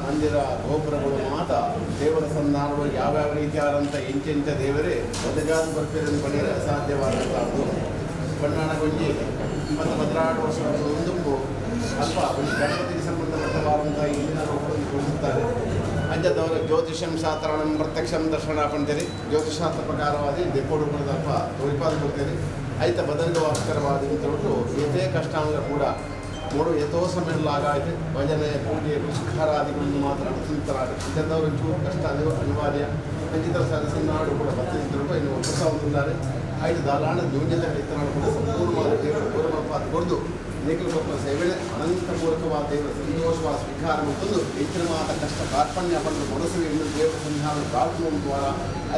ಮಂದಿರ ಗೋಪುರಗಳು ಮಾತ ದೇವರ ಸನ್ನಾರಗಳು ಯಾವ್ಯಾವ ರೀತಿಯಾದಂಥ ಎಂಚೆಂಚ ದೇವರೇ ಒದಗಾದ ಬರ್ಪಿರನ್ನು ಪಡೆಯಲು ಅಸಾಧ್ಯವಾದಂಥದ್ದು. ಬಣ್ಣಾಣ ಗೊಂಜಿ 20 12 ವರ್ಷಗಳ ಮುಂದುಂಬು ಅಲ್ಪ ಒಂದು ಗಣಪತಿಗೆ ಸಂಬಂಧಪಟ್ಟವಾದಂಥ ಇಂದಿನ ರೂಪವನ್ನು ತೋರಿಸುತ್ತಾರೆ. ಅಂಜದವರು ಜ್ಯೋತಿಷಂ ಶಾಸ್ತ್ರಾಣಂ ಪ್ರತ್ಯಕ್ಷಂ ದರ್ಶನ ಪಂಡಿರಿ ಜ್ಯೋತಿಷಾಸ್ತ್ರ ಪ್ರಕಾರವಾದಿ ದೆಕ್ಕೋಡು ಕೊಡದಲ್ಪ ತೋರಿಪಾದ ಕೊಡ್ತೀರಿ. ಐತ ಬದಲಿಗೆ ಇಂಥೊಟ್ಟು ಏತೇ ಕಷ್ಟಾಂಗ ಕೂಡ ಮೂಡು ಎತೋ ಸಮಯಲಾಗಾಯ್ತು ಭಜನೆ ಪೂಜೆ ಪುಷ್ಕರಾದಿಗಳನ್ನು ಮಾತ್ರ ಅನುಸರಿಸ್ತಾರೆ. ಇಂಥದ್ದವರು ಚೂರು ಕಷ್ಟ ಅದು ಅನಿವಾರ್ಯ. ಅಂಚಿತ ಸರಸಿನಾಡು ಕೂಡ ಬತ್ತಿದ್ರು ಇನ್ನು ಹೊಸ ಹೊಂದಿದ್ದಾರೆ. ಐದು ದಾಲಾಣ ನ್ಯೂನ್ಯತೆ ಇತ್ತನಾಡು ಕೂಡ ಸಂಪೂರ್ಣವಾದ ದೇವರ ಪೂರ್ವಪಾದ ಕೊಡದು ನೇಕಲು ಕೊಪ್ಪ ಸೇವೆ ಅನಂತ ಮೂಲಕವಾದ ದೇವರ ಸಂತೋಷವಾದ ಸ್ವೀಕಾರ ಮತ್ತೊಂದು ಹೆಚ್ಚಿನ ಮಾತ ಕಷ್ಟ ಕಾರ್ಪಣ್ಯ ಪಡೆದು ಮನಸ್ಸು ಎಂದು ದೇವರ ಸಂಧಾನ ಪ್ರಾರ್ಥನೆ ದ್ವಾರ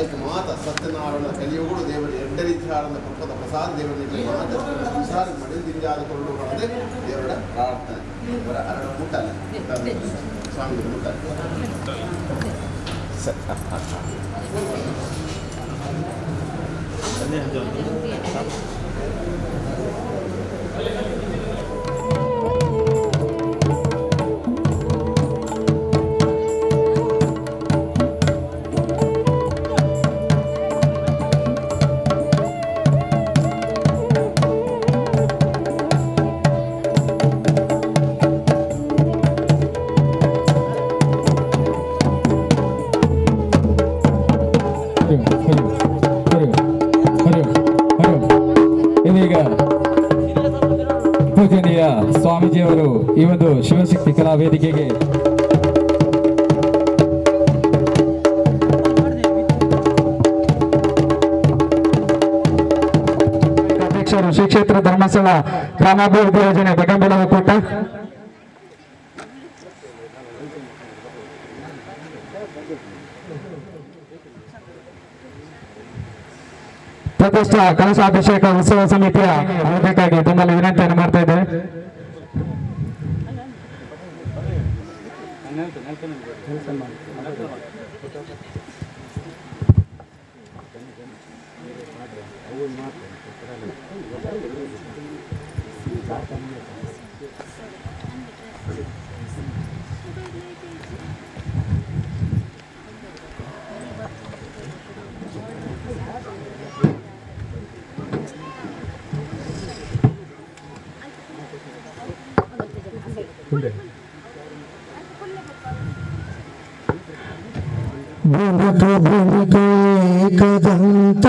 ಐಕ ಮಾತ ಸತ್ಯನಾರಾಯಣ ಕಲಿಯುಗಳು ದೇವರ ಎಡ್ಡ ರೀತಿಯಾದ ಪುಷ್ಪದ ಪ್ರಸಾದ ದೇವರ ಮಾತ ಸಂಸಾರ ಮಡಿದಿಂಜಾದ ಕೊರಡು ಪಡೆದೇ ದೇವರ ಪ್ರಾರ್ಥನೆ. ಅವರ ಅರಣ ಮುಟ್ಟಲ್ಲ ಸ್ವಾಮಿ ಮುಟ್ಟಲ್ಲ ಸರ್. ಇದೀಗ ಪೂಜನೀಯ ಸ್ವಾಮೀಜಿಯವರು ಈ ಒಂದು ಶಿವಶಕ್ತಿ ಕಲಾ ವೇದಿಕೆಗೆ ಅಧ್ಯಕ್ಷರು ಶ್ರೀ ಕ್ಷೇತ್ರ ಧರ್ಮಸ್ಥಳ ಗ್ರಾಮಾಭಿವೃದ್ಧಿ ಯೋಜನೆ ಬಗಂಬೆಲ ಒಕ್ಕೂಟ, ಪ್ರತಿಷ್ಠಾ ಕಲಶಾಭಿಷೇಕ ಉತ್ಸವ ಸಮಿತಿಯ ಆಗಬೇಕಾಗಿ ತಮ್ಮಲ್ಲಿ ವಿನಂತಿಯನ್ನು ಮಾಡ್ತಾ ಇದ್ದೇವೆ. ಬುರುಕು ಬುರುಕು ಏಕದಂತ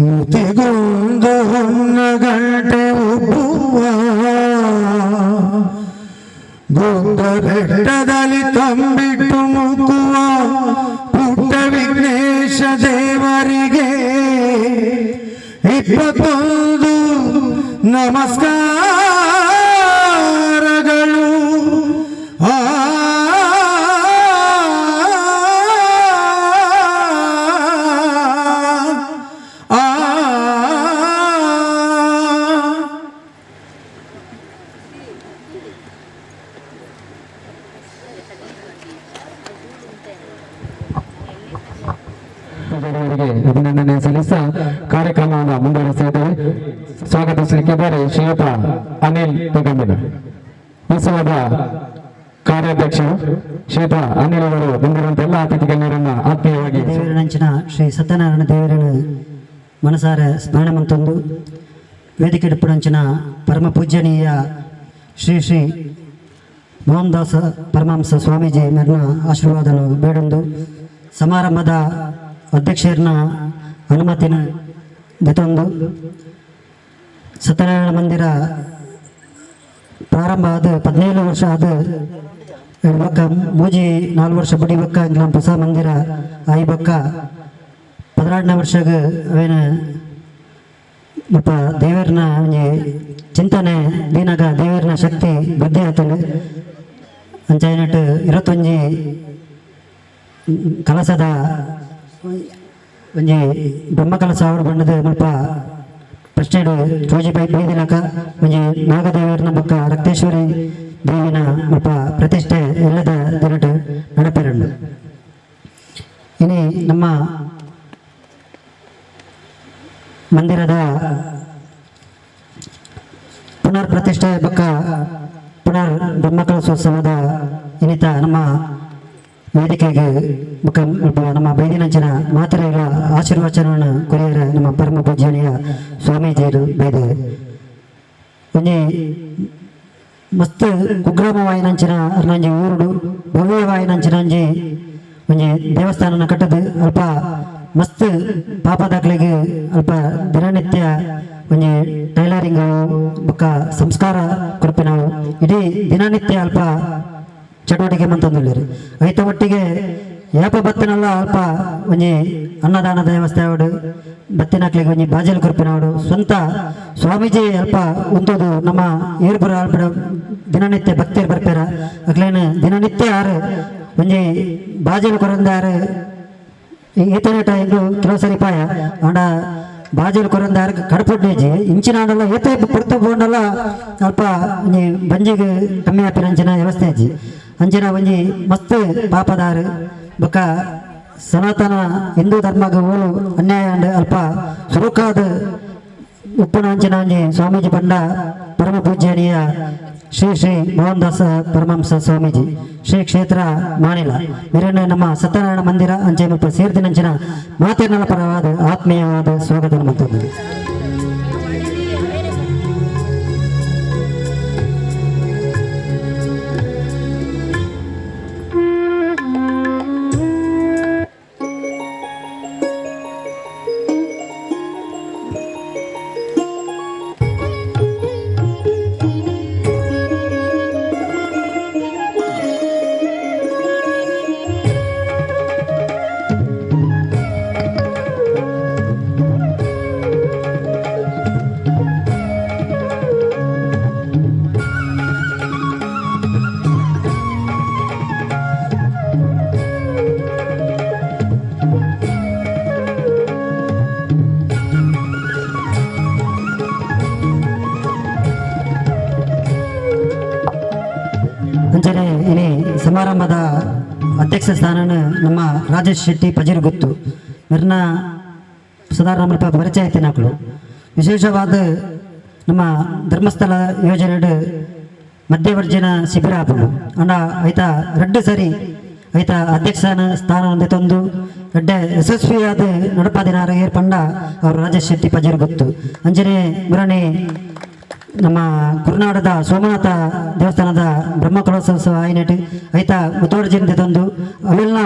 ಮುತಿಗೊಂದು ಹೊನ್ನಗಂಟೆ ಉಬ್ಬುವ ಗೊಂದ ಬೆಟ್ಟದಲ್ಲಿ ತಂಬಿಟ್ಟು ಮುಕ್ಕುವ ಪುಟ್ಟ ವಿಘ್ನೇಶ ದೇವರಿಗೆ 21 ನಮಸ್ಕಾರಗಳು. ಆ ಅಭಿನಂದನೆ ಸಲ್ಲಿಸ ಕಾರ್ಯಕ್ರಮವನ್ನು ಮುಂದುವರಿಸಿದ್ದೇವೆ. ಸ್ವಾಗತಿಸಲಿಕ್ಕಿದ್ದಾರೆ ಶ್ರೀಯುತ ಅನಿಲ್ ಪಗಂಬಿನ, ಉತ್ಸವದ ಕಾರ್ಯಾಧ್ಯಕ್ಷರು ಶ್ರೀಯುತ ಅನಿಲ್ ಅವರು ಬಂದಿರುವಂತ ಎಲ್ಲ ಅತಿಥಿ ಗಣ್ಯರನ್ನ ಆತ್ಮೀಯವಾಗಿ ದೇವರನಂಚಿನ ಶ್ರೀ ಸತ್ಯನಾರಾಯಣ ದೇವರನ್ನು ಮನಸಾರ ಸ್ಮರಣೆ ಮಂತೊಂದು ವೇದಿಕೆ ಡಿಪ್ಪುಡಂಚಿನ ಪರಮ ಪೂಜ್ಯನೀಯ ಶ್ರೀ ಶ್ರೀ ಮೋಹನದಾಸ ಪರಮಹಂಸ ಸ್ವಾಮೀಜಿ ಮೆರ್ನ ಆಶೀರ್ವಾದನು ಬೇಡೊಂದು ಸಮಾರಂಭದ ಅಧ್ಯಕ್ಷರನ್ನ ಅನುಮತಿನ ದೆತೊಂದು ಸತ್ಯನಾರಾಯಣ ಮಂದಿರ ಪ್ರಾರಂಭ ಆದ 17 ವರ್ಷ ಆದ ಬೊಕ್ಕ ಮೂಜಿ 4 ವರ್ಷ ಬಡಿ ಬೊಕ್ಕ ಇಂಗ್ಲಾಂ ಹೊಸ ಮಂದಿರ ಆಯಿ ಬೊಕ್ಕ 12ನೇ ವರ್ಷಗ ಅವೇನ ಮುಲ್ಪ ದೇವರನ ಒಂಜಿ ಚಿಂತನೆ ದೀನಾಗ ದೇವರನ ಶಕ್ತಿ ವೃದ್ಧಿ ಆತಂಡು. ಅಂಚಾಯಿನಟ್ಟು 21 ಕಲಸದ ಒಂಜಿ ಬ್ರಹ್ಮ ಕಲಸ ಅವರು ಬಣ್ಣದ ಮುಲ್ಪ ಪ್ರಶ್ನೆ ಜೋಜಿ ಬೈ ಬೈದಿಲಕ ಒಂಜಿ ನಾಗದೇವರನ ಬೊಕ್ಕ ರಕ್ತೇಶ್ವರಿ ದೇವಿನ ಮುಲ್ಪ ಪ್ರತಿಷ್ಠೆ ಎಲ್ಲದ ದಿನಟು ನಡಪೆರಂಡು. ಇನಿ ನಮ್ಮ ಮಂದಿರದ ಪುನರ್ ಪ್ರತಿಷ್ಠೆ ಬೊಕ್ಕ ಪುನರ್ ಬ್ರಹ್ಮಕಲಶೋತ್ಸವದ ಇನ್ನಿತ ನಮ್ಮ ವೇದಿಕೆಗೆ ಬೊಕ್ಕ ನಮ್ಮ ಬೈದಿನಂಚಿನ ಮಾತ್ರೆಗಳ ಆಶೀರ್ವಚನವನ್ನು ಕೊರಿಯರ ನಮ್ಮ ಪರಮ ಪೂಜನೀಯ ಸ್ವಾಮೀಜಿಯರು ಬೈದೆ ಒಂಜಿ ಮಸ್ತ್ ಕುಗ್ರಾಮವಾಯಿನಂಚಿನ ಅರ್ನಂಜಿ ಊರುಡು ಭವ್ಯವಾಯಿನಂಚಿನಂಜಿ ಒಂಜಿ ದೇವಸ್ಥಾನನ ಕಟ್ಟದು ಅಲ್ಪ ಮಸ್ತ್ ಪಾಪದಾಕ್ಲೆಗ್ ಅಲ್ಪ ದಿನನಿತ್ಯ ಒಂಜಿ ಟೈಲರಿಂಗ್ ಬೊಕ್ಕ ಸಂಸ್ಕಾರ ಕೊರ್ಪಿನವು ಇಡೀ ದಿನನಿತ್ಯ ಅಲ್ಪ ಚಟುವಟಿಕೆ ಮಂತೊಂದುಲ್ಲೆರ್. ಐತ ಒಟ್ಟಿಗೆ ಯಾಪ ಬತ್ತಿನಲ್ಲ ಅಲ್ಪ ಒಂಜಿ ಅನ್ನದಾನದ ವ್ಯವಸ್ಥೆ ಆವಡ್ ಬತ್ತಿನಕ್ಲೆಗ್ ಒಂಜಿ ಬಾಜಲ್ ಕೊರ್ಪಿನವಡು ಸ್ವಂತ ಸ್ವಾಮೀಜಿ ಅಲ್ಪ ಉಂತುದು ನಮ್ಮ ಏರ್ಪುರ ಅಲ್ಪ ದಿನನಿತ್ಯ ಭಕ್ತರು ಬರ್ಪೇರ ಅಕ್ಲೇನ ದಿನನಿತ್ಯ ಆರು ಒಂಜಿ ಬಾಜಲ್ ಕೊರಂದಾರು ಏತನೇಟ ಇಂದು ಕೆಲವು ಸರಿ ಪಾಯ ಆಂಡ ಬಾಜಲ್ ಕೊರಂದಾರು ಕಡಪುಡ್ನೇಜಿ ಇಂಚಿನ ಆಂಡಲ ಏತೆ ಪೊರ್ತು ಪೋಂಡಲ ಅಲ್ಪ ಒಂಜಿ ಬಂಜಿಗೆ ಕಮ್ಮಿ ಆಪಿನ ಅಂಚಿನ ವ್ಯವಸ್ಥೆ ಅಜ್ಜಿ ಅಂಚಿನ ಒಂಜಿ ಮಸ್ತ್ ಪಾಪದಾರು ಬೊಕ್ಕ ಸನಾತನ ಹಿಂದೂ ಧರ್ಮಗ್ ಓಲು ಅನ್ಯಾಯ ಅಂಡ್ ಅಲ್ಪ ಸುರುಕಾದ ಉಪ್ಪುನ ಅಂಚಿನ ಒಂಜಿ ಸ್ವಾಮೀಜಿ ಪಂಡ ಪರಮ ಪೂಜ್ಯನೀಯ ಶ್ರೀ ಶ್ರೀ ಮೋಹನದಾಸ ಪರಮಹಂಸ ಸ್ವಾಮೀಜಿ ಶ್ರೀ ಕ್ಷೇತ್ರ ಮಾನಿಲ ಮೆರೆನ ನಮ್ಮ ಸತ್ಯನಾರಾಯಣ ಮಂದಿರ ಅಂಚೆ ಮುಲ್ಪ ಸೇರ್ದಿನಂಚಿನ ಮಾತೆರ್ನಲ ಪರವಾದ ಆತ್ಮೀಯವಾದ ಸ್ವಾಗತ ಮಂತೊಂದು. ಅಂಚನೆ ಇನಿ ಸಮಾರಂಭದ ಅಧ್ಯಕ್ಷ ಸ್ಥಾನನ ನಮ್ಮ ರಾಜೇಶ್ ಶೆಟ್ಟಿ ಪಜಿರುಗುತ್ತು ಮೆರ್ನ ಸಾಧಾರಣ ಮುಲ್ಪ ಪರಿಚಯ ತಿನ್ನಕ್ಲು. ವಿಶೇಷವಾದ ನಮ್ಮ ಧರ್ಮಸ್ಥಳ ಯೋಜನೆ ಮಧ್ಯವರ್ಜನ ಶಿಬಿರ ಆಪುಂಡು ಅಂಡ ಐತ ರಡ್ಡು ಸರಿ ಐತ ಅಧ್ಯಕ್ಷನ ಸ್ಥಾನ ತಂದು ಎಡ್ಡೆ ಯಶಸ್ವಿಯಾದ ನಡಪಾದಿನಾರ ಏರ್ಪಂಡ ಅವರು ರಾಜೇಶ್ ಶೆಟ್ಟಿ ಪಜಿರುಗುತ್ತು. ಅಂಚನೆ ಮುರಣಿ ನಮ್ಮ ಕುರುನಾಡದ ಸೋಮನಾಥ ದೇವಸ್ಥಾನದ ಬ್ರಹ್ಮಕಲಶೋತ್ಸವ ಆಯ್ನೆಟ್ ಐತ ಮುತೋರ್ಜಿನ ತಂದು ಅವೆಲ್ಲ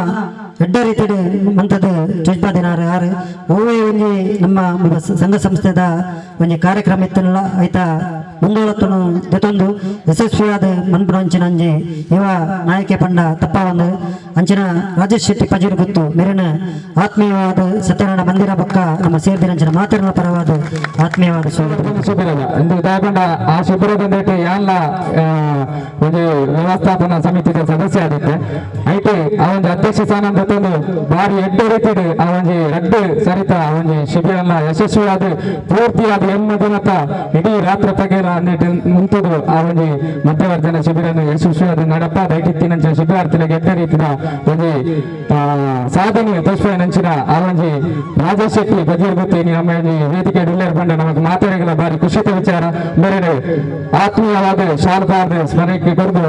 ಎಡ್ಡ ರೀತಿಯ ಮಂತದ ಚೊಜ್ಪಾದಿನಾರು ಆರು ಒವ್ವೇ ಒಂಜಿ ನಮ್ಮ ಸಂಘ ಸಂಸ್ಥೆದ ಒಂಜಿ ಕಾರ್ಯಕ್ರಮ ಇತ್ತಲ್ಲ ಐತ ಮುಂದೋಳತ್ತನು ದೆತೊಂದು ಯಶಸ್ವಿಯಾದ ಮನ್ಪುನ ಅಂಚಿನ ಯುವ ನಾಯಕೆ ಪಂಡ ತಪ್ಪ ಒಂದು ಅಂಚಿನ ರಾಜೇಶ್ ಶೆಟ್ಟಿ ಪಜಿರುಗುತ್ತು ಮೆರೆನ ಆತ್ಮೀಯವಾದ ಸತ್ಯನಾರಾಯಣ ಮಂದಿರ ಬೊಕ್ಕ ನಮ್ಮ ಸೇರ್ದಿನಂಚಿನ ಮಾತೃನ ಪರವಾದ ಆತ್ಮೀಯವಾದ ಸ್ವಾಗತ. ಶಿಬಿರದ ಇಂದು ದಾಪಂಡ ಆ ಶಿಬಿರದಂದೇಟು ಯಾಲ್ಲ ಒಂದು ವ್ಯವಸ್ಥಾಪನಾ ಸಮಿತಿದ ಸದಸ್ಯ ಆಗಿತ್ತೆ ಐತೆ ಆ ಒಂದು ಅಧ್ಯಕ್ಷ ಸ್ಥಾನ ತಂದು ಬಾರಿ ಎಡ್ಡೆ ರೀತಿಡು ಆ ಒಂಜಿ ರಡ್ಡು ಸರಿತ ಆ ಒಂಜಿ ಶಿಬಿರನ್ನ ಯಶಸ್ವಿಯಾದ ಪೂರ್ತಿಯಾದ ಎಮ್ಮ ದಿನತ ಇಡೀ ರಾತ್ರಿ ಪಗೇರ ಮುಂತುದು ಆ ಒಂಜಿ ಮಧ್ಯವರ್ಜನ ಶಿಬಿರನ್ನು ಯಶಸ್ವಿಯಾದ ನಡಪ ದೈಟಿತ್ತಿನಂಚ ಶಿಬಿರಾರ್ಥಿಗಳಿಗೆ ಎಡ್ಡೆ ರೀತಿಯ ಒಂಜಿ ಸಾಧನೆ ತೋಷ್ಪೈನಂಚಿನ ಆ ಒಂಜಿ ರಾಜೇಶ್ ಶೆಟ್ಟಿ ಬಜಿರ್ಗುತ್ತಿ ನಮ್ಮ ಒಂಜಿ ವೇದಿಕೆ ಡಿಲ್ಲೇರ್ ಬಂಡ ನಮಗೆ ಮಾತಾಡಿಗಳ ಬಾರಿ ಖುಷಿತ ವಿಚಾರ ಬೇರೆ ಆತ್ಮೀಯವಾದ ಶಾಲ್ಪಾದ ಸ್ಮರಣಕ್ಕೆ ಕೊರದು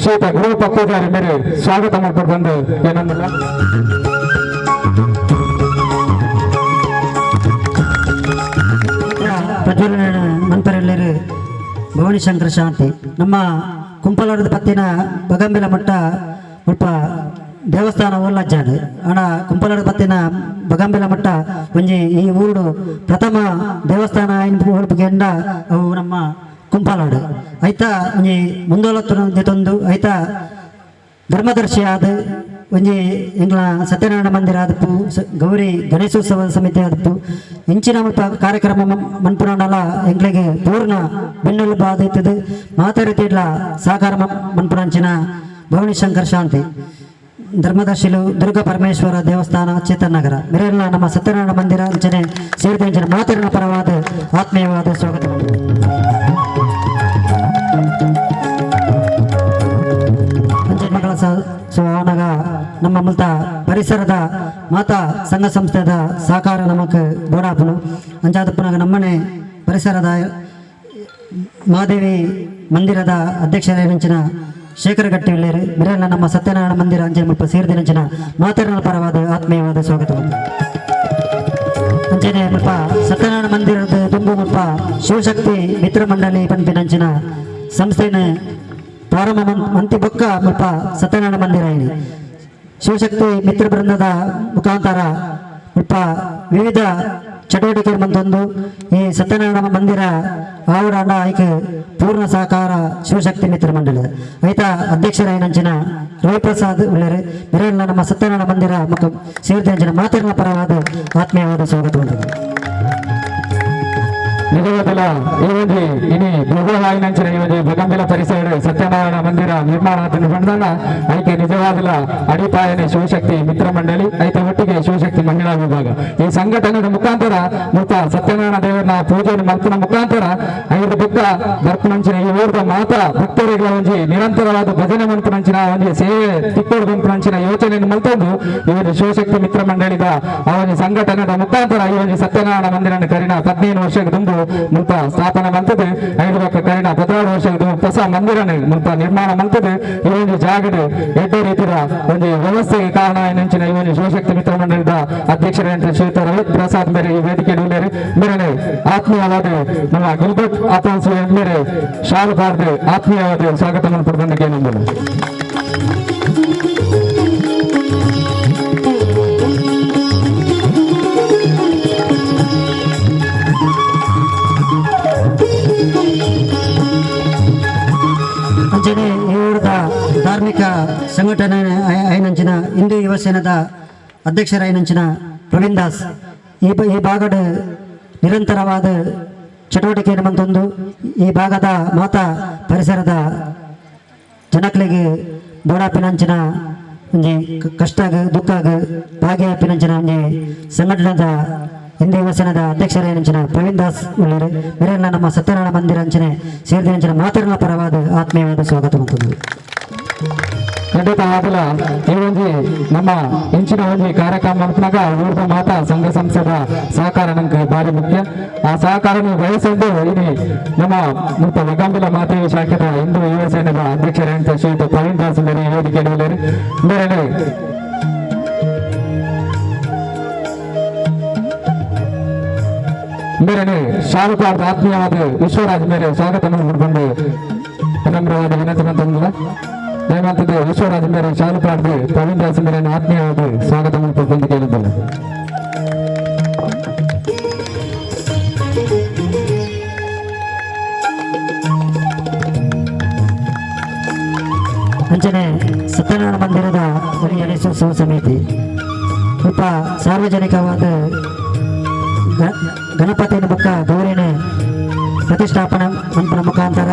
ಶ್ರೀತ ಗುರು ಪೂಜಾರಿ ಮೇರೆ ಸ್ವಾಗತ ಮಾಡ್ಕೊಂಡು ಬಂದು ಏನಂದಿಲ್ಲ. ಪ್ರಜ್ವಲನ ಮನ್ಪರೆಲ್ಲರು ಭವಾನಿಶಂಕರ ಶಾಂತಿ ನಮ್ಮ ಕುಂಪಲಾರದ ಪತ್ತಿನ ಬಗಂಬಿಲ ಮಟ್ಟ ಮುಲ್ಪ ದೇವಸ್ಥಾನ ಓಲಜ್ಜಾಡು ಅಣ ಕುಂಪಲಾರದ ಪತ್ತಿನ ಬಗಂಬಿಲ ಮಟ್ಟ ಒಂಜಿ ಈ ಊರು ಪ್ರಥಮ ದೇವಸ್ಥಾನ ಹೋಲ್ಪುಗೆಂಡ ಅವು ನಮ್ಮ ಕುಂಪಲಾಡು ಐತ ಒಂಜಿ ಮುಂದೋಲತ್ತು ತಂದು ಐತ ಧರ್ಮದರ್ಶಿಯಾದ ಒಂಜಿ ಎಂಗ್ಲ ಸತ್ಯನಾರಾಯಣ ಮಂದಿರ ಆದಪ್ಪು ಗೌರಿ ಗಣೇಶೋತ್ಸವ ಸಮಿತಿ ಆದಪ್ಪು ಇಂಚಿನ ಮುಲ್ಪ ಕಾರ್ಯಕ್ರಮ ಮನ್ಪುನಲ ಎಂಗ್ಲಿಗೆ ಪೂರ್ಣ ಬೆನ್ನೆಲುಬು ಆದೈತದೆ ಮಾತಾರೀತಿಡ್ಲ ಸಹಕಾರ ಮನ್ಪುನಂಚಿನ ಭವಾನಿಶಂಕರ್ ಶಾಂತಿ ಧರ್ಮದರ್ಶಿಲು ದುರ್ಗಾ ಪರಮೇಶ್ವರ ದೇವಸ್ಥಾನ ಚೇತನ್ ನಗರ ಮೆರೆಲ್ಲ ನಮ್ಮ ಸತ್ಯನಾರಾಯಣ ಮಂದಿರ ಅಂಚನೆ ಸೇರಿದ ಮಾತಿನ ಪರವಾದ ಆತ್ಮೀಯವಾದ ಸ್ವಾಗತ. ಮಗಳ ಸುವನಗ ನಮ್ಮ ಮುಲ್ತ ಪರಿಸರದ ಮಾತಾ ಸಂಘ ಸಂಸ್ಥೆದ ಸಹಕಾರ ನಮಕ್ ಬೋಡಾಪುನು ಅಂಚಾದಪ್ಪನಾಗ ನಮ್ಮನೆ ಪರಿಸರದ ಮಹಾದೇವಿ ಮಂದಿರದ ಅಧ್ಯಕ್ಷರೇನಂಚಿನ ಶೇಖರ ಗಟ್ಟಿ ಉಳ್ಳೇರು ಮಿರಲ್ಲ ನಮ್ಮ ಸತ್ಯನಾರಾಯಣ ಮಂದಿರ ಅಂಚಿನ ಮುಲ್ಪ ಸೇರಿದಿನಂಚಿನ ಮಾತೃನ ಪರವಾದ ಆತ್ಮೀಯವಾದ ಸ್ವಾಗತವನ್ನು. ಅಂಚನೆ ಮುಲ್ಪ ಸತ್ಯನಾರಾಯಣ ಮಂದಿರದ ದುಂಬು ಮುಲ್ಪ ಶಿವಶಕ್ತಿ ಮಿತ್ರ ಮಂಡಳಿ ಪನ್ಪಿನಂಚಿನ ಸಂಸ್ಥೆನ ಪ್ರಾರಂಭ ಮಂತಿ ಬೊಕ್ಕ ಮುಲ್ಪ ಸತ್ಯನಾರಾಯಣ ಮಂದಿರ ಇನಿ ಶಿವಶಕ್ತಿ ಮಿತ್ರ ಬೃಂದದ ಮುಖಾಂತರ ಮುಲ್ಪ ವಿವಿಧ ಚಟುವಟಿಕೆ ಮಂತೊಂದು ಈ ಸತ್ಯನಾರಾಯಣ ಮಂದಿರ ಆವರಣ ಐಕೆ ಪೂರ್ಣ ಸಹಕಾರ ಶಿವಶಕ್ತಿ ಮಿತ್ರ ಮಂಡಳಿ ಐತ ಅಧ್ಯಕ್ಷರಾಯಿನಂಚಿನ ರವಿಪ್ರಸಾದ್ ಉಳ್ಳೇರು ಮಿರಲ್ಲ ನಮ್ಮ ಸತ್ಯನಾರಾಯಣ ಮಂದಿರ ಮುಖ ಸೇರಿದಂಚಿನ ಮಾತಿನ ಪರವಾದ ಆತ್ಮೀಯವಾದ ಸ್ವಾಗತ. ನಿಜವಾದಲ ಈ ಒಂಜಿ ಇನಿ ಭೂಗೋಳಾಯಿನಂಚಿನ ಈ ಒಂಜಿ ಬಗಂಬಿಲ ಪರಿಸರ ಸತ್ಯನಾರಾಯಣ ಮಂದಿರ ನಿರ್ಮಾಣ ಆತನ ಬಂದನ ಐಕೆ ನಿಜವಾದಲ ಅಡಿಪಾಯನೆ ಶಿವಶಕ್ತಿ ಮಿತ್ರ ಮಂಡಳಿ ಐತ ಒಟ್ಟಿಗೆ ಶಿವಶಕ್ತಿ ಮಹಿಳಾ ವಿಭಾಗ ಈ ಸಂಘಟನೆಯ ಮುಖಾಂತರ ಮುತ್ತ ಸತ್ಯನಾರಾಯಣ ದೇವರನ್ನ ಪೂಜೆಯನ್ನು ಮಲ್ಪುನ ಮುಖಾಂತರ ಐದು ಬೊಕ್ಕ ಬರ್ಪುನಂಚಿನ ಈ ಊರದ ಮಾತಾ ಭಕ್ತರಿಗಳ ಒಂಜಿ ನಿರಂತರವಾದ ಭಜನೆ ಮಲ್ಪುನಂಚಿನ ಒಂಜಿ ಸೇವೆ ತಿಕ್ಕೋಡು ಬಂಪುನಂಚಿನ ಯೋಚನೆಯನ್ನು ಮಲ್ತೊಂದು ಈ ಒಂದು ಶಿವಶಕ್ತಿ ಮಿತ್ರ ಮಂಡಳಿದ ಆ ಒಂಜಿ ಸಂಘಟನೆಯ ಮುಖಾಂತರ ಈ ಒಂಜಿ ಸತ್ಯನಾರಾಯಣ ಮಂದಿರನ್ನು ಕರಿನ 15 ವರ್ಷಕ್ಕೆ ದುಂಬು ಮುಲ್ಪ ಸ್ಥಾಪನೆ ಮಂತದೆ 5 ಬೊಕ್ಕ ಕರಿನ 16 ವರ್ಷದ ಹೊಸ ಮಂದಿರನೆ ಮುಲ್ಪ ನಿರ್ಮಾಣ ಮಂತದೆ. ಈ ಒಂದು ಜಾಗದ ಎಡ್ಡೆ ರೀತಿಯ ಒಂದು ವ್ಯವಸ್ಥೆಗೆ ಕಾರಣ ಏನಂಚಿನ ಈ ಒಂದು ಶಿವಶಕ್ತಿ ಮಿತ್ರ ಮಂಡಳಿದ ಅಧ್ಯಕ್ಷರಾದ ಶ್ರೀಯುತ ರವಿ ಪ್ರಸಾದ್ ಮೇರೆ ಈ ವೇದಿಕೆ ಮೇರೆ ಆತ್ಮೀಯವಾದ ನಮ್ಮ ಗಿಲ್ಬರ್ಟ್ ಅಫೋನ್ಸ್ ಮೇರೆ ಶಾಲು ಬಾರ್ದು ಆತ್ಮೀಯವಾದ ಸ್ವಾಗತವನ್ನು ಪಡೆದಕ್ಕೆ ನಂಬಲು. ಅಂಚನೆ ಈ ಊರದ ಧಾರ್ಮಿಕ ಸಂಘಟನೆ ಐನಂಚಿನ ಹಿಂದೂ ಯುವ ಸೇನದ ಅಧ್ಯಕ್ಷರಾಯಿನಂಚಿನ ಪ್ರವೀಣ್ ದಾಸ್ ಈ ಭಾಗದ ನಿರಂತರವಾದ ಚಟುವಟಿಕೆ ಮಂತೊಂದು ಈ ಭಾಗದ ಮಾತಾ ಪರಿಸರದ ಜನಕ್ಲಿಗೆ ಬೋಡಾಪಿನಂಚಿನ ಒಂಜಿ ಕಷ್ಟಾಗ ದುಃಖಾಗ ಭಾಗಿಯಾಪಿನಂಚಿನ ಒಂಜಿ ಸಂಘಟನೆದ ಹಿಂದೂ ಯುವ ಸೇನದ ಅಧ್ಯಕ್ಷರಾಯಿನಂಚಿನ ಪ್ರವೀಣ್ ದಾಸ್ ಉಳ್ಳೇರು ಮಿರೆಲ್ಲ ನಮ್ಮ ಸತ್ಯನಾರಾಯಣ ಮಂದಿರ ಅಂಚನೆ ಸೇರಿದಂಚಿನ ಮಾತೃಗಳ ಪರವಾದ ಆತ್ಮೀಯವಾದ ಸ್ವಾಗತ ಮಂತೊಂದು. ಖಂಡಿತವಾಗಲ ಈ ಒಂಜಿ ನಮ್ಮ ಇಂಚಿನ ಒಂಜಿ ಕಾರ್ಯಕ್ರಮ ಮಲ್ಪುನಗ ಊರ್ದ ಮಾತಾ ಸಂಘ ಸಂಸ್ಥೆದ ಸಹಕಾರ ನಮ್ಗೆ ಭಾರಿ ಮುಖ್ಯ. ಆ ಸಹಕಾರನು ಬಯಸಿದ್ದು ಇಲ್ಲಿ ನಮ್ಮ ಮುಲ್ಪ ಮಗಂಬಿಲ ಮಾತೇವಿ ಶಾಖೆದ ಹಿಂದೂ ಯುವ ಸೇನೆದ ಅಧ್ಯಕ್ಷರಾದಂಥ ಶ್ರೀಯುತ ಪ್ರವೀಣ್ ದಾಸ್ ಮೇರೆ ಈ ವೇದಿಕೆ ಮೇರೆ ಮೇರೆ ಶಾಲುಕಾರದ ಆತ್ಮೀಯವಾದ ವಿಶ್ವರಾಜ್ ಮೇರೆ ಸ್ವಾಗತವನ್ನು ಮಾಡಿಕೊಂಡು ವಿನಮ್ರವಾದ ವಿನಂತಿ ಮಂತಂದಿಲ್ಲ. ದಯಮಾಡ್ತದೆ ವಿಶ್ವರಾಜ್ ಮೇರೆ ಶಾಲುಕಾರ್ದು ಪ್ರವೀಣ್ ದಾಸ್ ಮೇರೆ ಆತ್ಮೀಯವಾದ ಸ್ವಾಗತವನ್ನು ಪಡ್ಕೊಂಡು ಕೇಳಿದ್ದಲ್ಲ. ಅಂಚನೆ ಸತ್ಯನಾರಾಯಣ ಮಂದಿರದ ಗಣೇಶೋತ್ಸವ ಸಮಿತಿ ಉಪ ಸಾರ್ವಜನಿಕವಾದ ಗಣಪತಿನ ಬೊಕ್ಕ ಗೌರಿನ ಪ್ರತಿಷ್ಠಾಪನೆ ಮನ್ಪುನ ಮುಖಾಂತರ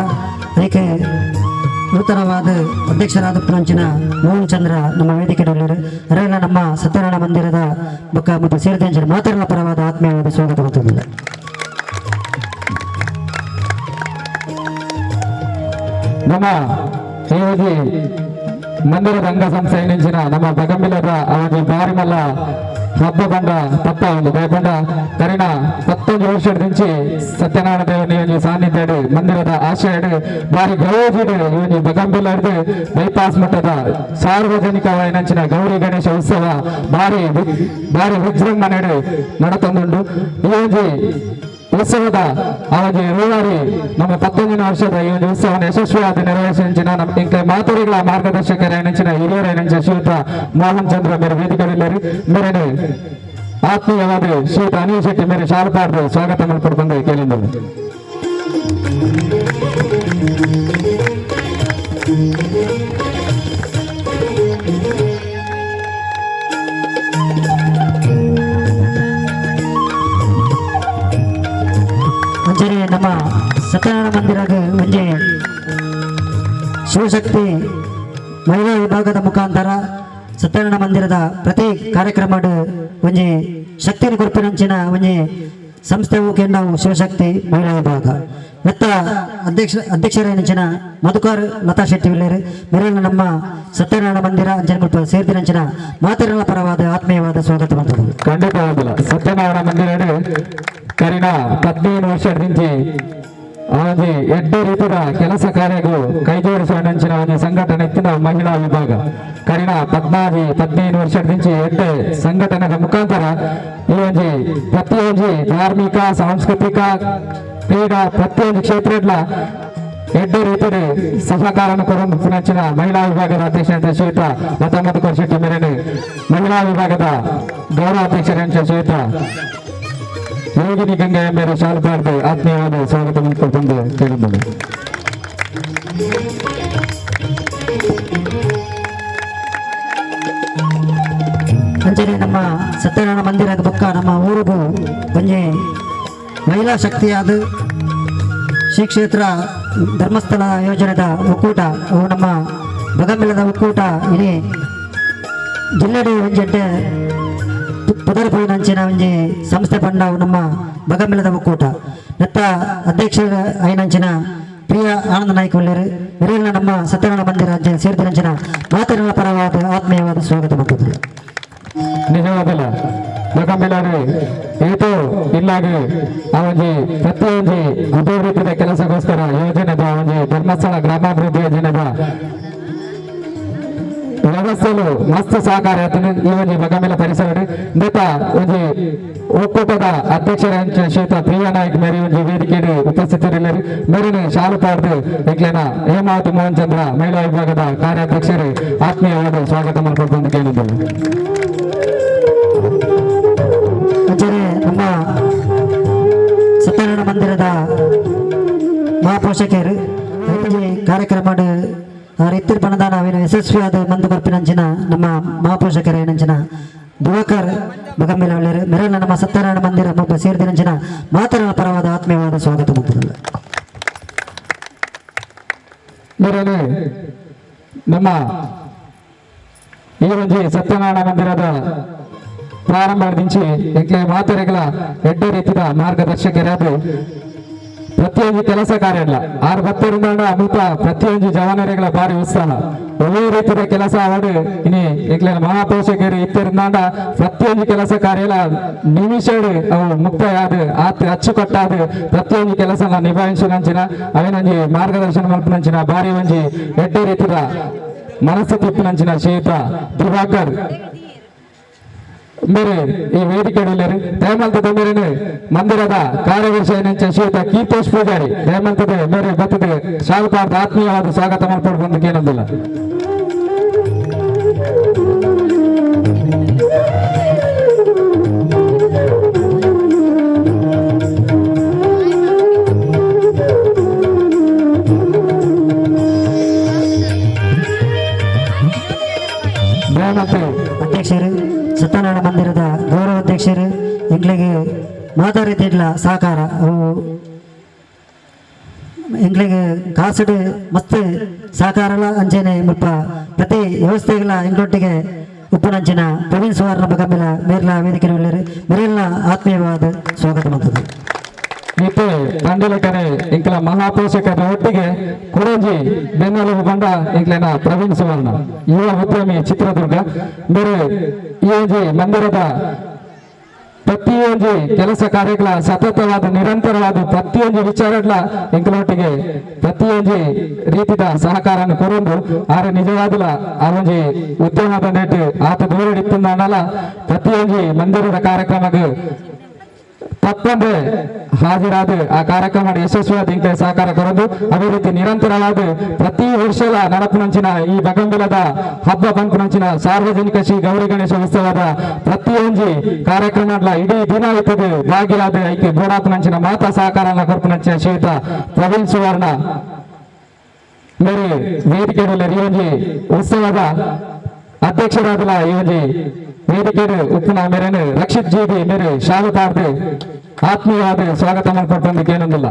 ಅದಕ್ಕೆ ನೂತನವಾದ ಅಧ್ಯಕ್ಷರಾದ ಪುನಂಚಿನ ಮೋಹನ್ ಚಂದ್ರ ನಮ್ಮ ವೇದಿಕೆ ಅರೆಲ್ಲ ನಮ್ಮ ಸತ್ಯನಾರಾಯಣ ಮಂದಿರದ ಬೊಕ್ಕ ಮತ್ತು ಸೇರಿದಂಚಿನ ಮಾತೃಗಳ ಪರವಾದ ಆತ್ಮೀಯವಾದ ಸ್ವಾಗತ ಮಂತೊಂದಿಲ್ಲ. ನಮ್ಮ ಈ ಒಂಜಿ ಮಂದಿರದ ಅಂಗಸಂಸ್ಥೆ ನೆಂಚಿನ ನಮ್ಮ ಬಗಂಬಿಲದ ಆ ಒಂಜಿ ಬಾರಿಮಲ್ಲ ಹಬ್ಬ ಬಂಡ ತಪ್ಪ ಒಂದು ದಯಪಂಡ ಕರಿನ 19 ವರ್ಷದಿಂಚಿ ಸತ್ಯನಾರಾಯಣ ದೇವನ ಈ ಒಂಜಿ ಸಾನ್ನಿಧ್ಯಡ್ ಮಂದಿರದ ಆಶಯಡ್ ಬಾರಿ ಗೌಜಿಡ್ ಈ ಒಂಜಿ ಬಗಂಬಿಲಡ್ದು ಬೈಪಾಸ್ ಮಟ್ಟದ ಸಾರ್ವಜನಿಕವಾಯಿನಂಚಿನ ಗೌರಿ ಗಣೇಶ ಉತ್ಸವ ಬಾರಿ ಬಾರಿ ವಿಜೃಂಭಣೆಡ್ ನಡತೊಂದುಂಡು. ಈ ಒಂಜಿ ಉತ್ಸವದ ಆ ಒಂಜಿ ರೂವಾರಿ ನಮ್ಮ 19ನೇ ವರ್ಷದ ಈ ಒಂದು ಉತ್ಸವವನ್ನು ಯಶಸ್ವಿಯಾದ ನೆರವೇರಿಸಿನ ನಮ್ಮ ಇಂಕ ಮಾತುರಿಗಳ ಮಾರ್ಗದರ್ಶಕರಾಯಿನಂಚಿನ ಹಿರಿಯರಾಯಿನಂಚಿನ ಶ್ರೀಯುತ ಮೋಹನ್ ಚಂದ್ರ ಮೇರೆ ವೇದಿಕೆಯಲ್ಲಿ ಮೇರೆ ಆತ್ಮೀಯವಾದ ಶ್ರೀಯುತ ಅನಿಲ್ ಶೆಟ್ಟಿ ಮೇರೆ ಶಾಲುಪಾರ್ದು ಸ್ವಾಗತ ಮಲ್ಪಡ್ಕೊಂಡು ಕೇಳಿದರು. ಅಂಚನೆ ನಮ್ಮ ಸತ್ಯನಾರಾಯಣ ಮಂದಿರದ ಒಂಜಿ ಶಿವಶಕ್ತಿ ಮಹಿಳಾ ವಿಭಾಗದ ಮುಖಾಂತರ ಸತ್ಯನಾರಾಯಣ ಮಂದಿರದ ಪ್ರತಿ ಕಾರ್ಯಕ್ರಮದ ಒಂಜಿ ಶಕ್ತಿನ ಕೊರ್ಪಿನಂಚಿನ ಒಂಜಿ ಸಂಸ್ಥೆ ನಾವು ಶಿವಶಕ್ತಿ ಮಹಿಳಾ ವಿಭಾಗ ಮತ್ತ ಅಧ್ಯಕ್ಷರಾಯಿನಂಚಿನ ಮಧುಕರ್ ಲತಾ ಶೆಟ್ಟಿ ವಿಲ್ಲೇರು ಮೆರೆಲ್ಲ ನಮ್ಮ ಸತ್ಯನಾರಾಯಣ ಮಂದಿರ ಅಂಚನೆ ಮುಲ್ಪ ಸೇರಿದಂಚಿನ ಮಾತೃಗಳ ಪರವಾದ ಆತ್ಮೀಯವಾದ ಸ್ವಾಗತ ಮಂತೊಂದು. ಖಂಡಿತವಾಗಿಲ್ಲ ಸತ್ಯನಾರಾಯಣ ಮಂದಿರ ಕರಿನ 15 ವರ್ಷದಿಂಚಿ ಒಂಜಿ ಎಡ್ಡೆ ರೀತಿಯ ಕೆಲಸ ಕಾರ್ಯಗೂ ಕೈ ಜೋಡಿಸುವ ನಂಚಿನ ಒಂಜಿ ಸಂಘಟನೆ ಇತ್ತಿನ ಮಹಿಳಾ ವಿಭಾಗ ಕರಿನ 14-15 ವರ್ಷದಿಂಚಿ ಎಡ್ಡೆ ಸಂಘಟನೆದ ಮುಖಾಂತರ ಈ ಒಂಜಿ ಪ್ರತಿಯೊಂಜಿ ಧಾರ್ಮಿಕ ಸಾಂಸ್ಕೃತಿಕ ಕ್ರೀಡಾ ಪ್ರತಿಯೊಂದು ಕ್ಷೇತ್ರಡ್ಲ ಎಡ್ಡೆ ರೀತಿಯ ಸಹಕಾರ ಕೊರಂಚಿನ ಮಹಿಳಾ ವಿಭಾಗದ ಅಧ್ಯಕ್ಷ ಶ್ವೇತ ಮತ್ತೊಂಬತ್ತು ಶೆಟ್ಟಿ ಮೇರೆನೆ ಮಹಿಳಾ ವಿಭಾಗದ ಗೌರವ ಅಧ್ಯಕ್ಷರ ಶ್ವೇತ ಯೋಗಿನಿ ಗಂಗೆ ಮೇರೆ ಶಾಲುಪಾಡ್ದು ಆತ್ಮೀಯವಾದ ಸ್ವಾಗತ ಮಾಡಿಕೊಂಡು ಕೇಳಿದ್ದೇನೆ. ಅಂಚನೆ ನಮ್ಮ ಸತ್ಯನಾರಾಯಣ ಮಂದಿರದ ಬೊಕ್ಕ ನಮ್ಮ ಊರಿಗೂ ಒಂಜಿ ಮಹಿಳಾ ಶಕ್ತಿಯಾದ ಶ್ರೀ ಕ್ಷೇತ್ರ ಧರ್ಮಸ್ಥಳ ಯೋಜನೆದ ಒಕ್ಕೂಟ ಅವು ನಮ್ಮ ಬಗಂಬಿಲದ ಒಕ್ಕೂಟ ಇಡೀ ಜಿಲ್ಲೆಡೆ ಒಂಜೆಡ್ಡೆ ಪುದರ್ಪೋಯಿನಂಚಿನ ಒಂಜಿ ಸಂಸ್ಥೆ ಪಂಡ ನಮ್ಮ ಬಗಂಬಿಲದ ಒಕ್ಕೂಟ ನೆತ್ತ ಅಧ್ಯಕ್ಷ ಐನಂಚಿನ ಪ್ರಿಯ ಆನಂದ ನಾಯ್ಕ ಒಳ್ಳೆಯರು ಮೆರೆಯಲ್ನ ನಮ್ಮ ಸತ್ಯನಾರಾಯಣ ಮಂದಿರ ಸೇರಿದಂಚಿನ ಮಾತನಾಡ ಪರವಾದ ಆತ್ಮೀಯವಾದ ಸ್ವಾಗತ ಮಾಡ್ತಿದ್ರು. ನಿಜವಾದಲ್ಲ ಬಗಂಬಿಲಾರಿ ಏತೋ ಇಲ್ಲಾಗಿ ಆ ಒಂಜಿ ಪ್ರತಿಯೊಂಜಿ ಅಭಿವೃದ್ಧಿಯ ಕೆಲಸಕ್ಕೋಸ್ಕರ ಯೋಜನೆದ ಒಂಜಿ ಧರ್ಮಸ್ಥಳ ಗ್ರಾಮಾಭಿವೃದ್ಧಿ ಯೋಜನೆದ ವ್ಯವಸ್ಥೆಲು ಮಸ್ತ್ ಸಹಕಾರ ಈ ಒಂಜಿ ಬಗಂಬಿಲ ಪರಿಸರ ಇಂದೆತ ಒಂಜಿ ಒಕ್ಕೂಟದ ಅಧ್ಯಕ್ಷರ ಶ್ವೇತ ಪ್ರಿಯಾ ನಾಯ್ಕ್ ಮೇರಿ ಒಂಜಿ ವೇದಿಕೆಯಲ್ಲಿ ಉಪಸ್ಥಿತರಿಲ್ಲರು ಮೇರಿನ ಶಾಲು ಪಾಡ್ದು ಎಂಕ್ಲೆನ ಹೇಮಾವತಿ ಮೋಹನ್ ಚಂದ್ರ ಮಹಿಳಾ ವಿಭಾಗದ ಕಾರ್ಯಾಧ್ಯಕ್ಷರು ಆತ್ಮೀಯವಾದ ಸ್ವಾಗತ ಮಾಡಿಕೊಂಡು ಕೇಳಿದ್ದೇವೆ. ಅಂಚನೆ ನಮ್ಮ ಸತ್ಯನಾರಾಯಣ ಮಂದಿರದ ಮಹಾಪೋಷಕರು ಕಾರ್ಯಕ್ರಮ ಇತ್ತಿರ್ ಪಣದಾನ ಅವಿನ ಯಶಸ್ವಿಯಾದ ಮಂದು ಬರ್ಪಿನಂಚಿನ ನಮ್ಮ ಮಹಾಪೋಷಕರ ಏನಂಚಿನ ದಿವಾಕರ್ ಬಗಂಬಿಲ ಒಳ್ಳೆಯರು ಮೆರವಲ್ಲ ನಮ್ಮ ಸತ್ಯನಾರಾಯಣ ಮಂದಿರ ಮೊಬ್ಬ ಸೇರಿದಿನಂಚಿನ ಮಾತನಾಡ ಪರವಾದ ಆತ್ಮೀಯವಾದ ಸ್ವಾಗತ ಮಾಡ್ತಿರಲ್ಲ. ಮೇರೆನೆ ನಮ್ಮ ಈ ಒಂಜಿ ಸತ್ಯನಾರಾಯಣ ಮಂದಿರದ ಪ್ರಾರಂಭದಿಂಚಿ ಎಂಕ್ಲೆ ಮಾತೆರೆಗಳ ಎಡ್ಡೆ ರೀತಿಯ ಮಾರ್ಗದರ್ಶಕರಾದ ಪ್ರತಿಯೊಂದು ಕೆಲಸ ಕಾರ್ಯ ಇಲ್ಲ ಆರು ಭಕ್ತರಿಂದ ಅಮೃತ ಪ್ರತಿಯೊಂದು ಜವಾನರಿಗಳ ಭಾರಿ ಉತ್ಸಾಹ ಒಳ್ಳೆ ರೀತಿಯ ಕೆಲಸ ಅವರು ಇನಿ ಎಂಕ್ಲೆ ಮಹಾಪೋಷಕರು ಇತ್ತರಿಂದ ಪ್ರತಿಯೊಂದು ಕೆಲಸ ಕಾರ್ಯ ನಿಮಿಷಡು ಅವು ಮುಕ್ತಾಯ ಆದ ಆತ ಅಚ್ಚುಕಟ್ಟಾದ ಪ್ರತಿಯೊಂದು ಕೆಲಸ ನಿಭಾಯಿಸಿನಂಚಿನ ಅವಿನಂಜಿ ಮಾರ್ಗದರ್ಶನ ಮಲ್ಪನಂಚಿನ ಭಾರಿ ಒಂಜಿ ಎಡ್ಡೆ ರೀತಿಯ ಮನಸ್ಥಿತಿ ಇಪ್ಪನಂಚಿನ ಶ್ರೀಯುತ ದಿವಾಕರ್ ಮೇರೆ ಈ ವೇದಿಕೆ ದಯಮಲ್ತದ ಮೇರೆನೆ ಮಂದಿರದ ಕಾರ್ಯದರ್ಶಿ ಶ್ರೀಯುತ ಕೀತೇಶ್ ಪೂಜಾರಿ ದಯಮಲ್ತದ ಮೇರೆ ಬತ್ತದೆ ಶಾಲುಪಾರ್ದ ಆತ್ಮೀಯವಾದ ಸ್ವಾಗತ ಮಾಡ್ಕೊಂಡು ಬಂದಕ್ಕೆ ಏನಂದಿಲ್ಲ. ದಯಮಲ್ತೆ ಅಧ್ಯಕ್ಷರು ಸತ್ಯನಾರಾಯಣ ಮಂದಿರದ ಗೌರವ ಅಧ್ಯಕ್ಷರು ಎಂಕ್ಲೆಗೆ ಮಾತಾ ರೀತಿಯಿಲ್ಲ ಸಹಕಾರ ಅವು ಎಂಕ್ಲೆಗೆ ಕಾಸುಡು ಮಸ್ತ್ ಸಹಕಾರಲ ಅಂಚೆನೆ ಮುಲ್ಪ ಪ್ರತಿ ವ್ಯವಸ್ಥೆಗಳ ಎಂಕ್ಲೊಟ್ಟಿಗೆ ಉಪ್ಪುನಂಚಿನ ಪ್ರವೀಣ್ ಸುವರ್ಣ ಬಗಂಬಿಲ ಮೇರ್ಲ ವೇದಿಕೆ ಮೇರೆಲ್ಲ ಆತ್ಮೀಯವಾದ ಸ್ವಾಗತ ಮಾಡ್ತದೆ. ಇತ್ತೆ ತಂಡಲಕರೆ ಎಂಕ್ಲ ಮಹಾಪೋಷಕರ ಒಟ್ಟಿಗೆ ಕುರಂಜಿ ಬೆನ್ನೆಲುಬು ಬಂಡ ಎಂಕ್ಲೆನ ಪ್ರವೀಣ್ ಸುವರ್ಣ ಯುವ ಉದ್ಯಮಿ ಚಿತ್ರದುರ್ಗ ಬೇರೆ ಈ ಒಂಜಿ ಮಂದಿರದ ಪ್ರತಿಯೊಂಜಿ ಕೆಲಸ ಕಾರ್ಯಗಳ ಸತತವಾದ ನಿರಂತರವಾದ ಪ್ರತಿಯೊಂಜಿ ವಿಚಾರಗಳ ಎಂಕ್ಲೊಟ್ಟಿಗೆ ಪ್ರತಿಯೊಂಜಿ ರೀತಿಯ ಸಹಕಾರನ್ನು ಕೊರೊಂದು ಆರೆ ನಿಜವಾದಲ ಆ ಒಂಜಿ ಉದ್ಯಮದ ನೆಟ್ಟು ಆತ ದೂರಡಿತ್ತಂದಲ್ಲ ಪ್ರತಿಯೊಂಜಿ ಮಂದಿರದ ಕಾರ್ಯಕ್ರಮಕ್ಕೆ ತಪ್ಪಂದೆ ಹಾಜರಾದ ಆ ಕಾರ್ಯಕ್ರಮ ಯಶಸ್ವಿಯಾದ ಇಂಕ ಸಹಕಾರ ಕೊರದು ಅದೇ ರೀತಿ ನಿರಂತರವಾದ ಪ್ರತಿ ವರ್ಷದ ನಡಪುನಂಚಿನ ಈ ಬಗಂಬಿಲದ ಹಬ್ಬ ಬಂಪುನಂಚಿನ ಸಾರ್ವಜನಿಕ ಶ್ರೀ ಗೌರಿ ಗಣೇಶ ಉತ್ಸವದ ಪ್ರತಿಯೊಂಜಿ ಕಾರ್ಯಕ್ರಮ ಇಡೀ ದಿನ ಇರ್ತದೆ ಭಾಗಿಯಾದ ಐಕೆ ಬೋಡಾಪುನಂಚಿನ ಮಾತಾ ಸಹಕಾರ ಕೊರಪುನಂಚಿನ ಶ್ರೀಯುತ ಪ್ರವೀಣ್ ಸುವರ್ಣ ಮೇರೆ ವೇದಿಕೆಯಲ್ಲಿ ಈ ಒಂಜಿ ಉತ್ಸವದ ಅಧ್ಯಕ್ಷರಾದಲ ಈ ಒಂಜಿ ವೇದಿಕೆ ಉಪ್ಪುನ ಮೇರೆನು ರಕ್ಷಿತ್ ಜೀವಿ ಮೇರೆ ಶಾಲುಪಾರ್ದು ಆತ್ಮೀಯವಾದ ಸ್ವಾಗತ ಮಾಡ್ಕೊಂಡು ಏನೊಂದಿಲ್ಲ.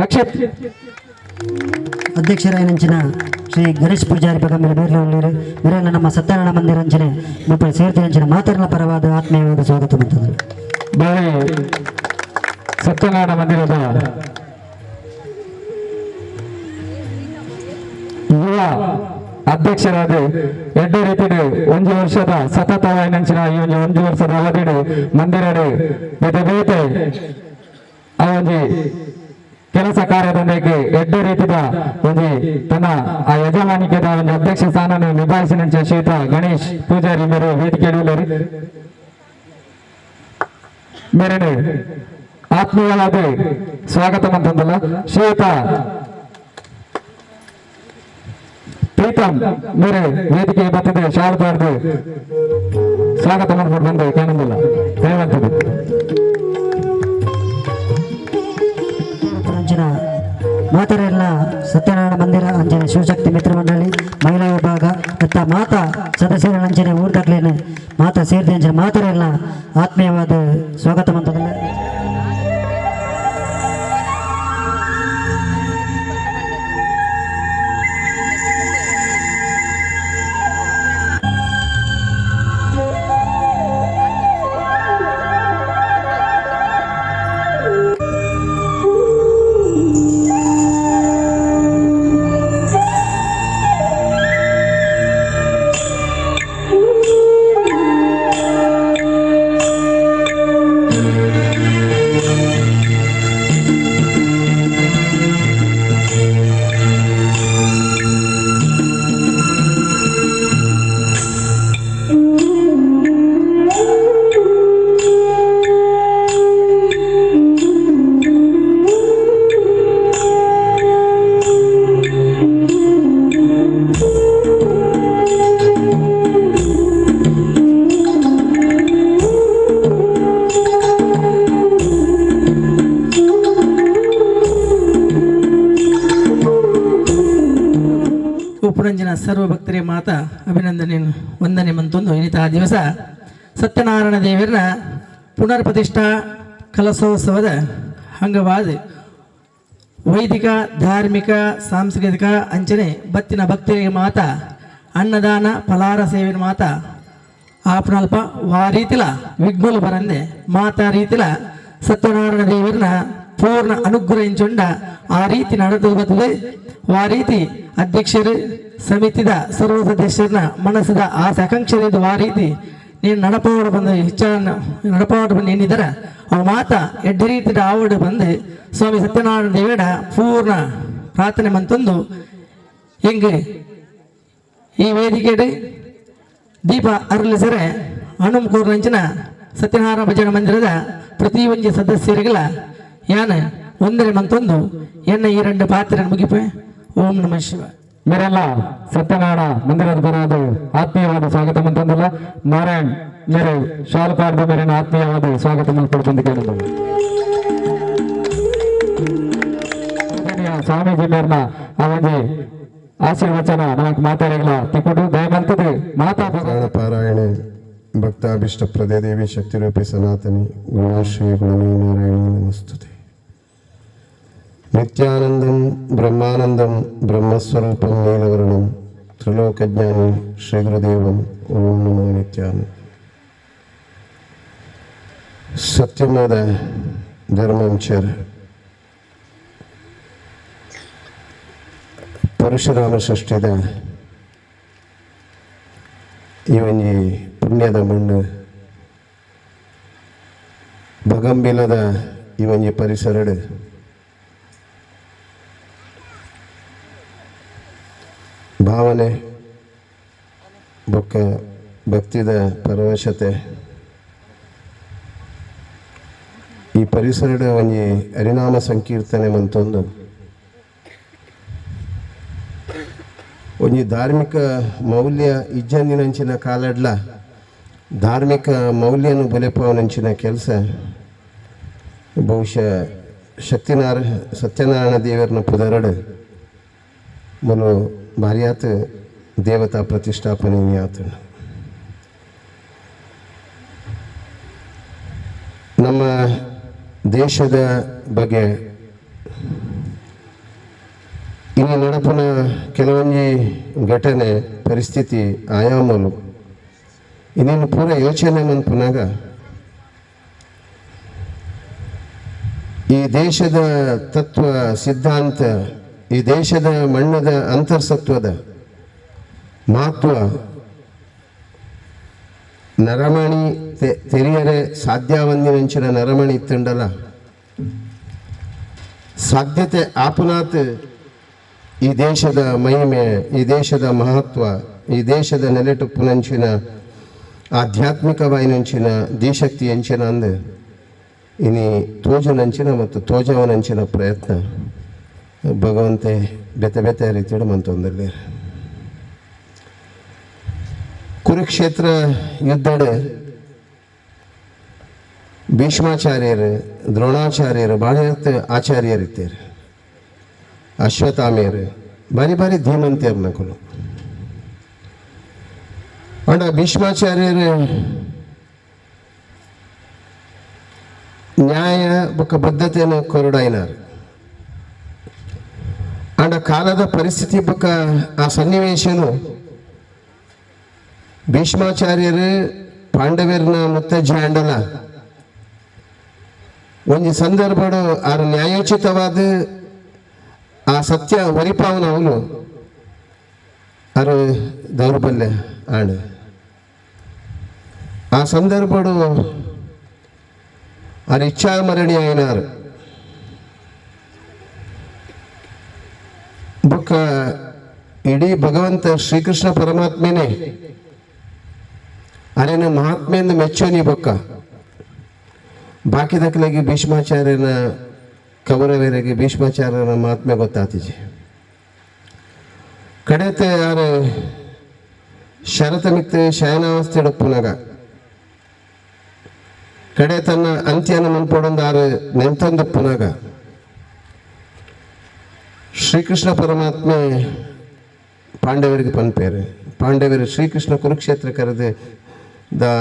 ರಕ್ಷಿತ್ ಅಧ್ಯಕ್ಷರಾಯನಂಚಿನ ಶ್ರೀ ಗಣೇಶ್ ಪೂಜಾರಿ ಬಗಂಬಿಲ ಮೇರ್ಲ ಮೇರೆಲ್ಲ ನಮ್ಮ ಸತ್ಯನಾರಾಯಣ ಮಂದಿರ ಅಂಚನೆ ಮುಪ್ಪ ಸೇರ್ತಿನಂಚಿನ ಮಾತರ್ನ ಪರವಾದ ಆತ್ಮೀಯವಾದ ಸ್ವಾಗತ ಮಾಡ್ತದೆ. ಬಾಳೆ ಸತ್ಯನಾರಾಯಣ ಮಂದಿರದ ಯುವ ಅಧ್ಯಕ್ಷರಾದ ಎಡ್ಡೆ ರೀತಿಡು ಒಂಜಿ ವರ್ಷದ ಸತತವಾಯಿನಂಚಿನ ಈ ಒಂಜಿ ಒಂಜಿ ವರ್ಷದ ಅವಧಿಡು ಮಂದಿರಡು ಬೇತೆ ಬೇತೆ ಆ ಒಂಜಿ ಕೆಲಸ ಕಾರ್ಯದೊಂದಿಗೆ ಎಡ್ಡೆ ರೀತಿಯ ಒಂಜಿ ತನ್ನ ಆ ಯಜಮಾನಿಕೆದ ಒಂಜಿ ಅಧ್ಯಕ್ಷ ಸ್ಥಾನವನ್ನು ನಿಭಾಯಿಸಿನಂಚ ಶ್ರೀಯುತ ಗಣೇಶ್ ಪೂಜಾರಿ ಮೇರೆ ವೇದಿಕೆ ಉಳ್ಳರು. ಮೇರೆನು ಆತ್ಮೀಯವಾದ ಸ್ವಾಗತ ಮಂತಂದಲ್ಲ ಶ್ರೀಯುತ ಪ್ರೀತಮ್ ಮೇರೆ ವೇದಿಕೆ ಬರ್ತದೆ ಶಾಲು ಬಾರ್ದು ಸ್ವಾಗತ ಮಾಡ್ಕೊಂಡು ಬಂದು ಕಾಣಂದಿಲ್ಲ ದಯವಂತದ್ದು. ಅಂಚಿನ ಮಾತರೆಲ್ಲ ಸತ್ಯನಾರಾಯಣ ಮಂದಿರ ಅಂಚನೆ ಶಿವಶಕ್ತಿ ಮಿತ್ರ ಮಂಡಳಿ ಮಹಿಳಾ ವಿಭಾಗ ಮತ್ತ ಮಾತಾ ಸದಸ್ಯರ ಅಂಚನೆ ಊರ್ದಕ್ಲೇನು ಮಾತಾ ಸೇರಿದ ಅಂಚಿನ ಮಾತರೆಲ್ಲ ಆತ್ಮೀಯವಾದ ಸ್ವಾಗತ ಮಂತದಲ್ಲ. ಉಪರಂಜನ ಸರ್ವಭಕ್ತರೇ ಮಾತಾ ಅಭಿನಂದನೆ ವಂದನೆ ಮಂತೊಂದು ಇನ್ನಿತ ದಿವಸ ಸತ್ಯನಾರಾಯಣ ದೇವರ ಪುನರ್ ಪ್ರತಿಷ್ಠಾ ಕಲಶೋತ್ಸವದ ಅಂಗವಾದ ವೈದಿಕ ಧಾರ್ಮಿಕ ಸಾಂಸ್ಕೃತಿಕ ಅಂಚನೆ ಬತ್ತಿನ ಭಕ್ತರಿಗೆ ಮಾತಾ ಅನ್ನದಾನ ಫಲಾರ ಸೇವಿನ ಮಾತಾ ಆಪನಲ್ಪ ವಾ ರೀತಿಲ ವಿಘ್ನಲು ಬರಂದೆ ಮಾತಾ ರೀತಿಲ ಸತ್ಯನಾರಾಯಣ ದೇವರನ್ನ ಪೂರ್ಣ ಅನುಗ್ರಹಿಂಚೊಂಡ ಆ ರೀತಿ ನಡೆದು ಬರ್ತದೆ. ಆ ರೀತಿ ಅಧ್ಯಕ್ಷರು ಸಮಿತಿದ ಸರ್ವ ಸದಸ್ಯರನ್ನ ಮನಸ್ಸದ ಆಸೆ ಆಕಾಂಕ್ಷೆ ಆ ರೀತಿ ನೀನು ನಡಪವಾಡ ಬಂದು ಹೆಚ್ಚಾನ ನಡಪವಾಡ ಬಂದು ಏನಿದ್ದಾರೆ ಅವ ಮಾತ ಎಡ್ಡೆ ರೀತಿಯ ಆವಡು ಬಂದು ಸ್ವಾಮಿ ಸತ್ಯನಾರಾಯಣ ದೇವೇಡ ಪೂರ್ಣ ಪ್ರಾರ್ಥನೆ ಮಂತಂದು ಹೆಂಗೆ ಈ ವೇದಿಕೆಡೆ ದೀಪ ಅರಳಿಸರೆ ಹನುಮಕೂರ್ನಂಚಿನ ಸತ್ಯನಾರಾಯಣ ಭಜನಾ ಮಂದಿರದ ಪ್ರತಿಯೊಂದು ಸದಸ್ಯರಿಗೆಲ್ಲ ಯಾನ ಒಂದನೇ ಮಂತೊಂದು ಎನ್ನ ಈ ಎರಡು ಪಾತ್ರ ಮುಗಿಪೆ. ಓಂ ನಮಃ ಶಿವ. ಮೇರೆಲ್ಲ ಸತ್ಯನಾರಾಯಣ ಮಂದಿರದ ಬರೋದು ಆತ್ಮೀಯವಾದ ಸ್ವಾಗತ ಮಂತಂದಲ್ಲ ನಾರಾಯಣ್ ಮೇರೆ ಶಾಲು ಪಾಡ್ದ ಮೇರೆನ ಆತ್ಮೀಯವಾದ ಸ್ವಾಗತ ಮಲ್ಪಡ್ತಂದು ಕೇಳಿದ್ರು. ಸ್ವಾಮೀಜಿ ಮೇರ್ನ ಆ ಒಂಜಿ ಆಶೀರ್ವಚನ ನಮಕ್ ಮಾತಾಡಿಗಳ ತಿಕ್ಕುಡು ದಯಮಂತದೆ ಮಾತಾ ಪಾರಾಯಣೆ ಭಕ್ತಾಭಿಷ್ಟ ಪ್ರದೇ ದೇವಿ ಶಕ್ತಿರೂಪಿ ಸನಾತನಿ ಗುಣಾಶ್ರೀ ಗುಣಮೇ ನಾರಾಯಣಿ ನಮಸ್ತುತೆ. ನಿತ್ಯಾನಂದಂ ಬ್ರಹ್ಮಾನಂದಂ ಬ್ರಹ್ಮಸ್ವರೂಪಂ ನೀಲವರ್ಣಂ ತ್ರಿಲೋಕಜ್ಞಾನಿ ಶ್ರೀಗುರುದೇವಂ ಓಂ ನಮೋ ನಿತ್ಯಾನಂದ. ಸತ್ಯಮದ ಧರ್ಮಾಂಚರ್ ಪರಶುರಾಮ ಷಷ್ಠಿದ ಈ ಒಂಜಿ ಪುಣ್ಯದ ಮಣ್ಣು ಬಗಂಬಿಲದ ಈ ಒಂಜಿ ಪರಿಸರಡು ಭಾವನೆ ಬೊಕ್ಕ ಭಕ್ತಿದ ಪರವಶತೆ ಈ ಪರಿಸರದ ಒಂಜಿ ಹರಿನಾಮ ಸಂಕೀರ್ತನೆ ಮಂತೊಂದು ಒಂಜಿ ಧಾರ್ಮಿಕ ಮೌಲ್ಯ ಇಜ್ಜಂದಿನಂಚಿನ ಕಾಲಡ್ಲ ಧಾರ್ಮಿಕ ಮೌಲ್ಯನು ಬಲೆಪವನಂಚಿನ ಕೆಲಸ ಬಹುಶಃ ಸತ್ಯನಾರಾಯಣ ದೇವರನ್ನ ಪುದರಡು ಮನು ಭಾರ್ಯಾತ್ ದೇವತಾ ಪ್ರತಿಷ್ಠಾಪನೆ ಆತನ. ನಮ್ಮ ದೇಶದ ಬಗ್ಗೆ ಇನ್ನು ನಡಪುನ ಕೆಲವೊಂದು ಘಟನೆ ಪರಿಸ್ಥಿತಿ ಆಯಾಮಲು ಇನ್ನೇನು ಪೂರ ಯೋಚನೆ ಮನ್ಪುನಾಗ ಈ ದೇಶದ ತತ್ವ ಸಿದ್ಧಾಂತ ಈ ದೇಶದ ಮಣ್ಣದ ಅಂತರ್ಸತ್ವದ ಮಹತ್ವ ನರಮಣಿ ತೆರಿಯರೆ ಸಾಧ್ಯವಂದಿನಂಚಿನ ನರಮಣಿ ಇತ್ತಂಡಲ್ಲ ಸಾಧ್ಯತೆ ಆಪುನಾತ್ ಈ ದೇಶದ ಮಹಿಮೆ, ಈ ದೇಶದ ಮಹತ್ವ, ಈ ದೇಶದ ನೆಲೆಟುಪ್ಪುನಂಚಿನ ಆಧ್ಯಾತ್ಮಿಕವಾಯಿನಂಚಿನ ದೇಶಕ್ತಿ ಅಂಚಿನ ಅಂದು ಇನಿ ತೋಜನಂಚಿನ ಮತ್ತು ತೋಜವನಂಚಿನ ಪ್ರಯತ್ನ ಭಗವಂತೆ ಬೇತೆ ಬೇತೆ ರೀತಿಯಲ್ಲಿ ಮಂತೊಂದಲ್ಲಿ. ಕುರುಕ್ಷೇತ್ರ ಯುದ್ಧಡ್ ಭೀಷ್ಮಾಚಾರ್ಯರು, ದ್ರೋಣಾಚಾರ್ಯರು, ಭಾಳ ಆಚಾರ್ಯರಿತ್ತಾರೆ, ಅಶ್ವತ್ಥಾಮೆಯರು, ಬಾರಿ ಬಾರಿ ಧೀಮಂತಿಯರು ನಕಲು. ಅಂಡ ಭೀಷ್ಮಾಚಾರ್ಯರು ನ್ಯಾಯ ಬೊಕ್ಕ ಬದ್ಧತೆಯನ್ನು ಕೊರಡಾಯಿನಾರು. ಅಂಡ ಕಾಲದ ಪರಿಸ್ಥಿತಿ ಬೊಕ್ಕ ಆ ಸನ್ನಿವೇಶನು ಭೀಷ್ಮಾಚಾರ್ಯರು ಪಾಂಡವರನ್ನ ಮುತ್ತಜ್ಜಿ ಅಂಡಲ ಒಂದು ಸಂದರ್ಭಡು ಆರು ನ್ಯಾಯೋಚಿತವಾದ ಆ ಸತ್ಯ ವರಿಪಾವನ ಅವನು ಆರು ದೌರ್ಬಲ್ಯ ಆಣ. ಆ ಸಂದರ್ಭಡು ಆರು ಇಚ್ಛಾಮರಣಿ అయినారు. ಬೊಕ್ಕ ಇಡೀ ಭಗವಂತ ಶ್ರೀಕೃಷ್ಣ ಪರಮಾತ್ಮನೇ ಅರೇನ ಮಹಾತ್ಮೆಯಿಂದ ಮೆಚ್ಚೋನಿ ಬೊಕ್ಕ ಬಾಕಿದಕ್ಕಲಾಗಿ ಭೀಷ್ಮಾಚಾರ್ಯನ ಕೌರವರಿಗೆ ಭೀಷ್ಮಾಚಾರ್ಯನ ಮಹಾತ್ಮೆ ಗೊತ್ತಾತಿಜಿ. ಕಡೆತೆ ಯಾರು ಶರತ ಮಿತ್ತ ಶಯನಾವಸ್ಥೆ ಪುನಗ ಕಡೆ ತನ್ನ ಅಂತ್ಯನ ಮನ್ಪೊಡೊಂದು ಆರು ನೆಂತಂದು ಪುನಗ ಶ್ರೀಕೃಷ್ಣ ಪರಮಾತ್ಮೆ ಪಾಂಡವರಿಗೆ ಪನ್ಪೇರು. ಪಾಂಡವರು ಶ್ರೀಕೃಷ್ಣ ಕುರುಕ್ಷೇತ್ರ ಕರೆದು the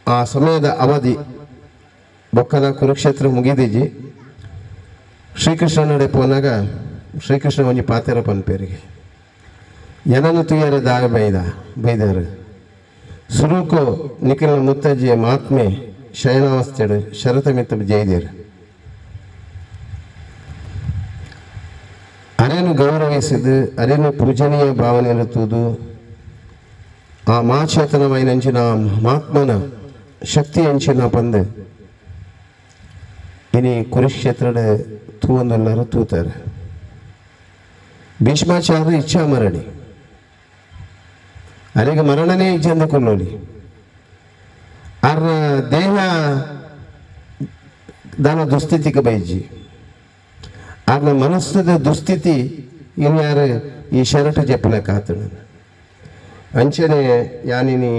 ಆ ಸಮಯದ ಅವಧಿ ಬೊಕ್ಕಲ ಕುರುಕ್ಷೇತ್ರ ಮುಗಿದಿಜಿ. ಶ್ರೀಕೃಷ್ಣ ನಡೆ ಪೋನಾಗ ಶ್ರೀಕೃಷ್ಣ ಒಂಜಿ ಪಾತೆರ ಪನ್ಪೇರಿಗೆ ಏನನ್ನು ತುಯ್ಯರೆ ದಾಗ ಬೈದಾರು ಸುರುಕು ನಿಖಿಲ ಮುತ್ತಜ್ಜಿಯ ಮಹಾತ್ಮೆ ಶಯನಾವಸ್ಥೆಡು ಶರತ ಮಿತ್ತ ಜೈದೇರು. ಅರೇನು ಗೌರವಿಸಿದು ಅರೇನು ಪೂಜನೀಯ ಭಾವನೆ ತೂದು ಆ ಮಾಚೇತನವೈನಂಚಿನ ಮಹಾತ್ಮನ ಶಕ್ತಿ ಅಂಚಿನ ಪಂದು ಇನಿ ಕುರುಕ್ಷೇತ್ರದ ತೂವನ್ನೆಲ್ಲರೂ ತೂತಾರೆ. ಭೀಷ್ಮಾಚಾರ್ಯ ಇಚ್ಛಾ ಮರಣಿ ಅಲ್ಲಿಗೆ ಮರಣನೇ ಇಚ್ಛೆಂದು ಕೊಲ್ಲೋಲಿ. ಆರ್ ದೇಹ ದಾನ ದುಸ್ಥಿತಿಗೆ ಬೈಜಿ ಆರ್ನ ಮನಸ್ಸದ ದುಸ್ಥಿತಿ ಇನ್ಯಾರು ಈ ಶರಟು ಜಪ್ಪಲಕ್ಕಾತಣ. ಅಂಚನೆ ಯಾನಿನಿ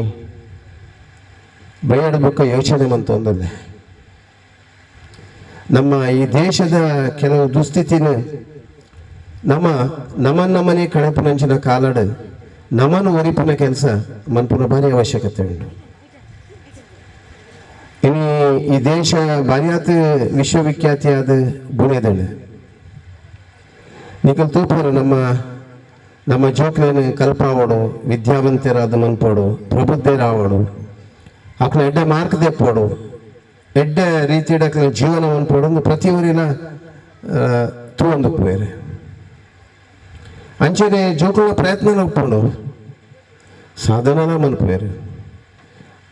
ಬಯಡ ಬೊಕ್ಕ ಯೋಚನೆ ಮಂತೊಂದಲ್ಲ ನಮ್ಮ ಈ ದೇಶದ ಕೆಲವು ದುಸ್ಥಿತಿನ ನಮ್ಮ ನಮನ್ನಮನೆ ಕಣಪನಂಚಿನ ಕಾಲಡು ನಮನ ಒರಿಪನ ಕೆಲಸ ಮನ್ಪುನ ಭಾರಿ ಅವಶ್ಯಕತೆ ಉಂಟು. ಇನ್ನು ಈ ದೇಶ ಭಾರಿಯಾತ ವಿಶ್ವವಿಖ್ಯಾತಿಯಾದ ಬುಣೆದಳು ನಿಕಲ್ ತೂಪರು ನಮ್ಮ ನಮ್ಮ ಜೋಕ್ಲೇನು ಕಲ್ಪಾವಡು, ವಿದ್ಯಾವಂತರಾದ ಮನ್ಪೋಡು, ಪ್ರಬುದ್ಧರಾವಡು, ಅಕ್ನ ಎಡ್ಡೆ ಮಾರ್ಕ್ ದೆಪ್ಪೋಡು, ಎಡ್ಡೆ ರೀತಿಯಡ ಜೀವನ ಮನ್ಪೋಡು ಪ್ರತಿಯೊರಿನ ತೂವೊಂದು ಪೋಯರು. ಅಂಚನೆ ಜೋಕುಳ ಪ್ರಯತ್ನ ಒಪ್ಪೋಡು ಸಾಧನನ ಮನ್ಪುವೇರು.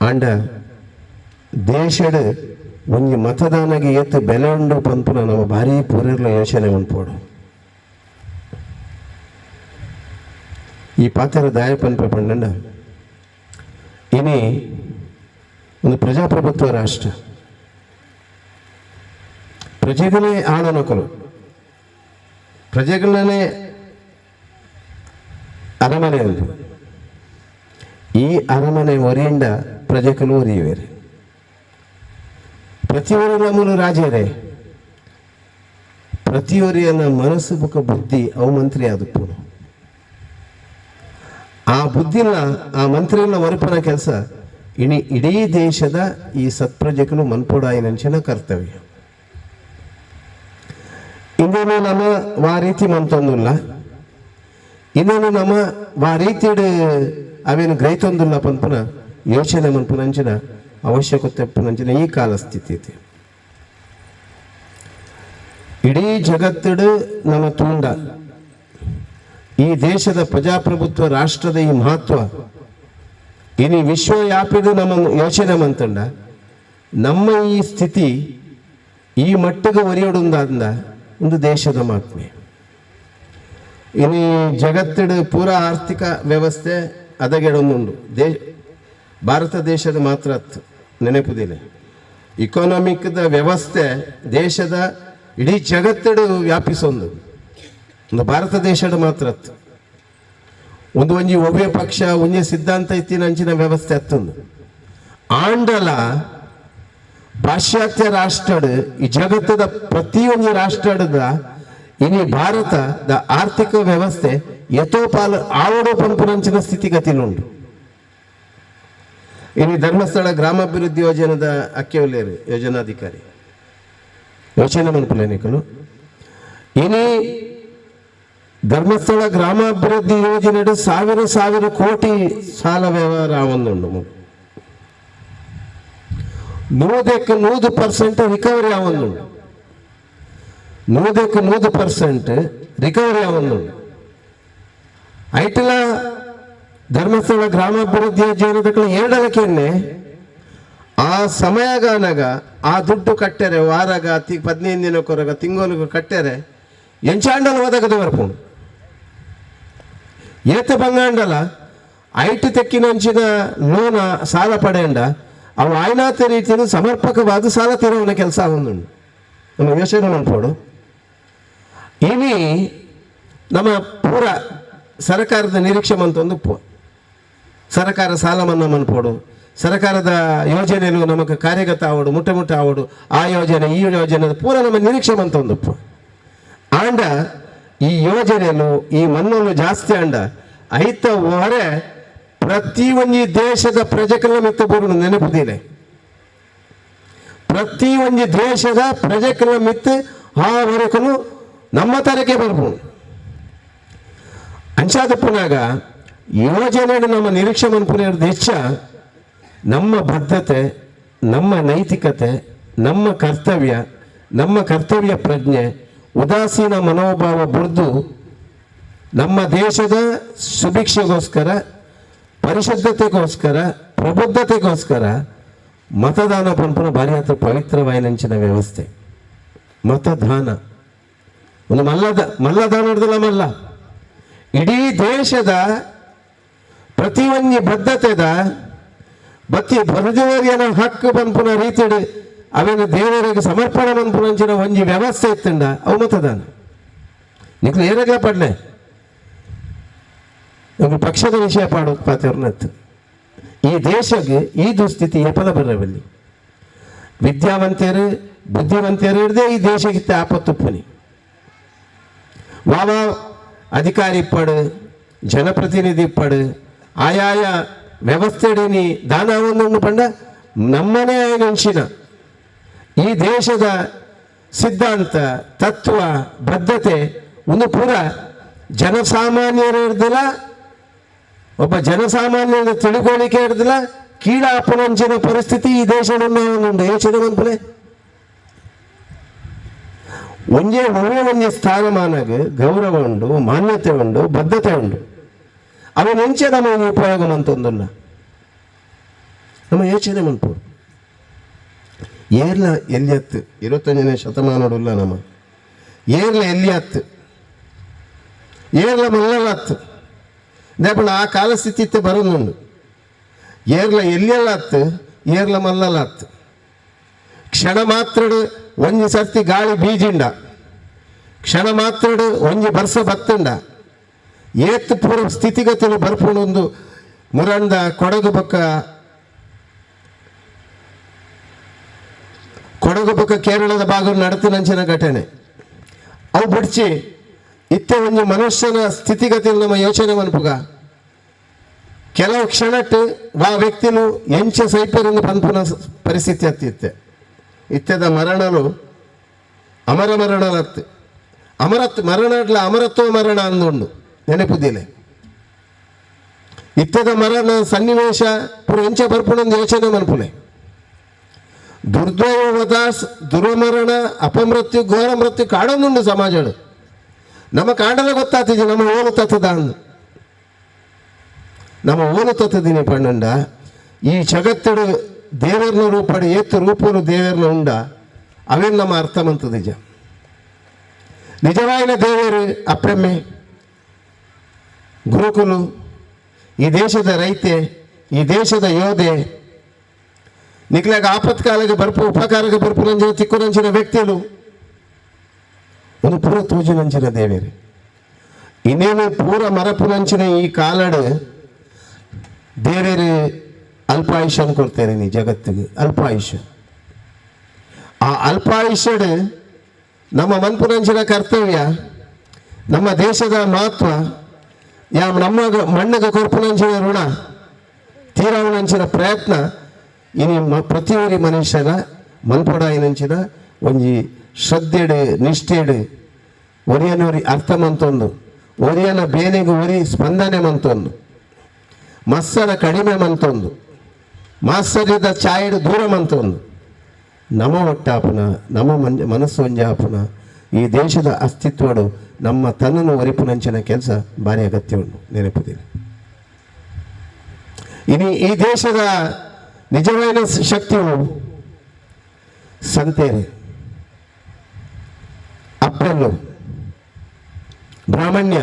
ಆಂಡ ದೇಶಡ್ ಒಂಜಿ ಮತದಾನಗೆ ಏತ್ ಬೆಲೆ ಉಂಡು ಪನ್ಪುನ ನಮ್ಮ ಭಾರಿ ಪೂರೆರ್ಲ ಯೋಚನೆ ಮನ್ಪೋಡು. ಈ ಪಾತ್ರ ದಾಯ ಪನ್ಪೆ ಪಂಡಂಡ ಇನಿ ಒಂದು ಪ್ರಜಾಪ್ರಭುತ್ವ ರಾಷ್ಟ್ರ, ಪ್ರಜೆಗಳೇ ಆಳನಕರು, ಪ್ರಜೆಗಳನ್ನೇ ಅರಮನೆ ಉಂಟು. ಈ ಅರಮನೆ ಒರಿಯಿಂದ ಪ್ರಜೆಗಳು ಒರಿಯುವೇರು. ಪ್ರತಿಯೊರು ನಮ್ಮನು ರಾಜರೇ, ಪ್ರತಿಯೊರಿಯನ ಮನಸ್ಸು ಬುಕ್ಕ ಬುದ್ಧಿ ಅವು ಮಂತ್ರಿ ಆದಪ್ಪನು. ಆ ಬುದ್ಧಿನ ಆ ಮಂತ್ರಿಯನ್ನ ಒರಪನ ಕೆಲಸ ಇಡೀ ದೇಶದ ಈ ಸತ್ಪ್ರಜೆಗಳು ಮನ್ಪೊಡಾಯಿನಂಚಿನ ಕರ್ತವ್ಯ. ಇನ್ನೇನು ನಮ್ಮ ವಾ ರೀತಿ ಮಂತೊಂದುಲ್ಲ, ಇನ್ನೇನು ನಮ್ಮ ವಾ ರೀತಿಡು ಅವೇನು ಗ್ರಹಿತೊಂದುಲ್ಲ ಪನ್ಪುನ ಯೋಚನೆ ಮನ್ಪುನಂಚಿನ ಅವಶ್ಯಕತೆ ಪುನಂಚಿನ ಈ ಕಾಲ ಸ್ಥಿತಿ ಐತಿ. ಇಡೀ ಜಗತ್ತಿಡು ನಮ್ಮ ತುಂಡ ಈ ದೇಶದ ಪ್ರಜಾಪ್ರಭುತ್ವ ರಾಷ್ಟ್ರದ ಈ ಮಹತ್ವ ಇನಿ ವಿಶ್ವವ್ಯಾಪಿದು ನಮ್ಮ ಯೋಚನೆ ಮಂತಂಡ ನಮ್ಮ ಈ ಸ್ಥಿತಿ ಈ ಮಟ್ಟಿಗೆ ಒರಿಯೊಡುಂದಾದ ಒಂದು ದೇಶದ ಮಹಾತ್ಮೆ. ಇನ್ನು ಜಗತ್ತಿಡು ಪೂರ ಆರ್ಥಿಕ ವ್ಯವಸ್ಥೆ ಅದಗೆಡೊಂದುಂಡು. ಭಾರತ ದೇಶದ ಮಾತ್ರ ನೆನಪುದಿಲ್ಲ. ಇಕಾನಮಿಕ್ದ ವ್ಯವಸ್ಥೆ ದೇಶದ ಇಡೀ ಜಗತ್ತಿಡು ವ್ಯಾಪಿಸೊಂದು, ಒಂದು ಭಾರತ ದೇಶದ ಮಾತ್ರ ಒಂದು ಒಂಜಿ ಒಬ್ಬೇ ಪಕ್ಷ ಒಂಜಿ ಸಿದ್ಧಾಂತ ಇತ್ತಿನ ಅಂಚಿನ ವ್ಯವಸ್ಥೆ ಅತ್ತೊಂದು. ಆಂಡಲ ಪಾಶ್ಚಾತ್ಯ ರಾಷ್ಟ್ರಡು ಈ ಜಗತ್ತದ ಪ್ರತಿಯೊಂದು ರಾಷ್ಟ್ರದ ಇನಿ ಭಾರತದ ಆರ್ಥಿಕ ವ್ಯವಸ್ಥೆ ಯಥೋಪಾಲ ಆವಡೋ ಪಂಪುನಂಚಿನ ಸ್ಥಿತಿಗತಿಲುಂಡು. ಇನಿ ಧರ್ಮಸ್ಥಳ ಗ್ರಾಮಾಭಿವೃದ್ಧಿ ಯೋಜನೆದ ಅಕ್ಕೆವಲ್ಲೇರು ಯೋಜನಾಧಿಕಾರಿ ಯೋಚನೆ ಮನ್ಪುಲೇನಿಕಲು. ಇನಿ ಧರ್ಮಸ್ಥಳ ಗ್ರಾಮಾಭಿವೃದ್ಧಿ ಯೋಜನೆ ಸಾವಿರ ಸಾವಿರ ಕೋಟಿ ಸಾಲ ವ್ಯವಹಾರ ಒಂದುಂಡು. 100% ರಿಕವರಿ ಆವೊಂದುಂಡು. 100% ರಿಕವರಿ ಆವೊಂದುಂಡು. ಐಟಲ ಧರ್ಮಸ್ಥಳ ಗ್ರಾಮಾಭಿವೃದ್ಧಿ ಯೋಜನೆ ಎರಡಲಕ್ಕೆನ್ನೆ ಆ ಸಮಯಗಾನಾಗ ಆ ದುಡ್ಡು ಕಟ್ಟರೆ ವಾರಾಗ 15 ದಿನಕ್ಕೊರಗ ತಿಂಗಳಿಗೆ ಕಟ್ಟರೆ ಎಂಚಾಂಡಲ ಒದಗದ ಬರ್ಪುಂಡು. ಏತ ಬಂಗಾಂಡಲ ಐಟು ತೆಕ್ಕಿನಂಚಿನ ಲೋನ ಸಾಲ ಪಡೆಯಂಡ ಅವು ಆಯ್ನಾತ ರೀತಿಯಲ್ಲಿ ಸಮರ್ಪಕವಾದ ಸಾಲ ತೀರವನ ಕೆಲಸ ಒಂದುಂಡು. ನಮ್ಮ ಯೋಚನೆ ಮಾಡ್ಬೋದು. ಇನಿ ನಮ್ಮ ಪೂರ ಸರ್ಕಾರದ ನಿರೀಕ್ಷೆ ಮಂತೊಂದು ಸರ್ಕಾರ ಸಾಲ ಮನ್ನಾ ಮನ್ಪೋಡು, ಸರ್ಕಾರದ ಯೋಜನೆಯು ನಮಗೆ ಕಾರ್ಯಗತ ಆವಡು, ಮುಟ್ಟೆ ಮುಟ್ಟೆ ಆವಡು, ಆ ಯೋಜನೆ ಈ ಯೋಜನೆ ಪೂರ ನಮ್ಮ ನಿರೀಕ್ಷೆ ಮಂತೊಂದು. ಆಂಡ ಈ ಯೋಜನೆಯನ್ನು ಈ ಮನ್ನಲು ಜಾಸ್ತಿ ಅಂಡ ಐತ ಹೊರೆ ಪ್ರತಿ ಒಂಜಿ ದೇಶದ ಪ್ರಜೆಗಳ ಮಿತ್ತ ಬರುನು ನೆನಪುದಿಲ್ಲ. ಪ್ರತಿ ಒಂಜಿ ದೇಶದ ಪ್ರಜೆಗಳ ಮಿತ್ತ ಆ ವರೆಗೂ ನಮ್ಮ ತರಕೆ ಬರ್ಬೋದು. ಅಂಚಾದಪ್ಪನಾಗ ಯೋಜನೆ ನಮ್ಮ ನಿರೀಕ್ಷೆ ಮನ್ಪುನ ಹೆಚ್ಚ ನಮ್ಮ ಬದ್ಧತೆ, ನಮ್ಮ ನೈತಿಕತೆ, ನಮ್ಮ ಕರ್ತವ್ಯ, ನಮ್ಮ ಕರ್ತವ್ಯ ಪ್ರಜ್ಞೆ, ಉದಾಸೀನ ಮನೋಭಾವ ಬುರ್ದು ನಮ್ಮ ದೇಶದ ಸುಭಿಕ್ಷೆಗೋಸ್ಕರ, ಪರಿಶುದ್ಧತೆಗೋಸ್ಕರ, ಪ್ರಬುದ್ಧತೆಗೋಸ್ಕರ ಮತದಾನ ಪಂಪನ ಭಾರಿ ಹತ್ರ ಪವಿತ್ರವಾಯಿನಂಚಿನ ವ್ಯವಸ್ಥೆ ಮತದಾನ. ಒಂದು ಮಲ್ಲದಾನ ಹಿಡ್ದಲ್ಲ ಮಲ್ಲ ಇಡೀ ದೇಶದ ಪ್ರತಿಯೊಂದು ಬದ್ಧತೆದ ಬತ್ತಿ ಬರದೇವರಿಯನ ಹಕ್ಕು ಪಂಪುನ ರೀತಿಡು ಅವೇನು ದೇವರಿಗೆ ಸಮರ್ಪಣೆ ಮನ್ಪುನಂಚಿನ ಒಂಜಿ ವ್ಯವಸ್ಥೆ ಇತ್ತಂಡ ಅವು ಮತದಾನ. ನಿಕ್ಲು ಏನಾಗಲ ಪಡ್ಲೆ ನಮ್ಗೆ ಪಕ್ಷದ ವಿಷಯ ಪಾಡೋ ಪಾತ್ರನತ್ತು. ಈ ದೇಶಕ್ಕೆ ಈ ದುಸ್ಥಿತಿ ಎಪಲ ಬರವಲ್ಲಿ. ವಿದ್ಯಾವಂತರು ಬುದ್ಧಿವಂತರು ಹಿಡ್ದೆ ಈ ದೇಶಕ್ಕೆ ಆಪತ್ತು ಪುನಿ. ವಾವ ಅಧಿಕಾರಿ ಪಡು, ಜನಪ್ರತಿನಿಧಿ ಪಡು, ಆಯಾಯ ವ್ಯವಸ್ಥೆಡೀನಿ ದಾನ ಒಂದೊಂದು ಪಂಡ ನಮ್ಮನೇ ಅಂಚಿನ ಈ ದೇಶದ ಸಿದ್ಧಾಂತ, ತತ್ವ, ಬದ್ಧತೆ ಒಂದು ಪೂರ ಜನಸಾಮಾನ್ಯರು ಹಿಡ್ದಿಲ್ಲ, ಒಬ್ಬ ಜನಸಾಮಾನ್ಯರ ತಿಳುವಳಿಕೆ ಹಿಡ್ದಿಲ್ಲ, ಕೀಳಾಪನಂಚಿನ ಪರಿಸ್ಥಿತಿ ಈ ದೇಶವನ್ನು ಯೋಚನೆ ಮನ್ಪಲೆ. ಒಂಜೇ ಒಳ್ಳೆ ಒಂಜಿ ಸ್ಥಾನಮಾನಗೆ ಗೌರವ ಉಂಡು, ಮಾನ್ಯತೆ ಉಂಡು, ಬದ್ಧತೆ ಉಂಡು. ಅವನೆಂಚೆ ನಮ್ಮ ಉಪಯೋಗ ಮಂತೊಂದಲ್ಲ ನಮ್ಮ ಯೋಚನೆ ಮನ್ಪು. ಏರ್ಲ ಎಲ್ಲಿಯತ್ತು 21ನೇ ಶತಮಾನಡುಲ್ಲ ನಮ್ಮ ಏರ್ಲ ಎಲ್ಲಿಯತ್ತು ಏರ್ಲ ಮಲ್ಲಲತ್ತು ದೇಪಣ ಆ ಕಾಲಸ್ಥಿತಿ ಇತ್ತೆ ಬರೋದುಂಡು. ಏರ್ಲ ಎಲ್ಲಿಯಲ್ಲ ಏರ್ಲ ಮಲ್ಲಲತ್ತು. ಕ್ಷಣ ಮಾತ್ರಡು ಒಂಜಿ ಸರ್ತಿ ಗಾಳಿ ಬೀಜಿಂಡ, ಕ್ಷಣ ಮಾತ್ರಡು ಒಂಜಿ ಬರ್ಸ ಬತ್ತಂಡ, ಏತ್ ಪೂರ ಸ್ಥಿತಿಗತಿಲು ಬರ್ಪುಂಡೊಂದು ಮುರಂದ ಕೊಡಗು ಬೊಕ್ಕ ಕೊಡಗು ಬೊಕ್ಕ ಕೇರಳದ ಭಾಗ ನಡತಿನಂಚಿನ ಘಟನೆ ಅವು ಬಿಡ್ಚಿ ಇತ್ತೆ ಒಂಜಿ ಮನುಷ್ಯನ ಸ್ಥಿತಿಗತಿಯಲ್ಲಿ ನಮ್ಮ ಯೋಚನೆ ಮನ್ಪುಗ. ಕೆಲವು ಕ್ಷಣಟ್ಟು ಆ ವ್ಯಕ್ತಿನು ಎಂಚ ಸೈಪರಿಂದ ಪನ್ಪುನ ಪರಿಸ್ಥಿತಿ ಅತ್ತಿತ್ತೆ. ಇತ್ತೆದ ಮರಣಲು ಅಮರ ಮರಣಲತ್ತು ಅಮರತ್ ಮರಣಡ್ಲ ಅಮರತ್ವ ಮರಣ ಅಂದುಂಡು ನೆನಪುದಿಲ್ಲ. ಇತ್ತೆದ ಮರಣ ಸನ್ನಿವೇಶ ಪೂರ ಎಂಚ ಬರ್ಪುಣಂದು ಯೋಚನೆ ಮನ್ಪುಲೆ. ದುರ್ದೈವದ ದುರ್ಮರಣ ಅಪಮೃತ್ಯು ಘೋರ ಮೃತ್ಯು ಕಾಡೊಂದುಂಡು ಸಮಾಜಡು. ನಮ್ಮ ಕಾಂಡಲ ಗೊತ್ತಾತಿಜಿ ನಮ್ಮ ಓಲು ತತ್ತದ ಅಂದು ನಮ್ಮ ಓಲು ತತ್ತದಿನಿ ಪಣ್ಣಂಡ. ಈ ಜಗತ್ತಡು ದೇವರನ ರೂಪಡು ಏತ್ತು ರೂಪನು ದೇವರನ ಉಂಡ ಅವೇನು ನಮ್ಮ ಅರ್ಥ ಮಂತದಿಜ. ನಿಜವಾಯಿನ ದೇವರು ಅಪ್ರಮ್ಮೆ ಗುರುಕುಲು ಈ ದೇಶದ ರೈತೆ ಈ ದೇಶದ ಯೋಧೆ ನಿಕ್ಲಾಗ ಆಪತ್ಕಾಲಕ್ಕೆ ಬರ್ಪು ಉಪಕಾರಕ್ಕೆ ಬರ್ಪು ನಂಚಿನ ತಿಕ್ಕು ನಂಚಿನ ವ್ಯಕ್ತಿಗಳು ಒಂದು ಪೂರ ತೋಜಿನಂಚಿನ ದೇವೇರು ಇನ್ನೇನು ಪೂರ ಮರಪುನಂಚಿನ ಈ ಕಾಲಡು ದೇವೇರು ಅಲ್ಪಾಯುಷ್ಯನ ಕೊಡ್ತೇನೆ ನೀ ಜಗತ್ತಿಗೆ ಅಲ್ಪಾಯುಷ್ಯ. ಆ ಅಲ್ಪಾಯುಷ್ಯಡು ನಮ್ಮ ಮನ್ಪುನಂಚಿನ ಕರ್ತವ್ಯ ನಮ್ಮ ದೇಶದ ಮಹತ್ವ ಯಾ ನಮ್ಮ ಮಣ್ಣಿಗೆ ಕೊರ್ಪುನಂಚಿನ ಋಣ ತೀರಾವಣಂಚಿನ ಪ್ರಯತ್ನ ಇನಿ ಪ್ರತಿಯೊರಿ ಮನುಷ್ಯನ ಮನ್ಪೊಡಾಯಿನಂಚಿನ ಒಂಜಿ ಶ್ರದ್ಧೆಡು ನಿಷ್ಠೆಡು ಒರಿಯನೊರಿ ಅರ್ಥ ಮಂತೊಂದು ಒರಿಯನ ಬೇನೆಗೆ ಒರಿ ಸ್ಪಂದನೆ ಮಂತೊಂದು ಮತ್ಸರ ಕಡಿಮೆ ಮಂತೊಂದು ಮಾತ್ಸರ್ಯದ ಛಾಯೆಡು ದೂರ ಮಂತೊಂದು ನಮ ಒಟ್ಟಾಪುನ ನಮ್ಮ ಮನಸ್ಸು ಒಂಜಾಪುನ ಈ ದೇಶದ ಅಸ್ತಿತ್ವಡು ನಮ್ಮ ತನ್ನನ್ನು ಒರಿಪುನಂಚಿನ ಕೆಲಸ ಭಾರಿ ಅಗತ್ಯ ಉಂಟು ನೆನಪುದಿಲ್ಲ. ಇನಿ ಈ ದೇಶದ ನಿಜವಾದ ಶಕ್ತಿಯು ಸಂತೇರಿ ಅಪ್ಪೆಲ್ಲು ಬ್ರಾಹ್ಮಣ್ಯ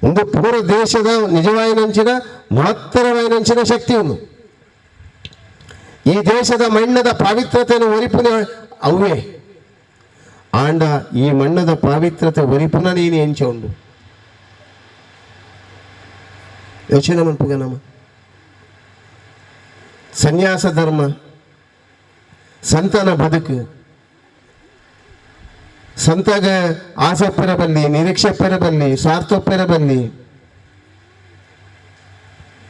ಒಂದು ಪೂರ ದೇಶದ ನಿಜವಾಯಿನಂಚಿನ ಮಹತ್ತರವಾಯಿನಂಚಿನ ಶಕ್ತಿ ಒಂದು. ಈ ದೇಶದ ಮಣ್ಣದ ಪಾವಿತ್ರತೆಯನ್ನು ಒರಿಪುನ ಅವೇ ಆಂಡ ಈ ಮಣ್ಣದ ಪಾವಿತ್ರತೆ ಒರಿಪುನ ನೀನು ಎಂಚ ಉಂಡು ಯೋಚನೆ ಮನ್ಪುಗ ನಮ್ಮ ಸನ್ಯಾಸ ಧರ್ಮ ಸಂತನ ಬದುಕು ಸಂತಾಗ ಆಸೆ ಪೆರಬಲ್ಲಿ ನಿರೀಕ್ಷೆ ಪೆರಬಲ್ಲಿ ಸ್ವಾರ್ಥ ಪೆರಬಲ್ಲಿ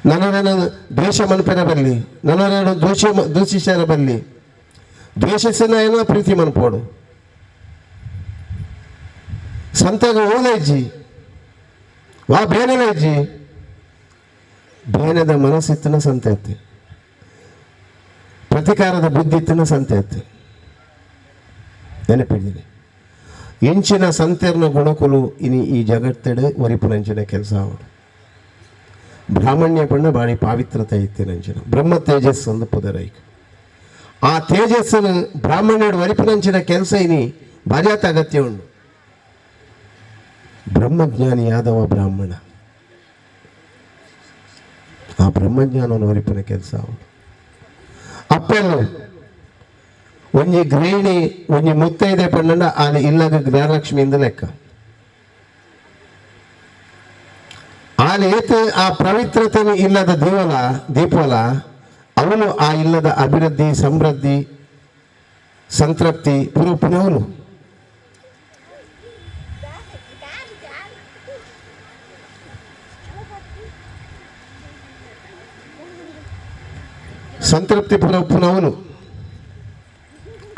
ನನ್ನನ್ನು ದ್ವೇಷ ಮನ್ಪೆರಬಲ್ಲಿ ನನ್ನನ್ನು ದೂಷಿಸರಬಲ್ಲಿ ದ್ವೇಷಿಸಿನ ಏನೋ ಪ್ರೀತಿ ಮನ್ಪೋಡು ಸಂತಾಗ ಓಲೈಜಿ ವಾ ಬೇನೆಲೈಜಿ ಬೇನದ ಮನಸ್ಸಿತ್ತನ ಸಂತೆ ಪ್ರತಿಕಾರದ ಬುದ್ಧಿ ಇತ್ತನ ಸಂತೆ ನೆನಪಿದ್ದೀನಿ. ಎಂಚಿನ ಸಂತೆರ್ನ ಗುಣಕುಲು ಇನಿ ಈ ಜಗತ್ತೆಡೆ ಒರಿಪುನಂಚಿನ ಕೆಲಸ ಅವಡು ಬ್ರಾಹ್ಮಣ್ಯ ಪಣ್ಣ ಬಾರಿ ಪಾವಿತ್ರತೆ ಇತ್ತಿನಂಚಿನ ಬ್ರಹ್ಮ ತೇಜಸ್ ಒಂದು ಪುದರೈಕ ಆ ತೇಜಸ್ಸನ್ನು ಬ್ರಾಹ್ಮಣ್ಯಡು ಒರಿಪುನಂಚಿನ ಕೆಲಸ ಇನಿ ಬಾಜಾತ ಅಗತ್ಯ ಉಂಡು. ಬ್ರಹ್ಮಜ್ಞಾನಿಯಾದವ ಬ್ರಾಹ್ಮಣ ಆ ಬ್ರಹ್ಮಜ್ಞಾನವನ್ನು ಒರಿಪುನ ಕೆಲಸ ಅವನು. ಅಪ್ಪೆಲ್ಲು ಒಂಜಿ ಗೃಹಿಣಿ ಒಂಜಿ ಮುತ್ತೈದೆ ಪಂಡ ಆನೆ ಇಲ್ಲಗ ಜ್ಞಾನಲಕ್ಷ್ಮಿಯಿಂದ ಲೆಕ್ಕ ಆನೆ ಏತ ಆ ಪವಿತ್ರತೆ ಇಲ್ಲದ ದೇವಲ ದೀಪಲ ಅವನು ಆ ಇಲ್ಲದ ಅಭಿವೃದ್ಧಿ ಸಮೃದ್ಧಿ ಸಂತೃಪ್ತಿ ಪೂರ್ವಪುನವನು. ಸಂತೃಪ್ತಿ ಪುನಃ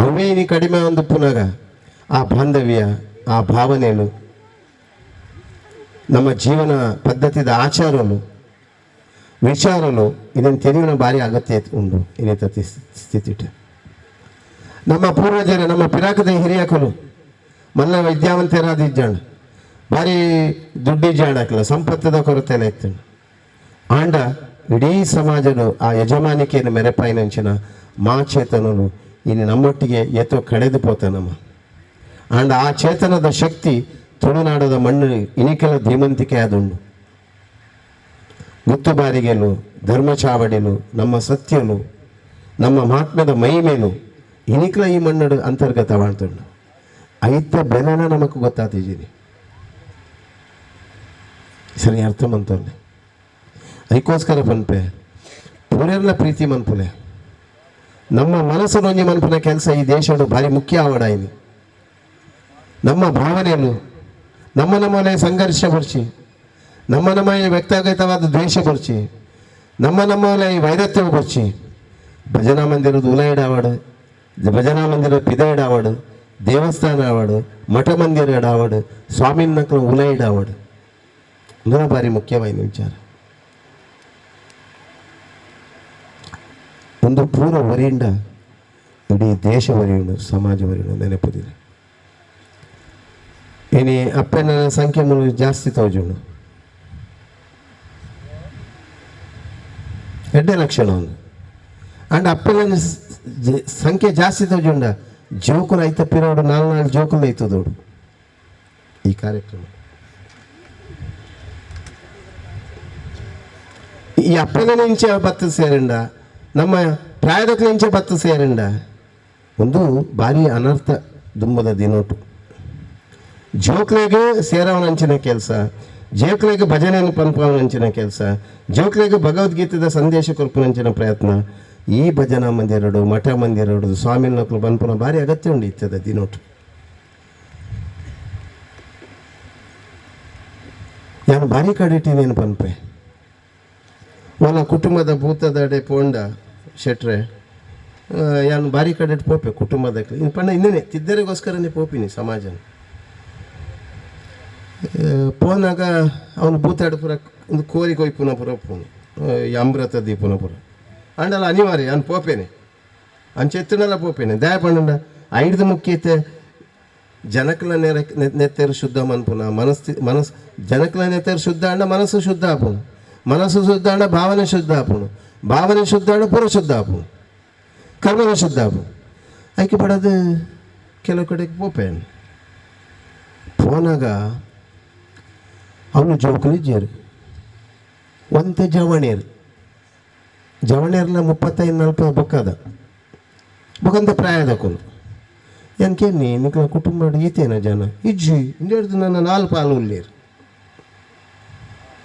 ಅವೇ ಇನಿ ಕಡಿಮೆ ಒಂದು ಪುನಗ ಆ ಬಾಂಧವ್ಯ ಆ ಭಾವನೆಗಳು ನಮ್ಮ ಜೀವನ ಪದ್ಧತಿದ ಆಚಾರಗಳು ವಿಚಾರಗಳು ಇದನ್ನು ತಿಳಿಯುವ ಭಾರಿ ಅಗತ್ಯ ಉಂಟು ಇನ್ನಿತ ಸ್ಥಿತಿ. ನಮ್ಮ ಪೂರ್ವಜರು ನಮ್ಮ ಪಿರಾಕದ ಹಿರಿಯಕರು ಮಲ್ಲ ವಿದ್ಯಾವಂತರಾದ ಇಜ್ಜಾಣ ಭಾರಿ ದುಡ್ಡಿಜ್ಜಾಣಕ್ಕಲ್ಲ ಸಂಪತ್ತದ ಕೊರತೆ ಎಲ್ಲ ಇತ್ತು. ಆಂಡ ಇಡೀ ಸಮಾಜದ ಆ ಯಜಮಾನಿಕೆಯನ್ನು ಮೆರೆಪಾಯಿನಂಚಿನ ಮಾ ಚೇತನನು ಇನ್ನು ನಮ್ಮೊಟ್ಟಿಗೆ ಎತ್ತೋ ಕಳೆದು ಪೋತನಮ್ಮ. ಆಂಡ ಆ ಚೇತನದ ಶಕ್ತಿ ತುಳುನಾಡದ ಮಣ್ಣು ಇನಿಕೆಲ ಧೀಮಂತಿಕೆ ಆದುಂಡು. ಗುತ್ತುಬಾರಿಗೆಲು ಧರ್ಮಚಾವಡಿಲು ನಮ್ಮ ಸತ್ಯಲು ನಮ್ಮ ಮಹಾತ್ಮ್ಯದ ಮೈ ಮೇಲು ಇನಿಕಲ ಈ ಮಣ್ಣು ಅಂತರ್ಗತವಾಡ್ತುಂಡು. ಐತ ಬೆಲೆನ ನಮಕ್ ಗೊತ್ತಾತಿದ್ದೀನಿ ಸರಿ ಅರ್ಥ ಮಂತೊಂದೆ. ಅದಕ್ಕೋಸ್ಕರ ಪನ್ಪೆ ಪೂರೆಲ್ಲ ಪ್ರೀತಿ ಮನ್ಪುಲೆ ನಮ್ಮ ಮನಸ್ಸು ನೊಂಜಿ ಮನ್ಪುನ ಕೆಲಸ ಈ ದೇಶಡು ಭಾರಿ ಮುಖ್ಯ ಆವಡಾಯಿನಿ. ನಮ್ಮ ಭಾವನೆಯನ್ನು ನಮ್ಮ ನಮ್ಮನೆ ಸಂಘರ್ಷ ಬರ್ಚಿ ನಮ್ಮ ನಮ್ಮ ವ್ಯಕ್ತಿಗತವಾದ ದ್ವೇಷ ಬರ್ಚಿ ನಮ್ಮ ನಮ್ಮನೆ ವೈರತ್ವ ಬರ್ಚಿ ಭಜನಾ ಮಂದಿರದ ಉಲೈಡಾವಡು ಭಜನಾ ಮಂದಿರ ಪಿದೈಡಾವಡು ದೇವಸ್ಥಾನ ಆವಡು ಮಠ ಮಂದಿರ ಎಡಾವಡು ಸ್ವಾಮಿನ ಉಲೈಡಾವಡು ಇಂದು ಭಾರಿ ಮುಖ್ಯವಾದ ವಿಚಾರ. ಒಂದು ಪೂರ ವರಿಂಡ ಇಡೀ ದೇಶ ವರಿಯುಂಡು ಸಮಾಜ ವರಿಯುಂಡು ನೆನಪುದಿಲ್ಲ. ಇನಿ ಅಪ್ಪನ ಸಂಖ್ಯೆ ಮೂಲ ಜಾಸ್ತಿ ತೋಜುಂಡು ಎಡ್ಡೆ ಲಕ್ಷಣ ಒಂದು. ಅಂಡ್ ಅಪ್ಪನ ಸಂಖ್ಯೆ ಜಾಸ್ತಿ ತೋಜುಂಡ ಜೋಕುಲು ಐತ ಪಿರೋಡು ನಾಲ್ಕು ನಾಲ್ಕು ಜೋಕುಲು ಐತದೋಡು. ಈ ಕಾರ್ಯಕ್ರಮ ಈ ಅಪ್ಪನ ಇಂಚೆ ಬತ್ತು ಸೇರಂಡ ನಮ್ಮ ಪ್ರಾಯದಕ್ಕೂ ಇಂಚೆ ಬತ್ತು ಸೇರಂಡ ಒಂದು ಭಾರಿ ಅನರ್ಥ ದುಂಬದ ದಿನೋಟು. ಜೋಕ್ಲೆಗೆ ಸೇರವನಂಚಿನ ಕೆಲಸ, ಜೋಕ್ಲೆಗೆ ಭಜನೆಯನ್ನು ಪಂಪವನಂಚಿನ ಕೆಲಸ, ಜೋಕ್ಲೆಗೆ ಭಗವದ್ಗೀತೆದ ಸಂದೇಶ ಕೊರ್ಪುನಂಚಿನ ಪ್ರಯತ್ನ ಈ ಭಜನಾ ಮಂದಿರಡು ಮಠ ಮಂದಿರಡು ಸ್ವಾಮಿನಕ್ಲು ಬನ್ಪುನ ಭಾರಿ ಅಗತ್ಯ ಉಂಡು ಇತ್ತದ ದಿನೋಟು. ನಾನು ಭಾರಿ ಕಡಿಟ್ಟಿನೇನು ಪನ್ಪೆ ಒಲ ಕುಟುಂಬದ ಭೂತದಡೆ ಪೋಂಡ ಶೆಟ್ರೆ ಯಾನು ಭಾರಿ ಕಡೆಟ್ ಪೋಪೆ ಕುಟುಂಬದ ಇನ್ನು ಪಂಡ ಇನ್ನೇನೆ ತಿದ್ದರಿಗೋಸ್ಕರನೇ ಪೋಪಿನಿ ಸಮಾಜನ ಪೋನಾಗ ಅವನು ಭೂತಾಡು ಪೂರ ಒಂದು ಕೋರಿ ಕೊಯ್ಪುನ ಪೂರ ಪೋನು ಅಮೃತ ದೀಪುನ ಪೂರ ಅಂಡಲ್ಲ ಅನಿವಾರ್ಯ ನಾನು ಪೋಪೇನೆ ಅಂಚೆತ್ತನಲ್ಲ ಪೋಪೇನೆ ದಯ ಪಂಡ ಐಡ್ದು ಮುಖ್ಯತೆ ಜನಕಲ ನೆರ ನೆತ್ತೆರು ಶುದ್ಧ ಮನ್ಪುನ ಮನಸ್ಸು ಜನಕಲ ನೆತ್ತೆರು ಶುದ್ಧ ಅಂಡ ಮನಸ್ಸು ಶುದ್ಧ ಆಪುನು, ಮನಸ್ಸು ಶುದ್ಧ ಅಂಡ ಭಾವನೆ ಶುದ್ಧ ಆಪುನು, ಭಾವನೆ ಶುದ್ಧ ಅಂಡ ಪೂರ ಶುದ್ಧ ಆಪುನು, ಕರ್ಮನ ಶುದ್ಧ ಆಪುನು. ಆಯ್ಕೆ ಪಡೋದು ಕೆಲವು ಕಡೆಗೆ ಪೋಪೇನೆ ಪೋನಾಗ ಅವನು ಜೋಕುಲಿ ಜೇರು ಒಂತೆ ಜವಣೇರು ಜವಣೇರ್ಲ 35 40 ಬೊಕ್ಕದ ಬೊಕ್ಕಂತ ಪ್ರಾಯದಕ್ಕೂ ಏನ್ಕೇನಿ ನಿಕ್ಲ ಕುಟುಂಬ ಈತೇನ ಜನ ಇಜ್ಜಿ ಇಂದೇಡ್ದು ನನ್ನ 4 ಪಾಲು ಉಳ್ಳೇರು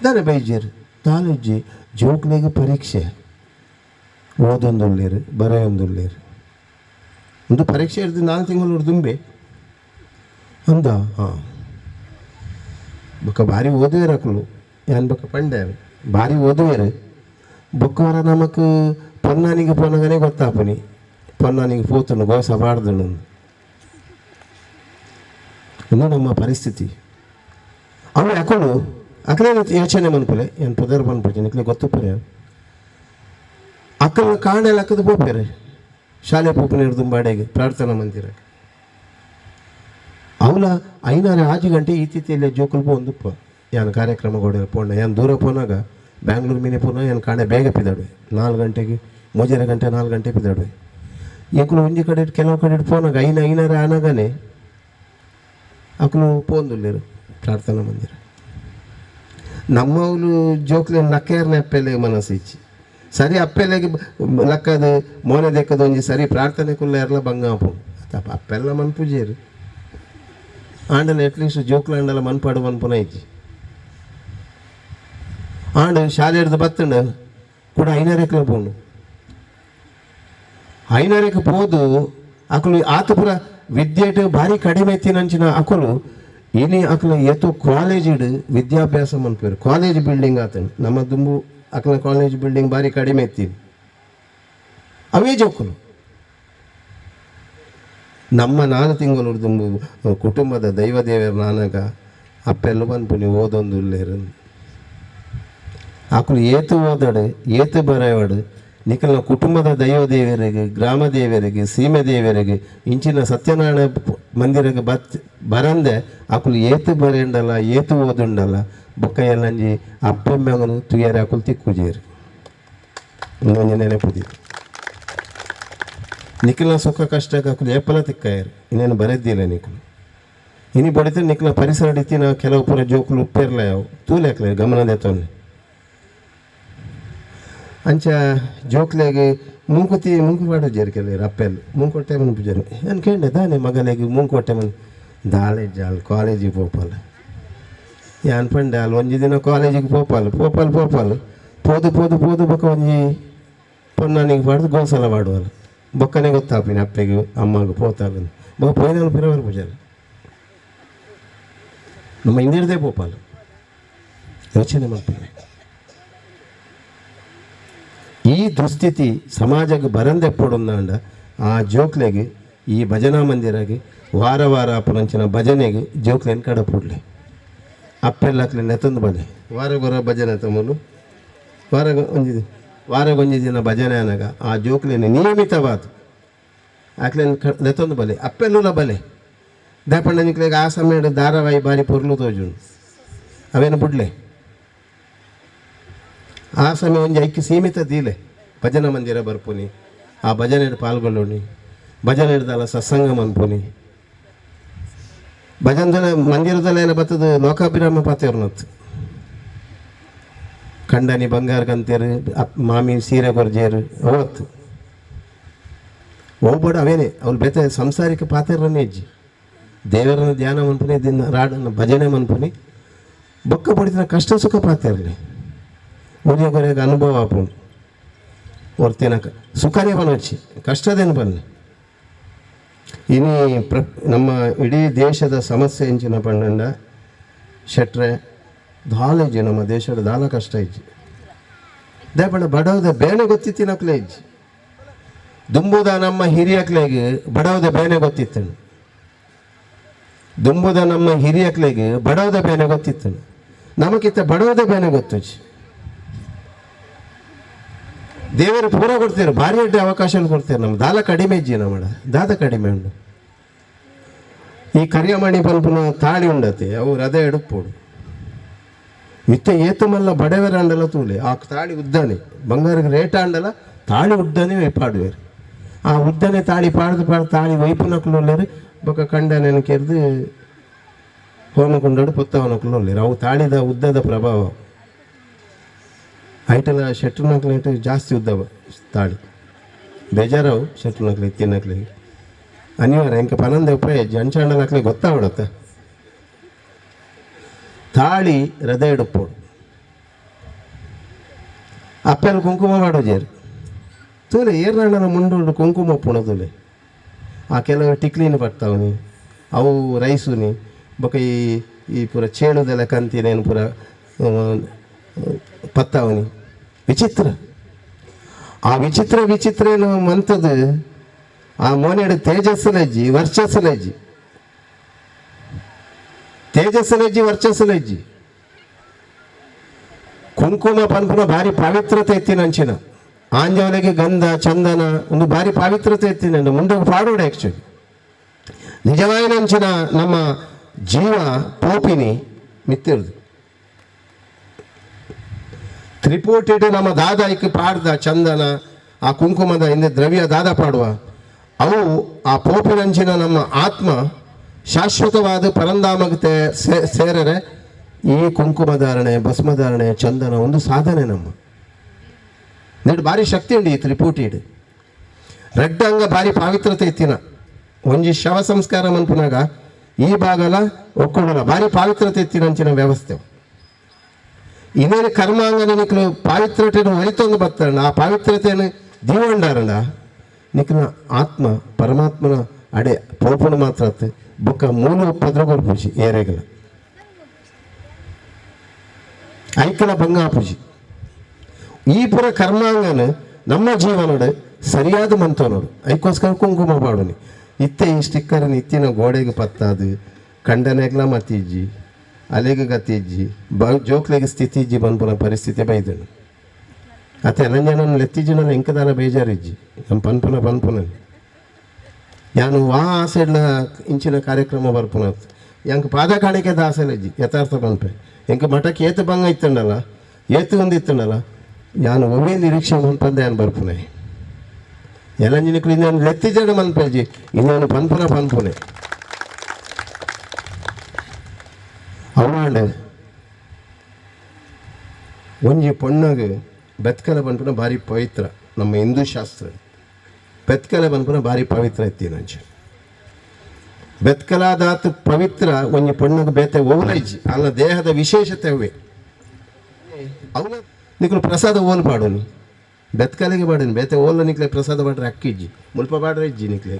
ದಾನೆ ಬೈಜೇರು ತಾಲು ಇಜ್ಜಿ ಜೋಕ್ಲಿಗೆ ಪರೀಕ್ಷೆ ಓದೊಂದುಳ್ಳೇರು ಬರೆಯೊಂದುಳ್ಳೇರು ಒಂದು ಪರೀಕ್ಷೆ ಹಿಡ್ದು 4 ತಿಂಗಳು ದುಂಬೆ ಅಂದ. ಹಾಂ ಬೊಕ್ಕ ಭಾರಿ ಓದುವೇರು ಅಕುಲು ಯಾನ್ ಬೊಕ್ಕ ಪಂಡೆ ಭಾರಿ ಓದುವೇರು ಬೊಕ್ಕವರ ನಮಕ್ ಪೊನ್ನಾನಿಗೆ ಪೋನಗನೇ ಗೊತ್ತಾಪನಿ ಪೊನ್ನಾನಿಗೆ ಪೋತನು ಗೋಸ ಬಾಡ್ದನು ಇನ್ನು ನಮ್ಮ ಪರಿಸ್ಥಿತಿ. ಅವಳು ಅಕಳು ಅಕಲೇ ಯೋಚನೆ ಮನ್ಪುಲೆ ಏನು ಪುದರ್ ಬಂದ್ಬಿಡ್ತೀನಿ ನಿಕ್ಲೆ ಗೊತ್ತುಪುರೆ ಅಕ್ಕನ ಕಾಣೆಲ್ಲ ಅಕ್ಕದ ಪೋಪೇರೆ ಶಾಲೆ ಪೋಪನ ಹಿಡ್ದು ಬಾಡೆಗೆ ಪ್ರಾರ್ಥನಾ ಮಂದಿರ ಅವಳ 5 6 ಗಂಟೆ ಈ ತಿಥಿಯಲ್ಲಿ ಜೋಕುಲ್ಪ ಒಂದುಪ್ಪ ಯಾನು ಕಾರ್ಯಕ್ರಮ ಕೊಡಿರ ಪೋಣ ಯಾನು ದೂರ ಪೋನಾಗ ಬ್ಯಾಂಗ್ಳೂರು ಮೀನೆ ಪೋನ ಯಾನು ಕಾಣೆ ಬೇಗ ಪಿದಾಡುವೆ 4 ಗಂಟೆಗೆ 3.5 ಗಂಟೆ 4 ಗಂಟೆ ಪಿದಾಡುವೆ. ಎಂಕುಲು ಒಂಜಿ ಕಡೆ ಕೆಲವು ಕಡೆ ಪೋನಾಗ 5 5:30 ಆನಾಗನೆ ಅಕುಲು ಪೋಂದುಲ್ಲೇರು ಪ್ರಾರ್ಥನಾ ಮಂದಿರ. ನಮ್ಮವಳು ಜೋಕ್ಲೆ ಲಕ್ಕೇರ್ನ ಅಪ್ಪೆಲೆ ಮನಸ್ಸು ಇಚ್ಚಿ ಸರಿ ಅಪ್ಪೆಲೆಗೆ ಲಕ್ಕದ ಮೋನೆ ದೆಕ್ಕದ ಒಂಜಿ ಸರಿ ಪ್ರಾರ್ಥನೆ ಕುಲ್ಲ ಎರ್ಲ ಬಂಗಾಪು ಅಪ್ಪೆಲ್ಲ ಮನ್ಪುಜೇರು ಆಂಡಲ ಅಟ್ಲೀಸ್ಟ್ ಜೋಕ್ಲ ಅಂಡಲ ಮನ್ಪಾಡು ಮನ್ಪುನ ಇಜ್ಜಿ. ಆಂಡ ಶಾಲೆ ಹಿಡ್ದು ಬತ್ತಂಡ ಕೂಡ 5:30 ಪೋನು 5:30 ಪೋದು ಅಕಲು ಆತಪುರ ವಿದ್ಯೆಟ್ ಭಾರಿ ಕಡಿಮೆ ತಿನಂಚಿನ ಅಕಲು ಇನಿ ಅಕಲು ಏತೋ ಕಾಲೇಜಿಡ್ ವಿದ್ಯಾಭ್ಯಾಸ ಮನ್ಪೇರು ಕಾಲೇಜ್ ಬಿಲ್ಡಿಂಗ್ ಆತನು ನಮ್ಮ ದುಂಬು ಅಕಲ ಕಾಲೇಜ್ ಬಿಲ್ಡಿಂಗ್ ಭಾರಿ ಕಡಿಮೆ ಎತ್ತೀನಿ ಅವೇ ಜೋಕುಲು. ನಮ್ಮ 4 ತಿಂಗಳು ದುಂಬು ಕುಟುಂಬದ ದೈವ ದೇವರ ನಾನಾಗ ಅಪ್ಪೆಲ್ಲ ಬಂದ್ಪುನಿ ಓದೊಂದು ಉಲ್ಲೇರು ಅಕಲು ಏತು ಓದಾಡು ಏತು ಬರೆಯವಾಡು ನಿಖಲ್ನ ಕುಟುಂಬದ ದೈವ ದೇವರಿಗೆ ಗ್ರಾಮ ದೇವರಿಗೆ ಸೀಮೆ ದೇವರಿಗೆ ಇಂಚಿನ ಸತ್ಯನಾರಾಯಣ ಮಂದಿರಗೆ ಬರಂದೆ ಅಕುಲು ಏತು ಬರೆಂಡಲ್ಲ ಏತು ಓದುಂಡಲ್ಲ ಬೊಕ್ಕ ಎಲ್ಲಂಜಿ ಅಪ್ಪಮ್ಮಗನು ತುಯರೆ ಅಕುಲು ತಿಕ್ಕುಜೇರು ಇನ್ನೊಂದು ನೆನಪುದಿ ನಿಖಲ್ನ ಸುಖ ಕಷ್ಟಕ್ಕೆ ಅಕುಲು ಏಪಲ ತಿಕ್ಕಾಯರು ಇನ್ನೇನು ಬರೆದ್ದಿಲ್ಲ ನಿಖಲು ಇನಿ ಬಡಿತ ನಿಖಲ ಪರಿಸರ ರೀತಿ ನಾವು ಕೆಲವು ಪೂರ ಜೋಕುಲು ಉಪ್ಪೇರ್ಲ ಯಾವ ತೂಲೆ ಹಾಕ್ಲೆ ಗಮನದ ತೊಂದರೆ ಅಂಚ ಜೋಕ್ಲೆಗೆ ಮೂಂಕುತಿ ಮೂಂಕು ಪಾಡು ಜೇರು ಕೆಲವರು ಅಪ್ಪೆಲ್ಲ ಮೂಂಕೊಟ್ಟೆ ಮನ್ ಪೂಜಾರು ಏನು ಕೇಂಡೆ ದಾನೆ ಮಗಲೆಗೆ ಮೂಂಕೊಟ್ಟೆ ಮನ್ ದಾಳೆ ಜಾಲ್ ಕಾಲೇಜಿಗೆ ಪೋಪಲ್ಲ ಯಾನ್ ಪಂಡೆ ಅಲ್ಲಿ ಒಂಜಿ ದಿನ ಕಾಲೇಜಿಗೆ ಪೋಪಲ್ ಪೋಪಲ್ ಪೋಪಲ್ ಪೋದು ಪೋದು ಪೋದು ಬೊಕ್ಕ ಒಂಜಿ ಪೊನ್ನಾನಿಗೆ ಪಾಡ್ದು ಗೋಸಲ ಪಾಡುವಲ್ಲ ಬೊಕ್ಕನೆ ಗೊತ್ತಾಪಿನ ಅಪ್ಪೆಗೆ ಅಮ್ಮಗೆ ಪೋತಾಲ ಬೊಕ್ಕ ಪೋಯಿನ ಪಿರವರ್ ಪೂಜಾರು ನಮ್ಮ ಹಿಂದಿರ್ದೇ ಪೋಪಲ್ಲ ಯೋಚನೆ ಮಾಡ್ತಾರೆ. ಈ ದುಸ್ಥಿತಿ ಸಮಾಜಕ್ಕೆ ಬರಂದೆಪ್ಪಡುಂದಾಂಡ ಆ ಜೋಕ್ಲೆಗೆ ಈ ಭಜನಾ ಮಂದಿರಗೆ ವಾರ ವಾರ ಅಪ್ಪನಂಚಿನ ಭಜನೆಗೆ ಜೋಕ್ಲೆನ್ ಕಡಪುಡ್ಲೆ ಅಪ್ಪೆಲ್ಲಕ್ಲೆ ನೆತ್ತೊಂದು ಬಲೆ ವಾರಗೊರ ಭಜನೆ ತಮ್ಮಲು ವಾರಗೊಂಜಿ ದಿನ ಭಜನೆ ಅನಾಗ ಆ ಜೋಕ್ಲೆನ್ ನಿಯಮಿತವಾದ ಆಕ್ಲೆನ್ ನೆತ್ತೊಂದು ಬಲೆ ಅಪ್ಪೆಲ್ಲುಲ ಬಲೆ ದಾಪಣ್ಣ ನಿಕ್ಲೆಗೆ ಆ ಸಮಯ ಧಾರಾವಾಹಿ ಬಾರಿ ಪೊರ್ಲು ತೋಜುಂಡು ಅವೇನು ಬುಡ್ಲೆ ಆ ಸಮಯ ಒಂಜಿ ಐಕ್ಕೆ ಸೀಮಿತ ದೀಲೆ ಭಜನಾ ಮಂದಿರ ಬರ್ಪುನಿ ಆ ಭಜನೆ ಪಾಲ್ಗೊಳ್ಳೋಣಿ ಭಜನೆ ಹಿಡ್ದಲ್ಲ ಸತ್ಸಂಗ ಮನ್ಪುನಿ ಭಜಂದಲ ಮಂದಿರದಲ್ಲೆಲ್ಲ ಬತ್ತದ ಲೋಕಾಭಿರಾಮ ಪಾತೆರ್ನತ್ತು ಕಂಡನಿ ಬಂಗಾರ ಕಂತೇರು ಮಾಮಿ ಸೀರೆ ಕೊರ್ಜೇರು ಅವತ್ತು ಒಬ್ಬಡ ಅವೇನೆ ಅವ್ರು ಬೇತೆ ಸಂಸಾರಿಕ ಪಾತೆರನ್ನೇ ಇಜ್ಜಿ ದೇವರನ್ನ ಧ್ಯಾನ ಮನ್ಪುನಿ ದಿನ ರಾಡನ್ನ ಭಜನೆ ಮನ್ಪುನಿ ಬೊಕ್ಕ ಪಡಿತಿನ ಕಷ್ಟ ಸುಖ ಪಾತೆರಲಿ ಒರಿಯ ಕೊರೆಗೆ ಅನುಭವ ಆಪುಂಡು ಒರ್ತಿನಕ ಸುಖನೇ ಬನೊಚ್ಚಿ ಕಷ್ಟದೇನು ಬನ್ನಿ ಇನಿ ನಮ್ಮ ಇಡೀ ದೇಶದ ಸಮಸ್ಯೆ ಎಂಚಿನ ಪಂಡಂಡ ಶೆಟ್ರೆ ದಾಲ ಇಜ್ಜಿ ನಮ್ಮ ದೇಶದ ದಾಲ ಕಷ್ಟ ಇಜ್ಜಿ ದೇಪಂಡ ಬಡವದ ಬೇನೆ ಗೊತ್ತಿತ್ತಿನಕ್ಲೆ ಇಜ್ಜಿ ದುಂಬುದ ನಮ್ಮ ಹಿರಿಯಕ್ಲೆಗೆ ಬಡವದ ಬೇನೆ ಗೊತ್ತಿತ್ತು ದುಂಬುದ ನಮ್ಮ ಹಿರಿಯಕ್ಲೆಗೆ ಬಡವದ ಬೇನೆ ಗೊತ್ತಿತ್ತು ನಮಗಿತ್ತ ಬಡವದ ಬೇನೆ ಗೊತ್ತು ದೇವರು ಪೂರ ಕೊಡ್ತೀರು ಭಾರಿ ಅಡ್ಡ ಅವಕಾಶ ಕೊಡ್ತೀರು ನಮ್ಮ ದಾಲ ಕಡಿಮೆ ಇಜ್ಜಿ ನಮ್ಮ ದಾದ ಕಡಿಮೆ ಉಂಡು ಈ ಕರಿಯಮಣಿ ಪಲ್ಪುನ ತಾಳಿ ಉಂಡತೆ ಅವು ರಥ ಎಡುಪೋಡು ಇತ್ತ ಏತು ಮಲ್ಲ ಬಡವರ ಅಂಡಲ ತೂಲೆ ಆ ತಾಳಿ ಉದ್ದಾನೆ ಬಂಗಾರಕ್ಕೆ ರೇಟ್ ಅಂಡಲ ತಾಳಿ ಉದ್ದಾನೆ ಪಾಡುವೇರು ಆ ಉದ್ದನೆ ತಾಳಿ ಪಾಡ್ದು ಪಾಡು ತಾಳಿ ವೈಪುನಕ್ಲು ಬೊಕ್ಕ ಕಂಡನೇನು ಕೆರೆದು ಹೋಮಕೊಂಡಾಡು ಪುತ್ತವನಕ್ಲು ಅವು ತಾಳಿದ ಉದ್ದದ ಪ್ರಭಾವ ಐಟಲ ಶೆಟ್ರನಕ್ಲೇಟು ಜಾಸ್ತಿ ಉದ್ದ ತಾಳಿ ಬೇಜಾರವು ಶೆಟ್ರನಕ್ಲಿ ತಿನ್ನಕ್ಲಿ ಅನಿವಾರ್ಯ ಇಂಕ ಪನಂದ ಉಪಾಯ ಜಂಚಾಂಡಲಕ್ಲಿ ಗೊತ್ತಾಗ್ಬಿಡುತ್ತೆ ತಾಳಿ ಹೃದಯ ಎಡುಪೋಡು ಅಪ್ಪೆಲ್ ಕುಂಕುಮ ಮಾಡೋ ಜೇರು ತೂಲೆ ಏರ್ನಾಂಡಲ ಮುಂಡು ಕುಂಕುಮ ಪುಣ ತೂಲೆ ಆ ಕೆಲವು ಟಿಕ್ಲಿನ ಪಡ್ತಾವನಿ ಅವು ರೈಸುನಿ ಬೊಕ ಈ ಈ ಪೂರ ಚೇಳುದೆಲ್ಲ ಕಂತಿನೇನು ಪೂರ ಪತ್ತಾವನಿ ವಿಚಿತ್ರ ಆ ವಿಚಿತ್ರ ವಿಚಿತ್ರ ಏನು ಮಂತದ್ದು ಆ ಮೋನೆಡು ತೇಜಸ್ಸುಲಜ್ಜಿ ವರ್ಚಸ್ಸುಲಜ್ಜಿ ತೇಜಸ್ಸುಲಜ್ಜಿ ವರ್ಚಸ್ಸುಲಜ್ಜಿ ಕುಂಕುಮ ಪನ್ಪುನ ಭಾರಿ ಪವಿತ್ರತೆ ಎತ್ತಿನಂಚಿನ ಆಂಜವನಿಗೆ ಗಂಧ ಚಂದನ ಒಂದು ಭಾರಿ ಪಾವಿತ್ರತೆ ಎತ್ತಿನ ಮುಂದೆ ಪಾಡೋಡು ಆ್ಯಕ್ಚುಲಿ ನಿಜವಾಯಿನಂಚಿನ ನಮ್ಮ ಜೀವ ಪೋಪಿನಿ ಮಿತ್ತಿರ್ದು ತ್ರಿಪೋಟಿಡು ನಮ್ಮ ದಾದ ಇಕ್ ಪಾಡ್ದ ಚಂದನ ಆ ಕುಂಕುಮದ ಹಿಂದೆ ದ್ರವ್ಯ ದಾದ ಪಾಡುವ ಅವು ಆ ಪೋಪಿನಂಚಿನ ನಮ್ಮ ಆತ್ಮ ಶಾಶ್ವತವಾದ ಪರಂಧಾಮಕ್ಕೆ ಸೇರರೆ ಈ ಕುಂಕುಮಧಾರಣೆ ಭಸ್ಮಧಾರಣೆ ಚಂದನ ಒಂದು ಸಾಧನೆ ನಮ್ಮ ನೆಡು ಭಾರಿ ಶಕ್ತಿ ಉಂಡು ಈ ತ್ರಿಪೂಟಿ ಇಡು ರೆಡ್ಡ ಅಂಗ ಭಾರಿ ಪಾವಿತ್ರತೆ ಇತ್ತಿನ ಒಂಜಿ ಶವ ಸಂಸ್ಕಾರ ಮನ್ಪುನಾಗ ಈ ಭಾಗಲ ಒಕ್ಕೊಡಲ ಭಾರಿ ಪಾವಿತ್ರತೆ ಇತ್ತಿನಂಚಿನ ವ್ಯವಸ್ಥೆ ಇನ್ನೇನು ಕರ್ಮಾಂಗ ನಿಕ್ಲು ಪಾವಿತ್ರತೆಯನ್ನು ಒರಿತೊಂದು ಬರ್ತಾರಣ ಆ ಪಾವಿತ್ರತೆಯನ್ನು ದೀವಂಡಾರಣ ನಿಕ್ನ ಆತ್ಮ ಪರಮಾತ್ಮನ ಅಡೆ ಪೋಪುಣ ಮಾತ್ರ ಬೊಕ್ಕ ಮೂಲ ಪದ್ರಗೊರು ಪೂಜಿ ಏರೆಗಲ ಐಕಲ ಭಂಗ ಪೂಜಿ ಈ ಪುರ ಕರ್ಮಾಂಗನ ನಮ್ಮ ಜೀವನಡು ಸರಿಯಾದ ಮಂತನೋಡು ಐಕೋಸ್ಕರ ಕುಂಕುಮ ಪಾಡುನಿ ಇತ್ತೆ ಈ ಸ್ಟಿಕ್ಕರ್ನ ಇತ್ತಿನ ಗೋಡೆಗೆ ಪತ್ತಾದು ಕಂಡನೆಗ್ಲ ಮತ್ತಿಜ್ಜಿ ಅಲೆಗೆ ಗತಿಜ್ಜಿ ಬ ಜೋಕ್ಲೆಗೆ ಸ್ಥಿತಿ ಇಜ್ಜಿ ಬಂದ್ಪುನ ಪರಿಸ್ಥಿತಿ ಬೈದನು ಅತ್ತೆ ಅಲಂಜನ ಲೆತ್ತಿಜ್ಜಿನ ಎಂಕದಾನ ಬೇಜಾರಿಜ್ಜಿ ನಮ್ಮ ಪನ್ಪುನ ಪನ್ಪುನ ಯಾನು ವಾ ಆಸೆಡ್ಲ ಇಂಚಿನ ಕಾರ್ಯಕ್ರಮ ಬರ್ಪುನ ಎಂಕ್ ಪಾದ ಕಾಣಿಕೆದ ಆಸೆಲಜ್ಜಿ ಯಥಾರ್ಥ ಪನ್ಪೆ ಎಂಕ ಮಠಕ್ಕೆ ಏತು ಭಂಗ ಇತ್ತಂಡಲ್ಲ ಏತು ಒಂದು ಇತ್ತಂಡಲ್ಲ ಯಾನು ಒಮ್ಮೆ ನಿರೀಕ್ಷೆ ಮನ್ಪಂದೆ ಯಾನು ಬರ್ಪುನೆ ಎಲ್ಲ ಇನ್ನೇನು ಲೆತ್ತಿಜಡ ಮನ್ಪೇಜಿ ಇನ್ನೇನು ಪನ್ಪುನ ಪನ್ಪುನೆ ಅವಾಂಡ್ ಒಂಜಿ ಪೊಣ್ಣಗ್ ಬೆತ್ಕಲ ಪನ್ಪುನ ಭಾರಿ ಪವಿತ್ರ ನಮ್ಮ ಹಿಂದೂ ಶಾಸ್ತ್ರ ಬೆತ್ಕಲ ಪನ್ಪುನ ಭಾರಿ ಪವಿತ್ರ ಇತ್ತೀನಂಚ ಬೆತ್ಕಲಾದಾತ ಪವಿತ್ರ ಒಂಜಿ ಪೊಣ್ಣಗ್ ಬೇತೆ ಓಲೈಜಿ ಅಲ್ಲ ದೇಹದ ವಿಶೇಷತೆ ಅವೇ ಅವನ ನಿಕ್ಲು ಪ್ರಸಾದ ಓಲ್ ಪಾಡೋನಿ ಬೆತ್ಕಲಿಗೆ ಪಾಡೋನಿ ಬೇತೆ ಓಲ ನಿಕ್ಲೆ ಪ್ರಸಾದ ಪಾಡ್ರೆ ಅಕ್ಕಿಜ್ಜಿ ಮುಲ್ಪ ಪಾಡ್ರೆ ಇಜ್ಜಿ ನಿಕ್ಲೆ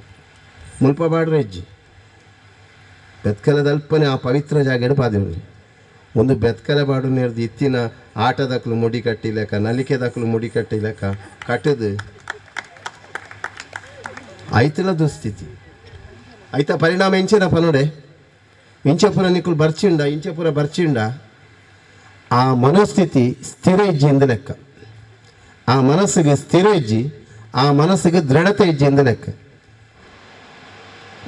ಮುಲ್ಪ ಪಾಡ್ರೆ ಇಜ್ಜಿ ಬೆತ್ಕಲದ ಅಲ್ಪನೆ ಆ ಪವಿತ್ರ ಜಾಗಡು ಪಾದೇವ್ರಿ ಒಂದು ಬೆತ್ಕಲ ಪಾಡು ನೇರ್ದು ಇತ್ತಿನ ಆಟದಕ್ಲು ಮುಡಿ ಕಟ್ಟಿಲೆಕ್ಕ ನಲಿಕೆದಕ್ಲು ಮುಡಿ ಕಟ್ಟಿಲೆಕ್ಕ ಕಟ್ಟದು ಐತಲ ದುಸ್ಥಿತಿ ಐತ ಪರಿಣಾಮ ಇಂಚೆನಪ್ಪ ನೋಡೆ ಇಂಚಪುರ ನಿಕ್ಲು ಬರ್ಚಿಂಡ ಇಂಚಪುರ ಬರ್ಚಿಂಡ ಆ ಮನಸ್ಥಿತಿ ಸ್ಥಿರ ಇಜ್ಜಿ ಎಂದು ಲೆಕ್ಕ ಆ ಮನಸ್ಸಿಗೆ ಸ್ಥಿರ ಇಜ್ಜಿ ಆ ಮನಸ್ಸಿಗೆ ದೃಢತೆ ಇಜ್ಜಿ ಎಂದು ಲೆಕ್ಕ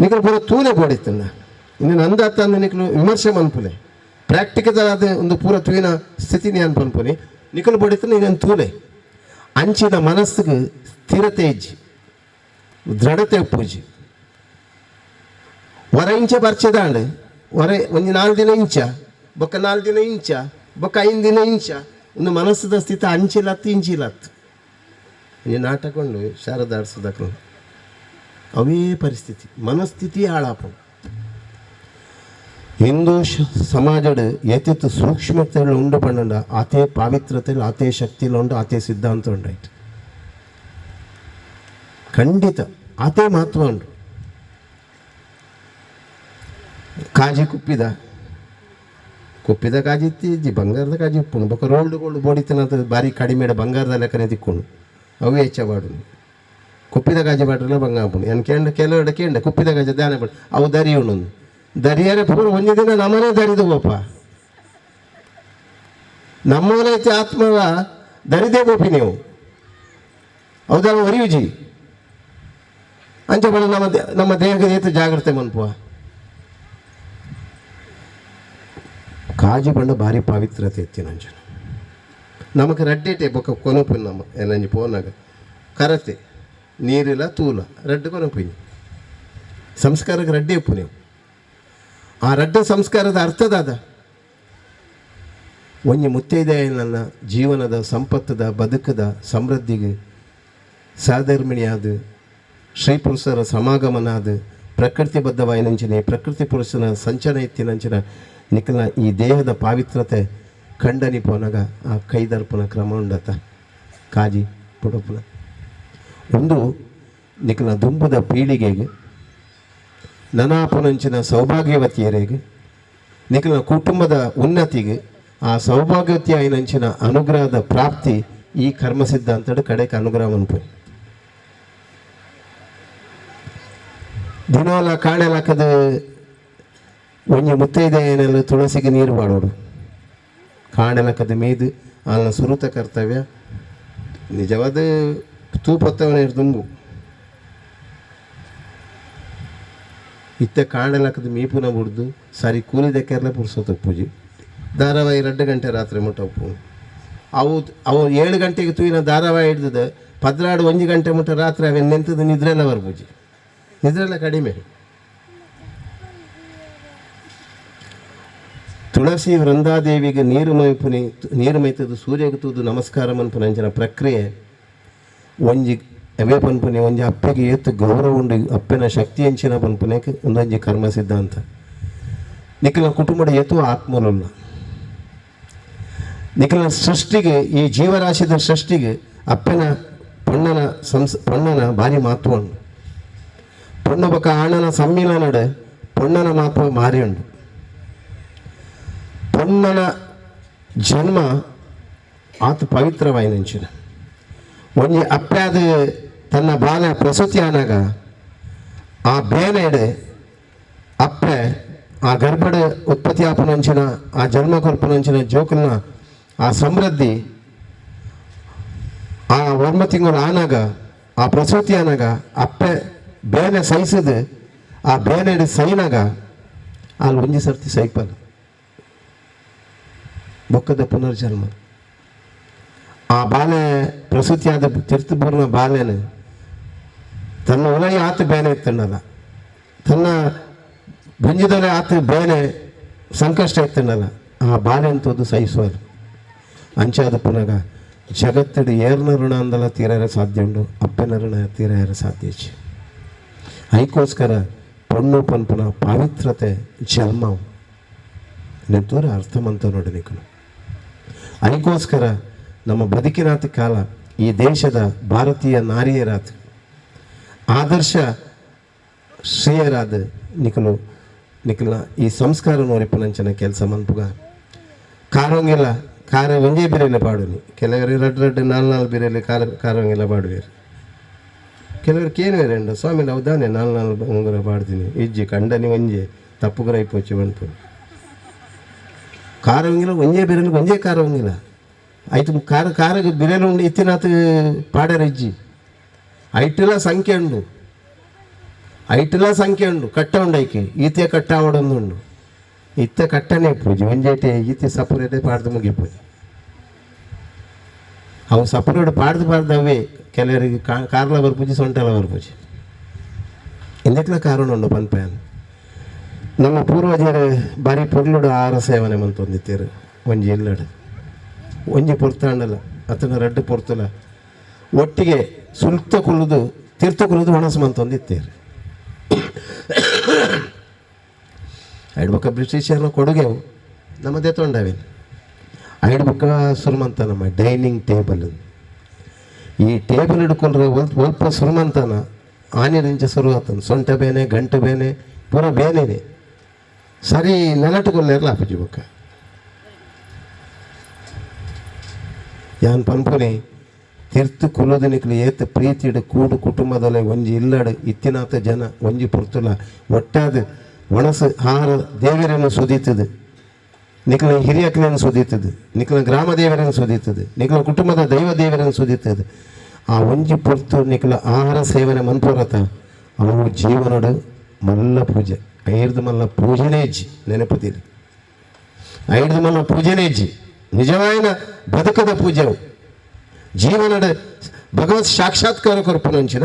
ನಿಕ್ಲು ಪೂರ ತೂಲೆ ಬೋಡಿತ್ತಣ್ಣ ಇನ್ನು ನಂದಾತ ಅಂದು ನಿಕ್ಲು ವಿಮರ್ಶೆ ಮನ್ಪುಲೆ ಪ್ರಾಕ್ಟಿಕಲ್ ಆದ ಒಂದು ಪೂರ ತೂಯಿನ ಸ್ಥಿತಿ ನಾನು ಪನ್ಪುನಿ ನಿಕಲು ಬೋಡಿತ್ತಣ್ಣ ಇನ್ನೊಂದು ತೂಲೆ ಅಂಚಿನ ಮನಸ್ಸಿಗೆ ಸ್ಥಿರತೆ ಇಜ್ಜಿ ದೃಢತೆ ಪೂಜಿ ವರ ಇಂಚೆ ಬರ್ಚೆದಾಂಡ್ ಹೊರೆ ಒಂಜಿ 4 ದಿನ ಇಂಚ ಬೊಕ್ಕ 4 ದಿನ ಇಂಚ ಬೊಕ್ಕ 5 ದಿನ ಇಂಚ ಒಂದು ಮನಸ್ಸದ ಸ್ಥಿತಿ ಅಂಚಿಲತ್ತು ಇಂಚಿಲತ್ತು ಒಂಜಿ ನಾಟಕ ಉಂಡು ಶಾರದಾಡ್ಸೋದಕ್ಕೆ ಅವೇ ಪರಿಸ್ಥಿತಿ ಮನಸ್ಥಿತಿ ಹಾಳಾಪು. ಹಿಂದೂ ಸಮಾಜಡ್ ಏತೆತ್ತು ಸೂಕ್ಷ್ಮತೆಗಳು ಉಂಡು ಪಂಡ ಆತೇ ಪಾವಿತ್ರತೆ ಆತೇ ಶಕ್ತಿಲು ಉಂಡು ಆತೇ ಸಿದ್ಧಾಂತ ಉಂಡಾಯ್ತು ಖಂಡಿತ ಆತೇ ಮಹತ್ವ ಉಂಡು. ಕಾಜಿ ಕುಪ್ಪಿದ ಕುಪ್ಪಿದ ಕಾಜಿ ಇತ್ತೀಜಿ ಬಂಗಾರದ ಕಾಜಿ ಉಪ್ಪುಂಡು ಬೊಕ್ಕ ರೋಲ್ಡ್ ಗೋಲ್ಡ್ ಬೋಡಿತನಂತ ಭಾರಿ ಕಡಿಮೆ ಬಂಗಾರದ ಲೆಕ್ಕನೆ ತಿಕ್ಕೊಂಡು ಅವು ಹೆಚ್ಚ ಬಾಡು ಕುಪ್ಪಿದ ಕಾಜಿ ಬಾಟ್ರಲ್ಲ ಬಂಗಾರ ಉಪ್ಪುಂಡು ಏನು ಕೇಂಡ ಕೆಲವೆಡೆ ಕೇಂಡ ಕುಪ್ಪಿದ ಕಾಜಿ ದಾನೆ ಬಾಡು ಅವು ದರಿ ಉಂಡು ದರಿಯರೆ ಪೂರ ಒಂಜಿ ದಿನ ನಮ್ಮನೆ ದರಿದು ಬೋಪ ನಮ್ಮನೆ ಆತ್ಮವ ದರಿದೇ ಬೋಪಿ ನೀವು ಹೌದಲ್ಲ ಒರಿಯುಜಿ ಅಂಚೆ ಬಡ ನಮ್ಮ ನಮ್ಮ ದೇಹಕ್ಕೆ ಏತು ಜಾಗ್ರತೆ ಮನ್ಪುವ ಕಾಜಿ ಬಂಡ ಭಾರಿ ಪಾವಿತ್ರತೆ ಎತ್ತಿನಂಚನ ನಮಕ್ ರಡ್ಡೇಟೆ ಬೊಕ್ಕ ಕೊನಪು ನಮ್ಮ ಏನಂಜಿ ಪೋನಾಗ ಕರತೆ ನೀರಿಲ್ಲ ತೂಲ ರಡ್ಡು ಕೊನಪುನಿ ಸಂಸ್ಕಾರಕ್ಕೆ ರಡ್ಡೆ ಉಪ್ಪು ನೀವು ಆ ರಡ್ಡ ಸಂಸ್ಕಾರದ ಅರ್ಥದಾದ ಒಂಜಿ ಮುತ್ತೈದೆಯನ್ನ ಜೀವನದ ಸಂಪತ್ತದ ಬದುಕದ ಸಮೃದ್ಧಿಗೆ ಸಾಧರ್ಮಿಣಿಯಾದ ಶ್ರೀ ಪುರುಷರ ಸಮಾಗಮನಾದ ಪ್ರಕೃತಿಬದ್ಧವಾಯಿನಂಚಿನ ಪ್ರಕೃತಿ ಪುರುಷನ ಸಂಚನ ಎತ್ತಿನಂಚಿನ ನಿಖಲ ಈ ದೇಹದ ಪಾವಿತ್ರತೆ ಖಂಡನಿ ಪೋನಾಗ ಆ ಕೈದರ್ಪಣ ಕ್ರಮ ಉಂಡತ ಕಾಜಿ ಪುಡಪುನ ಒಂದು ನಿಖಲ ದುಂಬುದ ಪೀಳಿಗೆಗೆ ನನಾಪುನಂಚಿನ ಸೌಭಾಗ್ಯವತಿಯರಿಗೆ ನಿಖಲ ಕುಟುಂಬದ ಉನ್ನತಿಗೆ ಆ ಸೌಭಾಗ್ಯವತಿ ಐನಂಚಿನ ಅನುಗ್ರಹದ ಪ್ರಾಪ್ತಿ ಈ ಕರ್ಮ ಸಿದ್ಧಾಂತದ ಕಡೆಗೆ ಅನುಗ್ರಹ ಅನ್ಪು. ದಿನೋಲ ಕಾಣಲಾಕದ ಒಂಜಿ ಮುತ್ತೈದೆ ಏನೆಲ್ಲ ತುಳಸಿಗೆ ನೀರು ಮಾಡೋಡು ಕಾಣಲಕ್ಕದ ಮೇದು ಅಲ್ಲ ಸುರುತ ಕರ್ತವ್ಯ ನಿಜವಾದ ತೂಪತ್ತವನ ದುಂಬು ಇತ್ತ ಕಾಣಲಕ್ಕದ ಮೀಪುನ ಬುಡ್ದು ಸರಿ ಕೂಲಿದ ಕೇರಳ ಪುರ್ಸೊತ್ತ ಪೂಜೆ ಧಾರಾವಾಹಿ 2 ಗಂಟೆ ರಾತ್ರಿ ಮುಟ್ಟ ಉಪ್ಪು ಅವು ಅವು 7 ಗಂಟೆಗೆ ತೂಯಿನ ಧಾರಾವಾಹಿ ಹಿಡ್ದದ 12 1 ಗಂಟೆ ಮುಟ್ಟ ರಾತ್ರಿ ಅವೆ ನೆಂತದ ನಿದ್ರೆಲ್ಲ ಬರ್ಪೂಜೆ ನಿದ್ರೆಲ್ಲ ಕಡಿಮೆ. ತುಳಸಿ ವೃಂದಾದೇವಿಗೆ ನೀರು ಮೈಪುನಿ ನೀರು ಮೈತದ್ದು ಸೂರ್ಯಗೆ ತೂದು ನಮಸ್ಕಾರ ಮನ್ಪುನಂಚಿನ ಪ್ರಕ್ರಿಯೆ ಒಂಜಿ ಅವೇ ಪನ್ಪುನಿ ಒಂಜಿ ಅಪ್ಪೆಗೆ ಏತು ಗೌರವ ಉಂಡು ಅಪ್ಪೆನ ಶಕ್ತಿ ಅಂಚಿನ ಪನ್ಪುನೆಗೆ ಒಂದೊಂಜಿ ಕರ್ಮ ಸಿದ್ಧಾಂತ. ನಿಖಲ ಕುಟುಂಬದ ಏತು ಆತ್ಮಲುಲ್ಲ ನಿಖಲ ಸೃಷ್ಟಿಗೆ ಈ ಜೀವರಾಶಿದ ಸೃಷ್ಟಿಗೆ ಅಪ್ಪನ ಪೊಣ್ಣನ ಪೊಣ್ಣನ ಭಾರಿ ಮಹತ್ವ ಉಂಡು. ಪೊಣ್ಣ ಬೊಕ್ಕ ಆಣನ ಸಮ್ಮಿಲನಡೆ ಪೊಣ್ಣನ ಮಹತ್ವ ಭಾರಿ ಉಂಡು. ಪೊಣ್ಣನ ಜನ್ಮ ಆತ ಪವಿತ್ರವಾಯಿನಂಚಿನ ಒಂಜಿ ಅಪ್ಪ್ಯಾದ ತನ್ನ ಬಾಲ ಪ್ರಸೂತಿ ಆನಾಗ ಆ ಬೇನೆಡೆ ಅಪ್ಪೆ ಆ ಗರ್ಭಡ ಉತ್ಪತ್ತಿ ಆಪನಂಚಿನ ಆ ಜನ್ಮ ಕೊರ್ಪನಂಚಿನ ಜೋಕಲ್ನ ಆ ಸಮೃದ್ಧಿ ಆ 9 ತಿಂಗಳು ಆನಾಗ ಆ ಪ್ರಸೂತಿ ಆನಾಗ ಅಪ್ಪೆ ಬೇನೆ ಸಹಿಸದು ಆ ಬೇನೆಡೆ ಸೈನಾಗ ಅಲ್ಲಿ ಒಂಜಿ ಸರ್ತಿ ಸೈಪಲ್ಲ ಬೊಕ್ಕದ ಪುನರ್ಜನ್ಮ ಆ ಬಾಲೆ ಪ್ರಸೂತಿಯಾದ ತೀರ್ಥಪೂರ್ಣ ಬಾಲೆನ ತನ್ನ ಒಲೈ ಆತ ಬೇನೆ ಇತ್ತಣ್ಣಲ್ಲ ತನ್ನ ಬಂಜಿದೊಲೆ ಆತ ಬೇನೆ ಸಂಕಷ್ಟ ಇತ್ತಣ್ಣಲ್ಲ ಆ ಬಾಲೆ ಅಂತದ್ದು ಸಹಿಸುವಲ್ಲ ಅಂಚಾದ ಪುನಗ ಜಗತ್ತಡಿ ಏರ್ನ ಋಣ ಅಂದಲ್ಲ ತೀರಾರ ಸಾಧ್ಯ ಉಂಡು ಅಪ್ಪನ ಋಣ ತೀರಾರ ಸಾಧ್ಯ ಹೆಚ್ಚು. ಅದಕ್ಕೋಸ್ಕರ ಪೊಣ್ಣು ಪನ್ಪುನ ಪಾವಿತ್ರತೆ ಜನ್ಮ ನೆಂತೋರ ಅರ್ಥಮಂತ ನೋಡಿ ನಿಕನು. ಅದಕ್ಕೋಸ್ಕರ ನಮ್ಮ ಬದುಕಿನಾತ ಕಾಲ ಈ ದೇಶದ ಭಾರತೀಯ ನಾರಿಯರಾದ ಆದರ್ಶ ಶ್ರೇಯರಾದ ನಿಖಲು ನಿಖಲ ಈ ಸಂಸ್ಕಾರ ನೋರಿಪನಂಚನ ಕೆಲಸ ಮನ್ಪುಗ ಕಾರೋಂಗಿಲ್ಲ ಕಾರ ಒಂದೇ ಬಿರೆಲೆ ಪಾಡುನಿ ಕೆಲವರು ರಡ್ಡು ರಡ್ಡು 4 4 ಬಿರೆಲೆ ಕಾರ ಕಾರೋಂಗಿಲ್ಲ ಪಾಡುವೇರು ಕೆಲವರು ಕೇನುವೇರು ಉಂಡು ಸ್ವಾಮಿ ಹೌದಾನೆ 4 4 ಉಂಗುರ ಪಾಡ್ತೀನಿ ಇಜ್ಜಿ ಕಂಡನಿ ಒಂಜೆ ತಪ್ಪುಗುರ ಇಪ್ಪೊಚ್ಚಿ ಬಂತು ಕಾರೋಂಗಿಲ್ಲ ಒಂಜೇ ಬಿರೆಲು ಒಂಜೇ ಕಾರೋಂಗಿಲ್ಲ ಆಯ್ತು ಕಾರ ಕಾರಿಗೆ ಬಿರೆಲು ಉಂಡು ಇತ್ತಿನಾತ ಪಾಡರ ಇಜ್ಜಿ ಐಟೆಲ್ಲ ಸಂಖ್ಯೆ ಉಂಡು ಐಟೆಲ್ಲ ಸಂಖ್ಯೆ ಉಂಡು ಕಟ್ಟ ಉಂಡು ಐಕೆ ಈತೆ ಕಟ್ಟಾವಡೊಂದುಂಡು ಇತ್ತ ಕಟ್ಟನೆ ಪೂಜೆ ಒಂಜೇಟೆ ಈತೆ ಸಪುರದೆ ಪಾಡ್ದು ಮುಗಿಪೂಜೆ ಅವು ಸಪುರೋಡು ಪಾಡ್ದು ಪಾಡ್ದು ಅವೇ ಕೆಲವರಿಗೆ ಕಾರ್ಲ ಬರ್ಪೂಜೆ ಸೊಂಟಲ ಬರ್ಪೂಜೆ ಇಂದೆಟ್ಲ ಕಾರಣ ಉಂಡು ಪನ್ಪೆ ನಮ್ಮ ಪೂರ್ವಜರು ಬಾರಿ ಪೊರ್ಲುಡು ಆಹಾರ ಸೇವನೆ ಮಂತೊಂದಿತ್ತೇರು. ಒಂಜಿ ಇಲ್ಲಡು ಒಂಜಿ ಪೊರ್ತಾಂಡಲ ಅತನ ರಡ್ಡು ಪೊರ್ತುಲ ಒಟ್ಟಿಗೆ ಸುಲ್ತ ಕುಲ್ಲುದು ತೀರ್ಥ ಕುಲ್ಲುದು ಒಣಸು ಮಂತೊಂದಿತ್ತೇರು. ಐಡ್ಬೊಕ್ಕ ಬ್ರಿಟಿಷರ್ನ ಕೊಡುಗೆವು ನಮ್ಮದೇ ತೊಂಡವೇನು. ಐಡ್ಬೊಕ್ಕ ಸುರುಮಂತ ನಮ್ಮ ಡೈನಿಂಗ್ ಟೇಬಲ್, ಈ ಟೇಬಲ್ ಹಿಡ್ಕೊಂಡ್ರೆ ಒಲ್ಪ ಸುರುಮಂತನ ಆನಿರಿಂಚ ಸುರು ಆತನ ಸೊಂಟ ಬೇನೆ ಗಂಟು ಬೇನೆ ಪೂರ ಬೇನೆನೆ ಸರಿ ನೆಲಟುಕೊಲ್ಲೇರ್ಲ ಆಪುಜಿ. ಬೊಕ್ಕ ಯಾನ್ ಪನ್ಪುನೆ ತೀರ್ಥ ಕುಲದ ನಿಕ್ಲು ಏತ್ ಪ್ರೀತಿಡು ಕೂಡು ಕುಟುಂಬದಲ್ಲೇ ಒಂಜಿ ಇಲ್ಲಡು ಇತ್ತಿನಾತ ಜನ ಒಂಜಿ ಪೊರ್ತುಲ ಒಟ್ಟಾದ ಒಣಸು ಆಹಾರ ದೇವರನ್ನು ಸುದೀತದೆ, ನಿಕ್ಲ ಹಿರಿಯಕ್ಲನ್ನು ಸುದೀತದೆ, ನಿಕ್ಲ ಗ್ರಾಮ ದೇವರನ್ನು ಸುದೀತದೆ, ನಿಕ್ಲ ಕುಟುಂಬದ ದೈವ ದೇವರನ್ನು ಸುದೀತದೆ. ಆ ಒಂಜಿ ಪೊರ್ತು ನಿಕ್ಲ ಆಹಾರ ಸೇವನೆ ಮನ್ಪುರತ ಅವು ಜೀವನಡು ಮಲ್ಲ ಪೂಜೆ. ಐರ್ದು ಮಲ್ಲ ಪೂಜೆನೇ ಇಜ್ಜಿ ನೆನಪುತ್ತೀರಿ, ಐರ್ದು ಮಲ್ಲ ಪೂಜೆನೇ ಇಜ್ಜಿ ನಿಜವಾಯಿನ ಬದುಕದ ಪೂಜೆವು. ಜೀವನದ ಭಗವತ್ ಸಾಕ್ಷಾತ್ಕಾರ ಕೊರ್ಪುನಂಚಿನ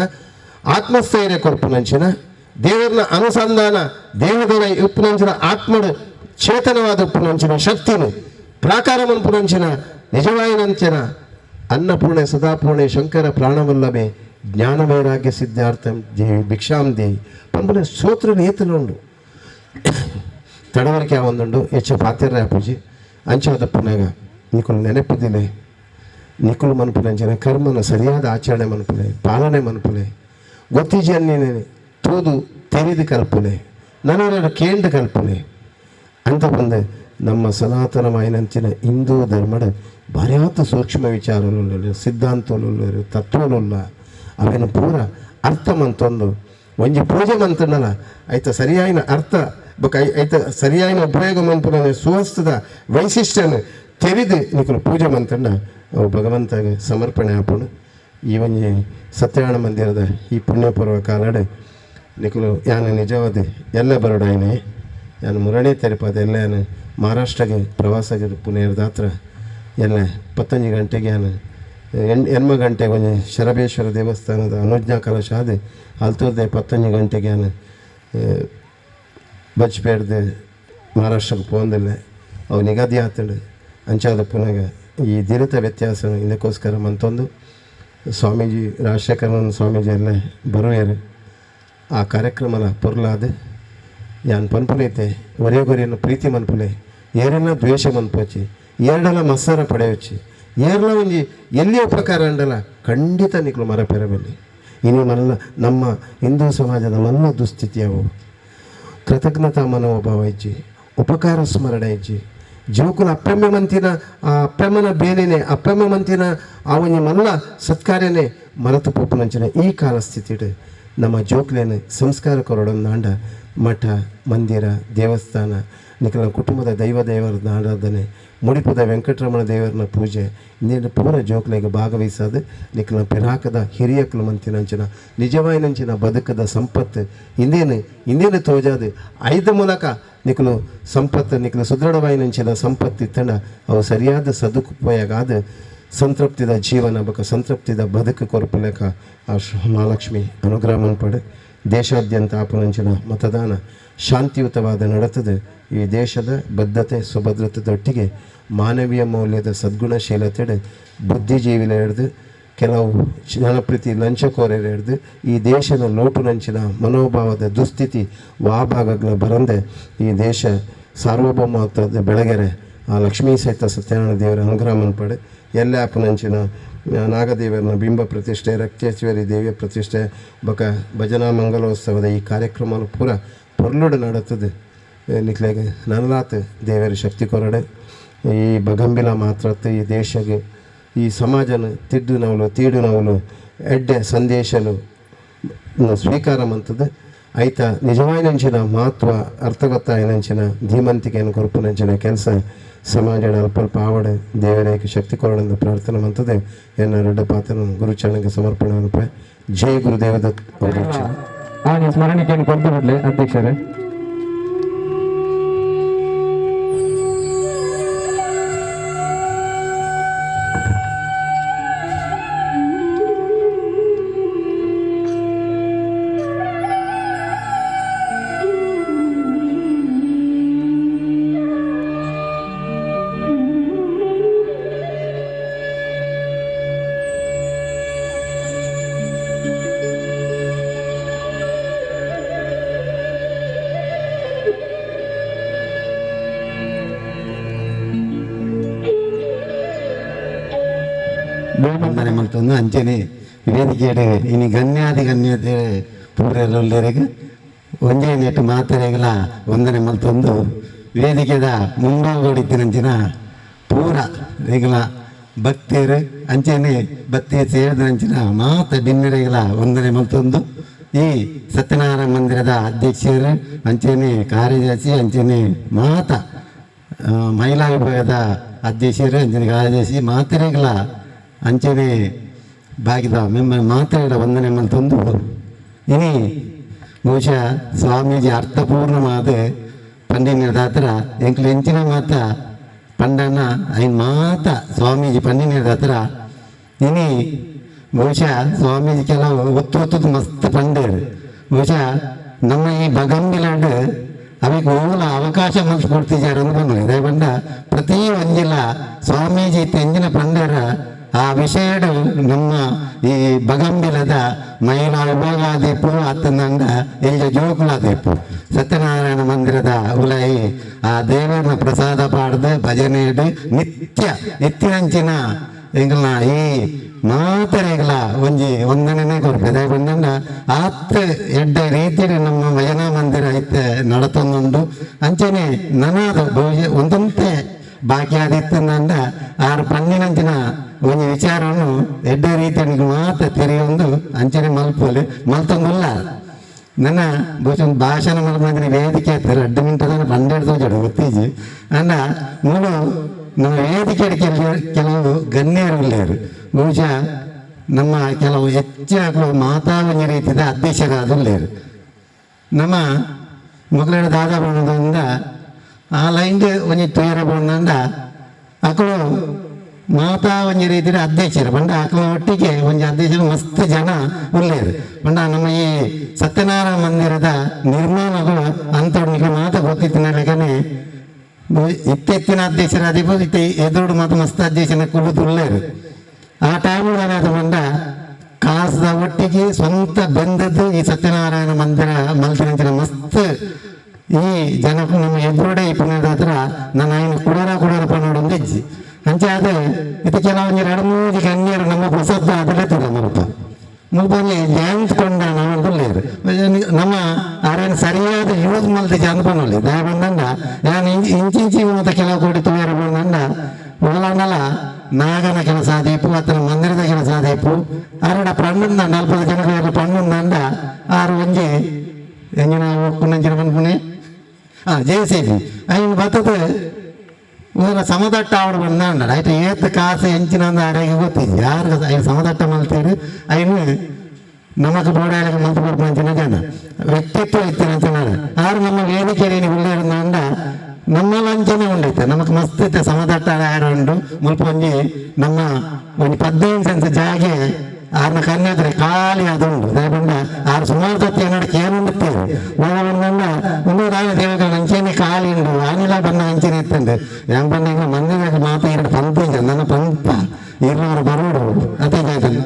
ಆತ್ಮಸ್ಥೈರ್ಯ ಕೊರ್ಪುನಂಚಿನ ದೇವರನ ಅನುಸಂಧಾನ ದೇವದರ ಉಪ್ಪುನಂಚಿನ ಆತ್ಮಡು ಚೇತನವಾದ ಉಪ್ಪುನಂಚಿನ ಶಕ್ತಿನು ಪ್ರಾಕಾರ ಮನ್ಪುನಂಚಿನ ನಿಜವಾಯಿನಂಚಿನ ಅನ್ನಪೂರ್ಣೆ ಸದಾಪೂರ್ಣೆ ಶಂಕರ ಪ್ರಾಣವಲ್ಲಭೆ ಜ್ಞಾನವೈರಾಗ್ಯ ಸಿದ್ಧಾರ್ಥಂ ದೇವಿ ಭಿಕ್ಷಾಂ ದೇವಿ ಪಂಪನೆ ಸ್ತೋತ್ರ ನೇತನುಂಡು ತಡವರಿಕೆ ಒಂದುಂಡು ಹೆಚ್ಚು ಪಾತಿರ್ರ ಪೂಜೆ ಅಂಚಾದ ಪುನಗ ನಿಕುಲು ನೆನಪುದಿಲೆ ನಿಕುಲು ಮನ್ಪುನಂಚಿನ ಕರ್ಮನ ಸರಿಯಾದ ಆಚರಣೆ ಮನ್ಪುಲೆ ಪಾಲನೆ ಮನ್ಪುಲೆ ಗೊತ್ತಿಜನ್ನೇ ತೂದು ತೆರೆದು ಕಲ್ಪುಲೆ ನನವರ ಕೇಂದ್ರ ಕಲ್ಪುಲೆ ಅಂತ ಬಂದು ನಮ್ಮ ಸನಾತನಮಾಯಿನಂಚಿನ ಹಿಂದೂ ಧರ್ಮದ ಭಾರ್ಯಾತ ಸೂಕ್ಷ್ಮ ವಿಚಾರಗಳು ಸಿದ್ಧಾಂತಗಳು ತತ್ವಗಳುಲ್ಲ ಅವೇನು ಪೂರ ಅರ್ಥ ಮಂತೊಂದು ಒಂಜಿ ಪೂಜೆ ಮಂತನಲ್ಲ ಐತ ಸರಿಯಾಯಿನ ಅರ್ಥ ಬೊಕ ಐತ ಸರಿಯಾಯಿನ ಉಪಯೋಗ ಮನ್ಪುನ ಸುವಸ್ತದ ವೈಶಿಷ್ಟ್ಯನ ತೆರೆದು ನಿಕುಲು ಪೂಜೆ ಮಂತಂಡ ಅವು ಭಗವಂತಗೆ ಸಮರ್ಪಣೆ ಆಪುಂಡು. ಈ ಒಂಜಿ ಸತ್ಯನಾರಾಯಣ ಮಂದಿರದ ಈ ಪುಣ್ಯಪೂರ್ವ ಕಾಲಡೆ ನಿಕುಲು ಯಾನ ನಿಜವಾದ ಎಲ್ಲ ಬರೋಡಾಯನೆ ಯಾನು ಮುರಣೆ ತೆರಪಾದ ಎಲ್ಲ ಯಾನು ಮಹಾರಾಷ್ಟ್ರಗೆ ಪ್ರವಾಸಗೆ ಪುಣೆಯರ್ದಾತ್ರ ಎಲ್ಲ 15 ಗಂಟೆಗೆ ಯಾನು 8 ಗಂಟೆಗೆ ಒಂಜಿ ಶರಬೇಶ್ವರ ದೇವಸ್ಥಾನದ ಅನುಜ್ಞಾ ಕಲಶ ಆದ ಅಲ್ತೋರ್ದೆ 15 ಗಂಟೆಗೆ ಯಾನು ಬಚ್ಪೇಡ್ದು ಮಹಾರಾಷ್ಟ್ರಕ್ಕೆ ಪೋಂದಿಲ್ಲ ಅವು ನಿಗದಿ ಆತಂಡು. ಅಂಚಾದ ಪುನಗ ಈ ದಿನದ ವ್ಯತ್ಯಾಸ ಇದಕ್ಕೋಸ್ಕರ ಮಂತೊಂದು ಸ್ವಾಮೀಜಿ ರಾಜಶೇಖರನ ಸ್ವಾಮೀಜಿ ಎಲ್ಲ ಬರುವೇರು ಆ ಕಾರ್ಯಕ್ರಮದ ಪೊರ್ಲಾದ ಯಾನ್ ಪನ್ಪುಲೈತೆ ಒರೆಗೊರೆಯನ್ನು ಪ್ರೀತಿ ಮನ್ಪುಲೆ ಏರೆಲ್ಲ ದ್ವೇಷ ಮನ್ಪೋಚಿ ಏರಡಲ ಮತ್ಸರ ಪಡೆಯೊಚ್ಚಿ ಏರ್ಲ ಒಂಜಿ ಎಲ್ಲಿ ಉಪಕಾರ ಅಂಡಲ ಖಂಡಿತ ನಿಕ್ಲು ಮರ ಪೆರಬಲ್ಲಿ. ಇನ್ನು ಮಲ್ಲ ನಮ್ಮ ಹಿಂದೂ ಸಮಾಜದ ಮಲ್ಲ ದುಸ್ಥಿತಿಯವು ಕೃತಜ್ಞತಾ ಮನೋಭಾವ ಇಜ್ಜಿ, ಉಪಕಾರ ಸ್ಮರಣೆ ಇಜ್ಜಿ, ಜೀವಕುಲ ಅಪ್ರಮ್ಯ ಮಂತಿನ ಆ ಅಪ್ರಮನ ಬೇನೆನೆ ಅಪ್ರಮ್ಯ ಮಂತಿನ ಆ ಒಂಜಿ ಮಲ್ಲ ಸತ್ಕಾರ್ಯನೇ ಮರತು ಪೋಪುನಂಚಿನ ಈ ಕಾಲ ಸ್ಥಿತಿಡು ನಮ್ಮ ಜೋಕ್ಲೇನೆ ಸಂಸ್ಕಾರ ಕೊರಡೊಂದಾಂಡ ಮಠ ಮಂದಿರ ದೇವಸ್ಥಾನ ನಿಖಲ ಕುಟುಂಬದ ದೈವ ದೇವರ ಆರಾಧನೆ ಮುಡಿಪದ ವೆಂಕಟರಮಣ ದೇವರನ ಪೂಜೆ ಇನ್ನೇನು ಪೂರ ಜೋಕ್ಲೆಗೆ ಭಾಗವಹಿಸೋದು ನಿಖಲ ಪಿರಾಕದ ಹಿರಿಯಕ್ಲು ಮಂತಿನಂಚಿನ ನಿಜವಾಯಿನಂಚಿನ ಬದುಕದ ಸಂಪತ್ತು ಇಂದೇನು ಇಂದೇನು ತೋಜಾದು ಐದ ಮೂಲಕ ನಿಖಲು ಸಂಪತ್ತು ನಿಖಲು ಸುದೃಢವಾಯಿನಂಚಿನ ಸಂಪತ್ತು ಇತ್ತಂಡ ಅವು ಸರಿಯಾದ ಸದುಪಯೋಗ ಆದ ಸಂತೃಪ್ತಿದ ಜೀವನ ಬಕ ಸಂತೃಪ್ತಿದ ಬದುಕು ಕೊರಪುಲೆಕ ಆ ಮಹಾಲಕ್ಷ್ಮಿ ಅನುಗ್ರಹ ಮನ್ಪಡೆ. ದೇಶಾದ್ಯಂತ ಆಪುನಂಚಿನ ಮತದಾನ ಶಾಂತಿಯುತವಾದ ನಡತದೆ. ಈ ದೇಶದ ಬದ್ಧತೆ ಸುಭದ್ರತೆದೊಟ್ಟಿಗೆ ಮಾನವೀಯ ಮೌಲ್ಯದ ಸದ್ಗುಣಶೀಲತೆಡೆ ಬುದ್ಧಿಜೀವಿಲ ಹಿಡಿದು ಕೆಲವು ಜನಪ್ರೀತಿ ಲಂಚಕೋರರು ಹಿಡಿದು ಈ ದೇಶದ ಲೋಟುನಂಚಿನ ಮನೋಭಾವದ ದುಸ್ಥಿತಿ ವಾಭಾಗಗಳ ಬರಂದೆ ಈ ದೇಶ ಸಾರ್ವಭೌಮತ್ವದ ಬೆಳಗೆರೆ ಆ ಲಕ್ಷ್ಮೀ ಸಹಿತ ಸತ್ಯನಾರಾಯಣ ದೇವರ ಅನುಗ್ರಹ ಮನ್ಪಡೆ. ಎಲ್ಲ ಆಪುನಂಚಿನ ನಾಗದೇವರನ ಬಿಂಬ ಪ್ರತಿಷ್ಠೆ ರಕ್ತೇಶ್ವರಿ ದೇವಿಯ ಪ್ರತಿಷ್ಠೆ ಬಕ ಭಜನಾ ಮಂಗಲೋತ್ಸವದ ಈ ಕಾರ್ಯಕ್ರಮ ಪೂರ ಪೊರ್ಲುಡು ನಡತದೆ. ನಿಕ್ಲೆಗೆ ನನಲಾತ್ ದೇವರ ಶಕ್ತಿ ಕೊರಡೆ ಈ ಬಗಂಬಿಲ ಮಾತ್ರ ಈ ದೇಶಗೆ ಈ ಸಮಾಜನ ತಿಡ್ಡು ನವಲು ತೀಡು ನವಲು ಎಡ್ಡೆ ಸಂದೇಶನು ಸ್ವೀಕಾರ ಮಂತದೆ. ಐತ ನಿಜವಾಯಿನಂಚಿನ ಮಹತ್ವ ಅರ್ಥಗತ್ತಾಯಿನಂಚಿನ ಧೀಮಂತಿಕೆಯನ್ನು ಕೊರಪುನಂಚಿನ ಕೆಲಸ ಸಮಾಜದ ಅಲ್ಪ ಅಲ್ಪ ಆವಡೆ ದೇವರೇಕ ಶಕ್ತಿ ಕೊರಡೆಂದು ಪ್ರಾರ್ಥನೆ ಮಂತದೆ. ಎನ್ನ ರಡ್ಡ ಪಾತ್ರ ಗುರುಚರಣಕ್ಕೆ ಸಮರ್ಪಣೆ ಅನುಪ. ಜೈ ಗುರುದೇವದತ್. ಸ್ಮರಣಿಕೆಯನ್ನು ಕೊಡ್ತು ಬಿಡ್ಲಿ ಅಧ್ಯಕ್ಷರೇ. ವಂದನೆ ಮಲ್ತೊಂದು ಅಂಚನೆ ವೇದಿಕೆಡ್ ಇನಿ ಗಣ್ಯಾದಿ ಗಣ್ಯತೆ ಪೂರೆಲ್ಲರಿಗೆ ಒಂಜೇ ನೆಟ್ಟು ಮಾತೆರೆಗಳ ವಂದನೆ ಮಲ್ತೊಂದು ವೇದಿಕೆದ ಮುಂಭಾಗಡಿತ್ತಿನಂಚಿನ ಪೂರ ರೆಗಳ ಭಕ್ತಿಯರು ಅಂಚನೆ ಭಕ್ತಿಯ ಸೇರಿದಂಚಿನ ಮಾತ ಬಿನ್ನರೆಗಳ ವಂದನೆ ಮಲ್ತೊಂದು ಈ ಸತ್ಯನಾರಾಯಣ ಮಂದಿರದ ಅಧ್ಯಕ್ಷರು ಅಂಚನೆ ಕಾರ್ಯದರ್ಶಿ ಅಂಚನೆ ಮಾತ ಮಹಿಳಾ ವಿಭಾಗದ ಅಧ್ಯಕ್ಷರು ಅಂಚನೆ ಕಾರ್ಯದರ್ಶಿ ಮಾತೆರೆಗಳ ಅಂಚನೆ ಬಾಗಿದ ಮೆಂಬರ್ ಮಾತೆರೆಗಳ ವಂದನೆ ಮಲ್ತೊಂದು ಇನಿ ಬಹುಶಃ ಸ್ವಾಮೀಜಿ ಅರ್ಥಪೂರ್ಣವಾದ ಪಂಡಿನ ದಾತ್ರ ಎಂಕ್ಲು ಎಂಚಿನ ಮಾತ ಪಂಡನ ಐನ್ ಮಾತ ಸ್ವಾಮೀಜಿ ಪಂಡಿನ ದಾತ್ರ ಇನಿ ಬಹುಶಃ ಸ್ವಾಮೀಜಿ ಕೆಲವು ಒತ್ತು ಒತ್ತು ಮಸ್ತ್ ಪಂಡೇರು ಬಹುಶಃ ನಮ್ಮ ಈ ಬಗಂಬಿಲಾಂಡ್ ಅವಿಗೆ ಓಲ ಅವಕಾಶ ಮಲ್ತ್ ಕೊಡ್ತಿದ್ದಾರೆ ಅಂತ ಬಂದ ಇದೇ ಬಂಡ ಪ್ರತಿ ಒಂಜಿಲ ಸ್ವಾಮೀಜಿ ತೆಂಜಿನ ಪಂಡೇರ ಆ ವಿಷಯಡು ನಮ್ಮ ಈ ಬಗಂಬಿಲದ ಮಹಿಳಾ ವಿಭಾಗಾದೀಪು ಅತ್ತನಂಡ ಎಲ್ಜ ಜೋಕುಲಾದೀಪು ಸತ್ಯನಾರಾಯಣ ಮಂದಿರದ ಉಲೈ ಆ ದೇವರನ ಪ್ರಸಾದ ಪಾಡ್ದು ಭಜನೆ ನಿತ್ಯ ನಿತ್ಯನಂಚಿನ ಎಂಗಲ್ನ ಈ ಮಾತರೆಗಳ ಒಂಜಿ ವಂದನೆನೇ ಕೊರ್ಪೆ ಬಂದಂಡ ಆತ್ ಎಡ್ಡೆ ರೀತಿಯಲ್ಲಿ ನಮ್ಮ ಭಜನಾ ಮಂದಿರ ಇತ್ತೆ ನಡತೊಂದುಂಡು ಅಂಚನೆ ನನಾದ ಬಹುಶಃ ಒಂದಂತೆ ಬಾಕಿ ಆದಿತ್ತಂದ ಆರು ಪನ್ನಿನಂಚಿನ ಒಂಜಿ ವಿಚಾರವನ್ನು ಎಡ್ಡೆ ರೀತಿಯಲ್ಲಿ ಮಾತ್ರ ತೆರೆಯೊಂದು ಅಂಚನೆ ಮಲ್ಪೋಲಿ ಮಲ್ತೊಂದುಲ್ಲ ನನ್ನ ಬಹುಶಃ ಒಂದು ಭಾಷಣ ಮಲ್ಪಂದ್ರೆ ವೇದಿಕೆ ಆಯ್ತಾರೆ ಅಡ್ಡ ಮಿಂಟದ ಪನ್ನೆರಡು ತೋಜಡು ಗೊತ್ತೀಜಿ ಅಂಡ ಮೂಲು ನಮ್ಮ ವೇದಿಕೆ ಕೆಲವು ಗಣ್ಯರು ಇಲ್ಲೇರು ಬಹುಶಃ ನಮ್ಮ ಕೆಲವು ಹೆಚ್ಚಿನ ಮಾತಾವೊಂಜಿ ರೀತಿಯ ಅಧ್ಯಕ್ಷರಾದುಲ್ಲೇರು ನಮ್ಮ ಮೊಗಲರ ದಾದಾ ಬಣ್ಣದಿಂದ ಆ ಲೈನ್ ಒಂಜಿ ತುಯರ ಬಣ್ಣಂಡ ಅಕಳು ಮಾತಾ ಒಂಜಿ ರೀತಿಯ ಅಧ್ಯಕ್ಷರು ಬಂಡ ಅಕಳ ಒಟ್ಟಿಗೆ ಒಂಜಿ ಅಧ್ಯಕ್ಷರು ಮಸ್ತ್ ಜನ ಉಲ್ಲೇರು ಬಂಡ ನಮ್ಮ ಈ ಸತ್ಯನಾರಾಯಣ ಮಂದಿರದ ನಿರ್ಮಾಣಗಳು ಅಂಥವ್ರಿಗೆ ಮಾತಾ ಗೊತ್ತಿತ್ತಿನ ಇತ್ತೆತ್ತಿನ ಅಧ್ಯಕ್ಷರಾದಿಪು ಇತ್ತೆ ಎದುರುಡು ಮಾತು ಮಸ್ತ್ ಅಧ್ಯಕ್ಷನ ಕುಳಿತು ಉಲ್ಲೇರು ಆ ಟೈಮ್ ಬಂಡ ಕಾಸದ ಒಟ್ಟಿಗೆ ಸ್ವಂತ ಬೆಂದದ್ದು ಈ ಸತ್ಯನಾರಾಯಣ ಮಂದಿರ ಮಲ್ತಿನಂಚಿನ ಮಸ್ತ್ ಈ ಜನಕ್ಕೆ ನಮ್ಮ ಎದುರುಡೆ ಈ ಪುಣ್ಯದ ಹತ್ರ ನನ್ನ ఆయన ಕುಡರ ಕುಡರ ಪನ್ನೋಡು ಹೆಜ್ಜಿ ಅಂಚೆ ಅದೇ ಇದು ಕೆಲವೊಂದು ಎರಡು ಮೂರು ಗಣ್ಯರು ನಮ್ಮ ಪ್ರಸಾದ ಅದೆಲ್ಲ ಮುಲ್ಪ ಮುಲ್ಪಲ್ಲಿ ಜಯಂತ್ ಕೊಂಡ ನಾವು ನಮ್ಮ ಆರೇನು ಸರಿಯಾದ ಯೂಸ್ ಮಲ್ತಿ ಜನ ಪನ್ನೊಲ್ಲಿ ದಯ ಬಂದಂಡ ನಾನು ಇಂಚಿಂಚಿ ಮತ್ತು ಕೆಲವು ಕೋಟಿ ತುಯರ ಬಂದಂಡ ಓಲಾಂಡಲ ನಾಗನ ಕೆಲಸ ಆದೀಪು ಅತನ ಮಂದಿರದ ಕೆಲಸ ಆದೀಪು ಆರಡ ಪಣ್ಣುಂದ ನಲ್ಪದ ಜನಕ್ಕೆ ಪಣ್ಣುಂದಂಡ ಆರು ಒಂಜಿ ಎಂಜಿನ ಒಕ್ಕುನಂಚಿನ ಪನ್ಪುಣೆ ಜೆ ಸಿ ಬಿ ಐನ್ ಬರ್ತದೆ ಊರ ಸಮದಟ್ಟ ಆವಡು ಬಂದ ಆಯ್ತು ಏತ್ ಕಾಸು ಎಂಚಿನ ಆರೋಗ್ಯ ಗೊತ್ತಿದೆ ಯಾರು ಐದು ಸಮದಟ್ಟ ಮಲ್ತೀರು ಐನು ನಮಕ್ ಬೋಡಾಯಕ್ಕೆ ಮಲ್ತು ಕೊಡ್ಪಂಚಿನ ಜನ ವ್ಯಕ್ತಿತ್ವ ಇತ್ತಿನ ಆರು ನಮ್ಮ ವೇದಿಕೆಯಲ್ಲಿ ಉಳ್ಳೇರುಂಡ ನಮ್ಮ ಲಂಚನೆ ಉಂಡೈತೆ ನಮಕ್ ಮಸ್ತ್ ಇತ್ತೆ ಸಮದಟ್ಟ ಆರು ಉಂಡು ಮುಲ್ಪ ಒಂಜಿ ನಮ್ಮ ಒಂಜಿ 15 ಸೆನ್ಸ್ ಜಾಗೆ ಆರ್ನ ಕನ್ಯಾದ್ರೆ ಖಾಲಿ ಅದುಂಡು ದಯಬಂಡ ಆರು ಸುಮಾರು ಸತ್ಯ ಏನಾಡು ಕೇನುಂಡುತ್ತೇವೆ ಬಂದ ಒಂದು ರಾಯ ದೇವಗಳ ಅಂಚೆನೆ ಖಾಲಿ ಉಂಡು ಆನಿಲ ಬಣ್ಣ ಅಂಚೆನೆ ಇತ್ತಂಡೆ ಹೆಂಗ್ ಬಂದ ಈಗ ಮಂದಿರ ಮಾತ ಎರಡು ಪಂಪ ನನ್ನ ಪಂಪ ಇರ್ನವರು ಬರೋಡು ಅದೇ ಆಯ್ತಲ್ಲ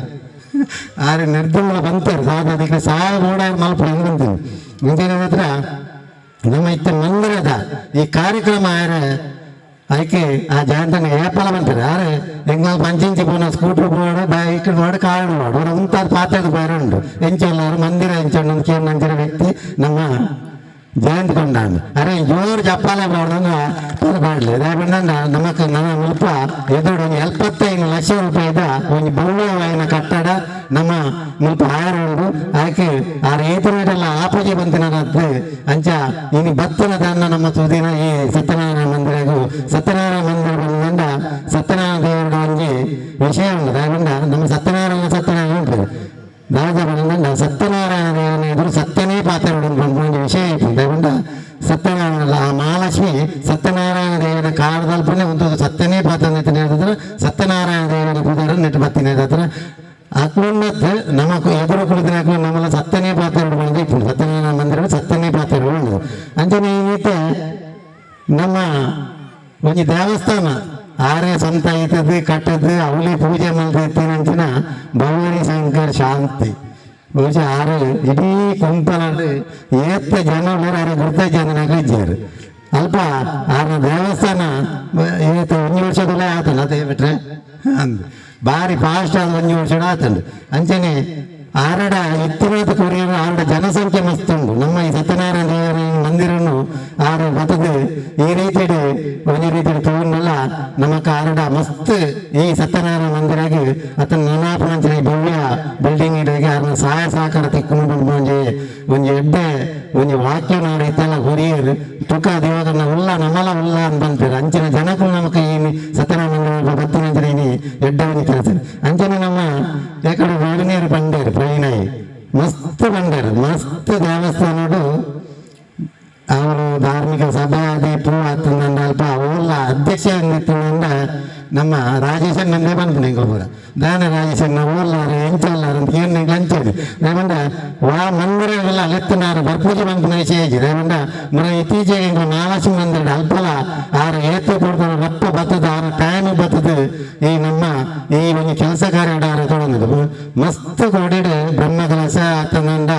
ಆರು ನಿರ್ದಮಲ ಬಂತಾರೆ ಸಾಧ ಅದಕ್ಕೆ ಸಾಲ ಓಡ ಮಲ್ಪ ಹಂಗಂತೀವಿ ಮುಂದಿನ ಹತ್ರ ನಮ್ಮ ಇತ್ತ ಮಂದಿರದ ಈ ಕಾರ್ಯಕ್ರಮ ಆರೆ ಅದಕ್ಕೆ ಆ ಜಯಂತನ ಏಪಲ ಬಂತಾರೆ ಆರೆ ಎಂಗ ಪಂಚಿಂಚಿ ಪೋನ ಸ್ಕೂಟರ್ ಬೋಡು ಬೈಕ್ ಬೋಡು ಕಾರು ಬೋಡು ಅವ್ರು ಉಂತಾದ ಪಾತ್ರದ ಬೈರ ಉಂಟು ಎಂಚೆಲ್ಲರು ಮಂದಿರ ಎಂಚೊಂಡು ಕೇಂದ್ರ ವ್ಯಕ್ತಿ ನಮ್ಮ ಜಯಂತ್ ಕೊಂಡಾಂಡ್ ಅರೆ ಜೋರು ಜಪ್ಪಾಲೆ ಬಾರ್ದಂಗ ಬಾಡ್ಲಿ ದಯಬಂಡ ನಮಕ್ ನಮ್ಮ ಮುಲ್ಪ ಎದುರು ಒಂದು 75 ಲಕ್ಷ ರೂಪಾಯಿದ ಒಂದು ಭವ್ಯವಾಯಿನ ಕಟ್ಟಡ ನಮ್ಮ ಮುಲ್ಪ ಆರು ಉಂಡು ಆಕೆ ಆ ರೈತರೆಲ್ಲ ಆಪೋಜಿ ಬಂತಿನದ್ದು ಅಂಚ ಇನಿ ಬತ್ತನ ದಾನ ನಮ್ಮ ಸುದಿನ ಈ ಸತ್ಯನಾರಾಯಣ ಮಂದಿರಗೂ ಸತ್ಯನಾರಾಯಣ ಮಂದಿರ ಬಂದ ಸತ್ಯನಾರಾಯಣ ದೇವರ ಒಂಜಿ ವಿಷಯ ಉಂಟು ದಯಬಂಡ ನಮ್ಮ ಸತ್ಯನಾರಾಯಣ ಸತ್ಯನಾರಾಯಣ ಉಂಟು ದಾದ ಬಂದ ಸತ್ಯನಾರಾಯಣ ದೇವನ ಎದುರು ಸತ್ಯನೇ ಪಾತ್ರ ಒಂದು ವಿಷಯ ಇತ್ತು ದಯಬಂಡ ಸತ್ಯನಾರಾಯಣ ಆ ಮಹಾಲಕ್ಷ್ಮಿ ಸತ್ಯನಾರಾಯಣ ದೇವನ ಕಾಲದಲ್ಪನೆ ಒಂದು ಸತ್ಯನೇ ಪಾತ್ರ ಅಂತ ಹೇಳಿದ್ರೆ ಸತ್ಯನಾರಾಯಣ ದೇವನ ಪೂಜಾರ ನೆಟ್ಟು ಬತ್ತೀನಿ ಹೇಳಿದ್ರೆ ಅಕ್ಳುನ್ನತ್ ನಮಕ್ ಎದುರು ಕುಳಿತಿನ ನಮ್ಮಲ್ಲ ಸತ್ಯನೇ ಪಾತ್ರ ಇತ್ತು ಸತ್ಯನಾರಾಯಣ ಮಂದಿರ ಸತ್ಯನೇ ಪಾತ್ರ ಉಂಟು ಅಂಚನೆ ಏನೈತೆ ನಮ್ಮ ಒಂದು ದೇವಸ್ಥಾನ ಆರೇ ಸ್ವಂತ ಐತದ್ದು ಕಟ್ಟದ್ದು ಅವಳಿ ಪೂಜೆ ಮಾಡ್ತಿರ್ತೀನಂಚಿನ ಭವಾನಿ ಶಂಕರ್ ಶಾಂತಿ ಬಹುಶಃ ಆರು ಇಡೀ ಕುಂಪಲಾಡು ಏತ್ತ ಜನ ಆರು ಗುರ್ತ ಜನನಾಗ ಇದ್ದಾರೆ ಅಲ್ಪ ಆರ್ನ ದೇವಸ್ಥಾನ ಏತ ಒಂದು ವರ್ಷದಲ್ಲೇ ಆತಲ್ಲ ಅದೇ ಬಿಟ್ರೆ ಅಂದು ಭಾರಿ ಫಾಸ್ಟ್ ಆದ ಒಂಜಿ ವರ್ಷ ಆತಂಡು ಅಂಚನೆ ಆರಡ ಇತ್ತಿನಾಥ ಕೊರಿಯರು ಆರಡ ಜನಸಂಖ್ಯೆ ಮಸ್ತ್ ಉಂಡು ನಮ್ಮ ಈ ಸತ್ಯನಾರಾಯಣ ದೇವರ ಮಂದಿರನು ಆರು ಬತದ ಈ ರೀತಿಯಡು ಒಂಜಿ ರೀತಿಯಡು ತೋರ್ನಲ್ಲ ನಮಕ್ ಆರಡ ಮಸ್ತ್ ಈ ಸತ್ಯನಾರಾಯಣ ಮಂದಿರಾಗಿ ಅತನ ನನಾಪನಂಚಿನ ಭವ್ಯ ಬಿಲ್ಡಿಂಗ್ ಇಡಗೆ ಆರನ ಸಹಾಯ ಸಹಕಾರ ತಿಕ್ಕೊಂಡು ಒಂಜಿ ಒಂಜಿ ಎಡ್ಡೆ ಒಂಜಿ ವಾಕ್ಯ ನಾವು ಇತ್ತೆಲ್ಲ ಕೊರಿಯರು ತುಕ ದೇವರನ್ನ ಉಲ್ಲ ನಮಲ ಉಲ್ಲ ಅಂತ ಅಂತಾರೆ ಅಂಚಿನ ಜನಕ್ಕೂ ನಮಕ್ ಈ ಸತ್ಯನಾರಾಯಣ ಮಂದಿರ ಬತ್ತಿನಂಚಿನ ಇನಿ ಎಡ್ಡೆ ಒಂಜಿ ಕೆಲಸ ಅಂಚನೆ ನಮ್ಮ ಯಾಕಡೆ ವೇಣನೀರು ಬಂಡೇರು ಪ್ರವೀಣಾಯಿ ಮಸ್ತ್ ಬಂಡೇರು ಮಸ್ತ್ ದೇವಸ್ಥಾನಡು ಅವರು ಧಾರ್ಮಿಕ ಸಭೆ ಆದಿ ಪೂ ಆತಂದಂಡ ಅಲ್ಪ ಅವೆಲ್ಲ ಅಧ್ಯಕ್ಷ ಅಂದಿತ್ತಂಡ ನಮ್ಮ ರಾಜೇಶಣ್ಣಂದೇ ಬಂದ್ಬಿಡು ಎಂಗಳು ಪೂರ ದಾನ ರಾಜೇಶಣ್ಣ ಓಲ್ಲಾರು ಎಂಚಲ್ಲಾರು ಅಂತ ಏನು ಎಂಗ್ಳು ಅಂಚೇಳಿ ರೇಮಂಡ ವಾ ಮಂದಿರಗಳೆಲ್ಲ ಅಲೆತ್ತನಾರು ಬರ್ಪೂಜೆ ಬಂದ್ಬಿನ ವಿಷಯ ರೇಮಂಡ ಮುರ ಇತ್ತೀಚೆಗೆ ಎಂಗಳು ನಾವಾಸಿ ಮಂದಿರ ಅಲ್ಪಲ ಆರು ಏತು ಕೊಡ್ತಾರೆ ರಪ್ಪ ಬತ್ತದ ಆರು ಟೈಮ್ ಬತ್ತದ ಈ ನಮ್ಮ ಈ ಒಂದು ಕೆಲಸ ಕಾರ್ಯ ಆರು ತೊಗೊಂಡಿದ್ದು ಮಸ್ತ್ ಕೊಡಿಡು ಬ್ರಹ್ಮ ಕಲಶ ಆತಂದಂಡ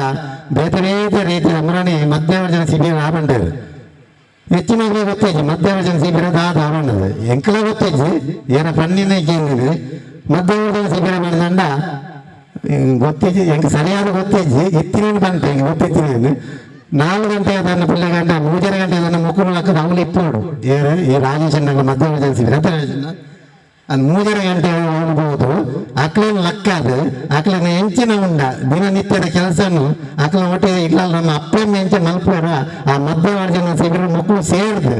ಬೇತೆ ಬೇತೆ ರೀತಿಯ ಮುರಣಿ ಮಧ್ಯವರ್ಜನ ಶಿಬಿರ ಆಬಂಡರು ಹೆಚ್ಚಿನ ಗೊತ್ತೈತಿ ಮಧ್ಯವರ್ಜನ ಶಿಬಿರ ದಾದ ಆಬಂಡದು ಎಂಕಲ ಗೊತ್ತೈತಿ ಏನ ಪಣ್ಣಿನ ಕೇಂದ್ರ ಮಧ್ಯವರ್ಜನ ಶಿಬಿರ ಬಂದಂಡ ಗೊತ್ತೈತಿ ಎಂಕ ಸರಿಯಾದ ಗೊತ್ತೈತಿ ಇತ್ತಿನ ಬಂತ ಹೆಂಗೆ ಗೊತ್ತೈತಿ 4 ಗಂಟೆ ಅದನ್ನು ಪಿಳ್ಳೆ ಗಂಟೆ 3.5 ಗಂಟೆ ಅದನ್ನು ಮುಕ್ಕುಳಕ್ಕೆ ಅವಳು ಇಪ್ಪೋಡು ಏರು ಈ ರಾಜೇಶಣ್ಣ ಮಧ್ಯವರ್ಜನ ಶಿಬಿರ ಅಂತ ರಾಜೇಶಣ್ಣ ಅದು 3.5 ಗಂಟೆ ಹೋಗ್ಬೋದು ಅಕ್ಲೇನು ಲಕ್ಕ ಅದು ಅಕ್ಲೇನ ಎಂಚಿನ ಉಂಡ ದಿನನಿತ್ಯದ ಕೆಲಸನು ಅಕ್ಲ ಒಟ್ಟಿಗೆ ಇಲ್ಲ ನಮ್ಮ ಅಪ್ಪಮ್ಮ ಎಂಚೆ ಮಲ್ಪುವರ ಆ ಮಧ್ಯವರ್ಜನ ಶಿಬಿರ ಮಕ್ಕಳು ಸೇರ್ದು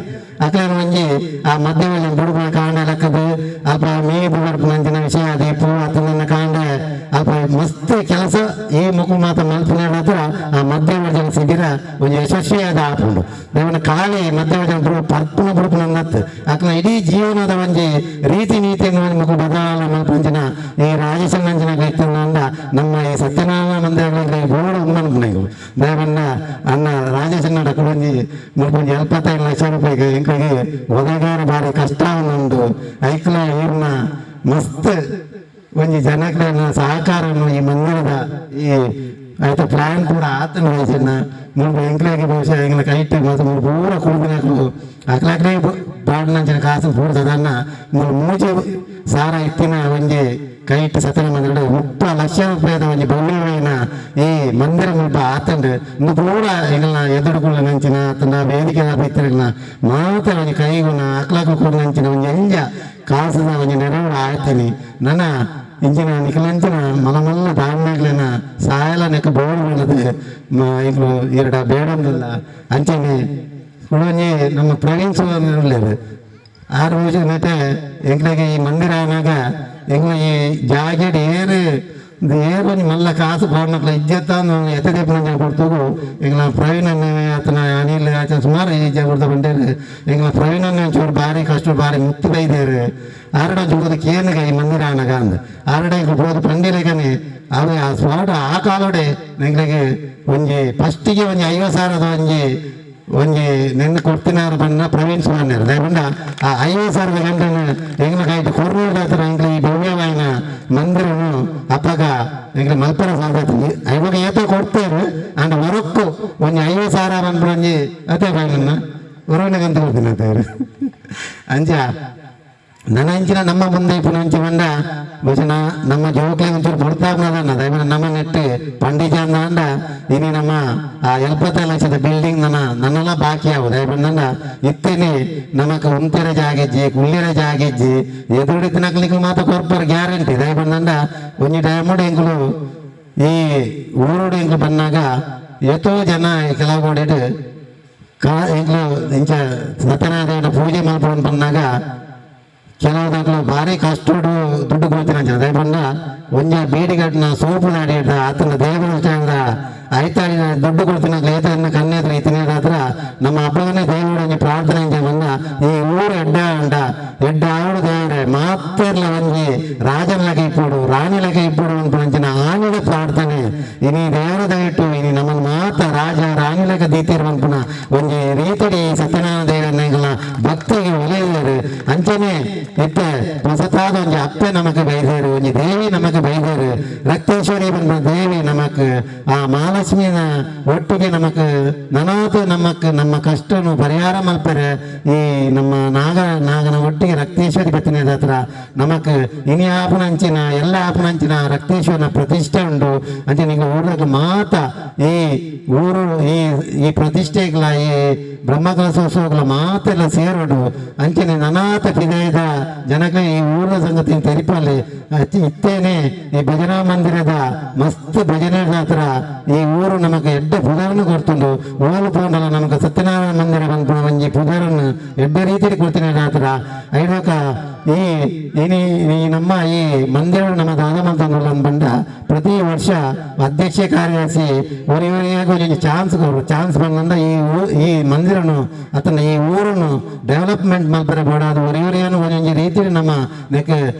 ಅಕ್ಲೇನ ಒಂಜಿ ಆ ಮಧ್ಯವರ್ಜನ ಬುಡುಗುವ ಕಾಂಡ ಲಕ್ಕದು ಅಲ್ಪ ಮೇಬು ಬರ್ಪುನಂಚಿನ ವಿಷಯ ಅದೇ ಪೂ ಆತನನ್ನ ಕಾಂಡ ಅಲ್ಪ ಮಸ್ತ್ ಕೆಲಸ ಈ ಮುಖ ಮಾತ ಮಲ್ಪುನ ಹತ್ರ ಆ ಮಧ್ಯವರ್ಜನ ಶಿಬಿರ ಒಂದು ಯಶಸ್ವಿಯಾದ ಆಪುಂಡು ದೇವನ ಖಾಲಿ ಮಧ್ಯವರ್ಜನ ಬುಡು ಪರ್ಪುನ ಬುಡುಪುನನ್ನತ್ತು ಅಕ್ಲ ಇಡೀ ಜೀವನದ ಒಂಜಿ ರೀತಿ ನೀತಿಯನ್ನು ಒಂದು ಮುಖ ಬದಲಾವಣೆ ಮಲ್ಪಂಚಿನ ಈ ರಾಜೇಶಣ್ಣಂಚಿನ ಕೈತಂದ ನಮ್ಮ ಈ ಸತ್ಯನಾರಾಯಣ ಮಂದಿರಗಳಿಗೆ ಬೋರ್ಡ್ ಉಮ್ಮನ್ಪುನೈಗು ದೇವನ್ನ ಅಣ್ಣ ರಾಜೇಶಣ್ಣ ಒಂಜಿ ಮುಲ್ಪೊಂಜಿ 75 ಲಕ್ಷ ರೂಪಾಯಿಗೆ ಎಂಕಗೆ ಒದಗಾರ ಭಾರಿ ಕಷ್ಟ ಉಂಡು ಐಕ್ಲ ಇವ್ರನ್ನ ಮಸ್ತ್ ಒಂಜಿ ಜನಕ್ಲೆನ ಸಹಕಾರವನ್ನು ಈ ಮಂದಿರದ ಈ ಆಯ್ತು ಪ್ಲಾನ್ ಕೂಡ ಆತನ ವಯಸ್ಸಿನ ಮುಲ್ಪ ಎಂಕ್ಲಾಗಿ ಬಹುಶಃ ಎಂಗ್ಲ ಕೈಟ್ ಮತ್ತು ಮೂರು ಪೂರ ಕುಡಿದಿನಕ್ಲು ಅಕ್ಲಾಕ್ಲೇ ಬಾಡಿನಂಚಿನ ಕಾಸು ಪೂರ್ತದನ್ನ ಮೂರು ಮೂಜೆ ಸಾರ ಇತ್ತಿನ ಒಂಜಿ ಕೈಟ್ ಸತನ ಮಂದಿರ 30 ಲಕ್ಷ ರೂಪಾಯಿದ ಒಂಜಿ ಭವ್ಯವಾಯಿನ ಈ ಮಂದಿರ ಮುಲ್ಪ ಆತಂಡು ಇಂದು ಪೂರ ಎಂಗ್ಲ ಎದುರುಗುಳ್ಳ ನಂಚಿನ ಆತನ ವೇದಿಕೆ ಇತ್ತಿರಲ್ಲ ಮಾತ್ರ ಒಂಜಿ ಕೈಗುಣ ಅಕ್ಲಾಕ್ಲು ಕೂಡ ನಂಚಿನ ಒಂಜಿ ಎಂಜ ಕಾಸದ ಒಂಜಿ ನೆರವು ಆಯ್ತೀನಿ ನನ್ನ ಇಂಚಿನ ನಿಖಲಂಚಿನ ಮಲಮಲ್ಲ ದಾರಣೆಗಳನ್ನ ಸಾಯಲ ನೆಕ್ಕ ಬೋರ್ಡ್ ಮಾಡದು ಈಗ ಎರಡ ಬೇಡಂದಿಲ್ಲ ಅಂಚನೆ ಕುಡೊಂಜಿ ನಮ್ಮ ಪ್ರವೀಣ್ ಸುವರ್ಣ ಆರು ವರ್ಷ ನೆಟ್ಟೆ ಎಂಕ್ಲೆಗೆ ಈ ಮಂದಿರ ಆನಾಗ ಎಂಗ್ಲ ಈ ಜಾಗೆಡ್ ಏರು ಏರು ಒಂಜಿ ಮಲ್ಲ ಕಾಸು ಪಾಡ್ನಕ್ಲ ಇಜ್ಜತ್ತ ಎತ್ತದೇಪನ ಕೊಡ್ತುಗು ಎಂಗ್ಲ ಪ್ರವೀಣ್ ಆತನ ಅನಿಲ್ ಆತನ ಸುಮಾರು ಇಜ್ಜ ಕೊಡ್ತಾ ಬಂಡೇರು ಎಂಗ್ಲ ಪ್ರವೀಣ್ ಒಂಚೂರು ಭಾರಿ ಕಷ್ಟ ಭಾರಿ ಮುತ್ತು ಬೈದೇರು ಆರಡ ಜೋಗದ ಕೇನುಗ ಈ ಮಂದಿರ ಆನಾಗ ಅಂದ್ ಆರಡ ಎಂಕ್ಲು ಪೋದು ಪಂಡಿಲೇಕನೆ ಅವೆ ಆ ಸ್ವಾಟ ಆ ಕಾಲೋಡೆ ಎಂಕ್ಲೆಗೆ ಒಂಜಿ ಫಸ್ಟಿಗೆ ಒಂಜಿ 50 ಸಾವಿರದ ಒಂಜಿ ಒಂಜಿ ನಿನ್ನ ಕೊಡ್ತಿನಾರು ಬಣ್ಣ ಪ್ರವೀಣ್ ಸುವರ್ಣರು ದಯಪಂಡ ಆ 50 ಸಾವಿರದ ಗಂಟೆನ ಎಂಗ್ಲ ಕೈಟ್ ಕೊರ್ನೂರು ಎಂಗ್ಲ ಈ ಭವ್ಯವಾಯಿನ ಮಂದಿರನು ಅಪ್ಪಗ ಎಂಗ್ಲ ಮಲ್ಪರ ಸಾಧ್ಯತೆ ಇವಾಗ ಏತೋ ಕೊಡ್ತೇರು ಅಂಡ್ ಹೊರಕ್ಕು ಒಂಜಿ 50 ಸಾವಿರ ಬಂದ್ಬಿಡು ಒಂಜಿ ಅದೇ ಬಾಯ್ಲನ್ನ ಹೊರಗಂತ ಕೊಡ್ತೀನಿ ಅತ್ತೇರು ಅಂಚ ನನ್ನ ಅಂಚಿನ ನಮ್ಮ ಮುಂದೆ ಇಪ್ಪು ಬಂದ ಬಹುಶಃ ನಮ್ಮ ಜೋಕ್ಲೆ ಒಂಚೂರು ಕೊಡ್ತಾ ದಯಮಾಡಿ ನಮ್ಮ ನೆಟ್ಟು ಪಂಡಿತ ಅಂದ ಇನಿ ನಮ್ಮ ಆ 75 ಲಕ್ಷದ ಬಿಲ್ಡಿಂಗ್ ನನ್ನ ನನ್ನೆಲ್ಲ ಬಾಕಿ ಆವು ದಯಮಾಡಿ ಇತ್ತೇನೆ ನಮಕ್ ಉಂತೆರ ಜಾಗೆಜ್ಜಿ ಕುಳ್ಳಿರ ಜಾಗೆಜ್ಜಿ ಎದುರುಡಿತ್ತಿನಕ್ಲಿಗೆ ಮಾತ್ರ ಕೊರ್ಪರ್ ಗ್ಯಾರಂಟಿ ದಯಮಾಡಿ ಒಂಜಿ ಟೈಮುಡು ಎಂಕುಲು ಈ ಊರುಡು ಎಂಕುಲು ಬಂದಾಗ ಎತ್ತೋ ಜನ ಕೆಲವು ಕೋಡಿಡು ಕಾ ಎಂಕುಲು ಇಂಚ ಸತ್ಯನಾರಾಯಣ ಪೂಜೆ ಮಲ್ಪೊಂಡು ಬಂದಾಗ ಕೆಲವು ಭಾರಿ ಕಷ್ಟಡು ದುಡ್ಡು ಕೊಡ್ತೀನಿ ದಯಪಂಡ ಒಂಜ ಬೀಡಿಗಟ್ಟಿನ ಸೋಪು ನಾಡಿ ಆತನ ದೇವರ ಐತಾಳಿ ದುಡ್ಡು ಕೊಡ್ತೀನಿ ಏತನ ಕನ್ಯತ್ರ ಇತ್ತಿನ ಹತ್ರ ನಮ್ಮ ಹಬ್ಬನೇ ದೇವರ ಒಂಜಿ ಪ್ರಾರ್ಥನೆ ಇಂಚ ಬಂದ ಈ ಊರು ಎಡ್ಡ ಅಂಡ ಎಡ್ಡ ಆವಡು ದೇವರೇ ಮಾತೆರ್ಲ ಒಂಜಿ ರಾಜನ ಇಪ್ಪುಡು ರಾಣಿಲ ಇಪ್ಪುಡು ಅಂತ ಅಂಚಿನ ಆನಿದ ಪ್ರಾರ್ಥನೆ ಇನಿ ದೇವರ ದಯಟ್ಟು ಇನಿ ನಮ್ಮನ್ನು ಮಾತ ರಾಜ ರಾಣಿಲಕ ದೀತಿರ್ ಪನ್ಪುನ ಒಂಜಿ ರೀತಿಡಿ ಸತ್ಯನಾರಾಯಣ ದೇವರನ್ನ ಭಕ್ತಿಗೆ ಒಲೆಯರು ಅಂಚನೆ ಇತ್ತೆ ಹೊಸತಾದ ಒಂಜಿ ಅಪ್ಪೆ ನಮಕ್ ಬೈದೇರು ಒಂಜಿ ದೇವಿ ನಮಕ್ ಬೈದೇರು Rakteshwari ಬಂದ ದೇವಿ ನಮಕ್ ಆ ಮಹಾಲಕ್ಷ್ಮಿನ ಒಟ್ಟಿಗೆ ನಮಕ್ ನನಾತ ನಮಕ್ ನಮ್ಮ ಕಷ್ಟನು ಪರಿಹಾರ ಮಲ್ಪರೆ ಈ ನಮ್ಮ ನಾಗನ ಒಟ್ಟಿಗೆ ರಕ್ತೇಶ್ವರಿ ಬತ್ತಿನ ಹತ್ರ ನಮಕ್ ಇನಿ ಆಪನಂಚಿನ ಎಲ್ಲ ಆಪನಂಚಿನ ರಕ್ತೇಶ್ವರನ ಪ್ರತಿಷ್ಠೆ ಉಂಟು ಅಂಚೆ ನಿಂಗೆ ಊರಾಗ ಮಾತ ಈ ಊರು ಈ ಈ ಪ್ರತಿಷ್ಠೆಗಳ ಈ ಬ್ರಹ್ಮಕಲಶೋತ್ಸವಗಳ ಮಾತೆಲ್ಲ ಸೇರೋಡು ಅಂಚನೆ ನನಾತ ಪಿದಾಯದ ಜನಕ ಈ ಊರಿನ ಸಂಗತಿ ತೆರಿಪಲ್ಲಿ ಇತ್ತೇನೆ ಈ ಭಜನಾ ಮಂದಿರದ ಮಸ್ತ್ ಭಜನೆ ಹತ್ರ ಈ ಊರು ನಮಗೆ ಎಡ್ಡೆ ಪುದರನ್ನು ಕೊಡ್ತುಂಡು ಓಲು ಪೋಂಡಲ ನಮಗೆ ಸತ್ಯನಾರಾಯಣ ಮಂದಿರ ಬಂದು ಒಂಜಿ ಪುದರನ್ನು ಎಡ್ಡೆ ರೀತಿಯಲ್ಲಿ ಕೊಡ್ತೀನಿ ಹತ್ರ ಐಡೋಕ ಈ ಈ ನಮ್ಮ ಈ ಮಂದಿರ ನಮ್ಮ ದಾದ ಬಂಡ ಪ್ರತಿ ವರ್ಷ ಅಧ್ಯಕ್ಷ ಕಾರ್ಯದರ್ಶಿ ಒರಿಯಾಗ ಒಂಜಿ ಚಾನ್ಸ್ ಕೊರು ಚಾನ್ಸ್ ಬಂದ ಈ ಈ ಮಂದಿರನು ಅತನ ಈ ಊರನ್ನು ಡೆವಲಪ್ಮೆಂಟ್ ಮಲ್ಪರೆ ಬೋಡಾದ ಒರಿಯನು ಒಂಜೊಂಜಿ ರೀತಿಯಲ್ಲಿ ನಮ್ಮ ನೆಕ್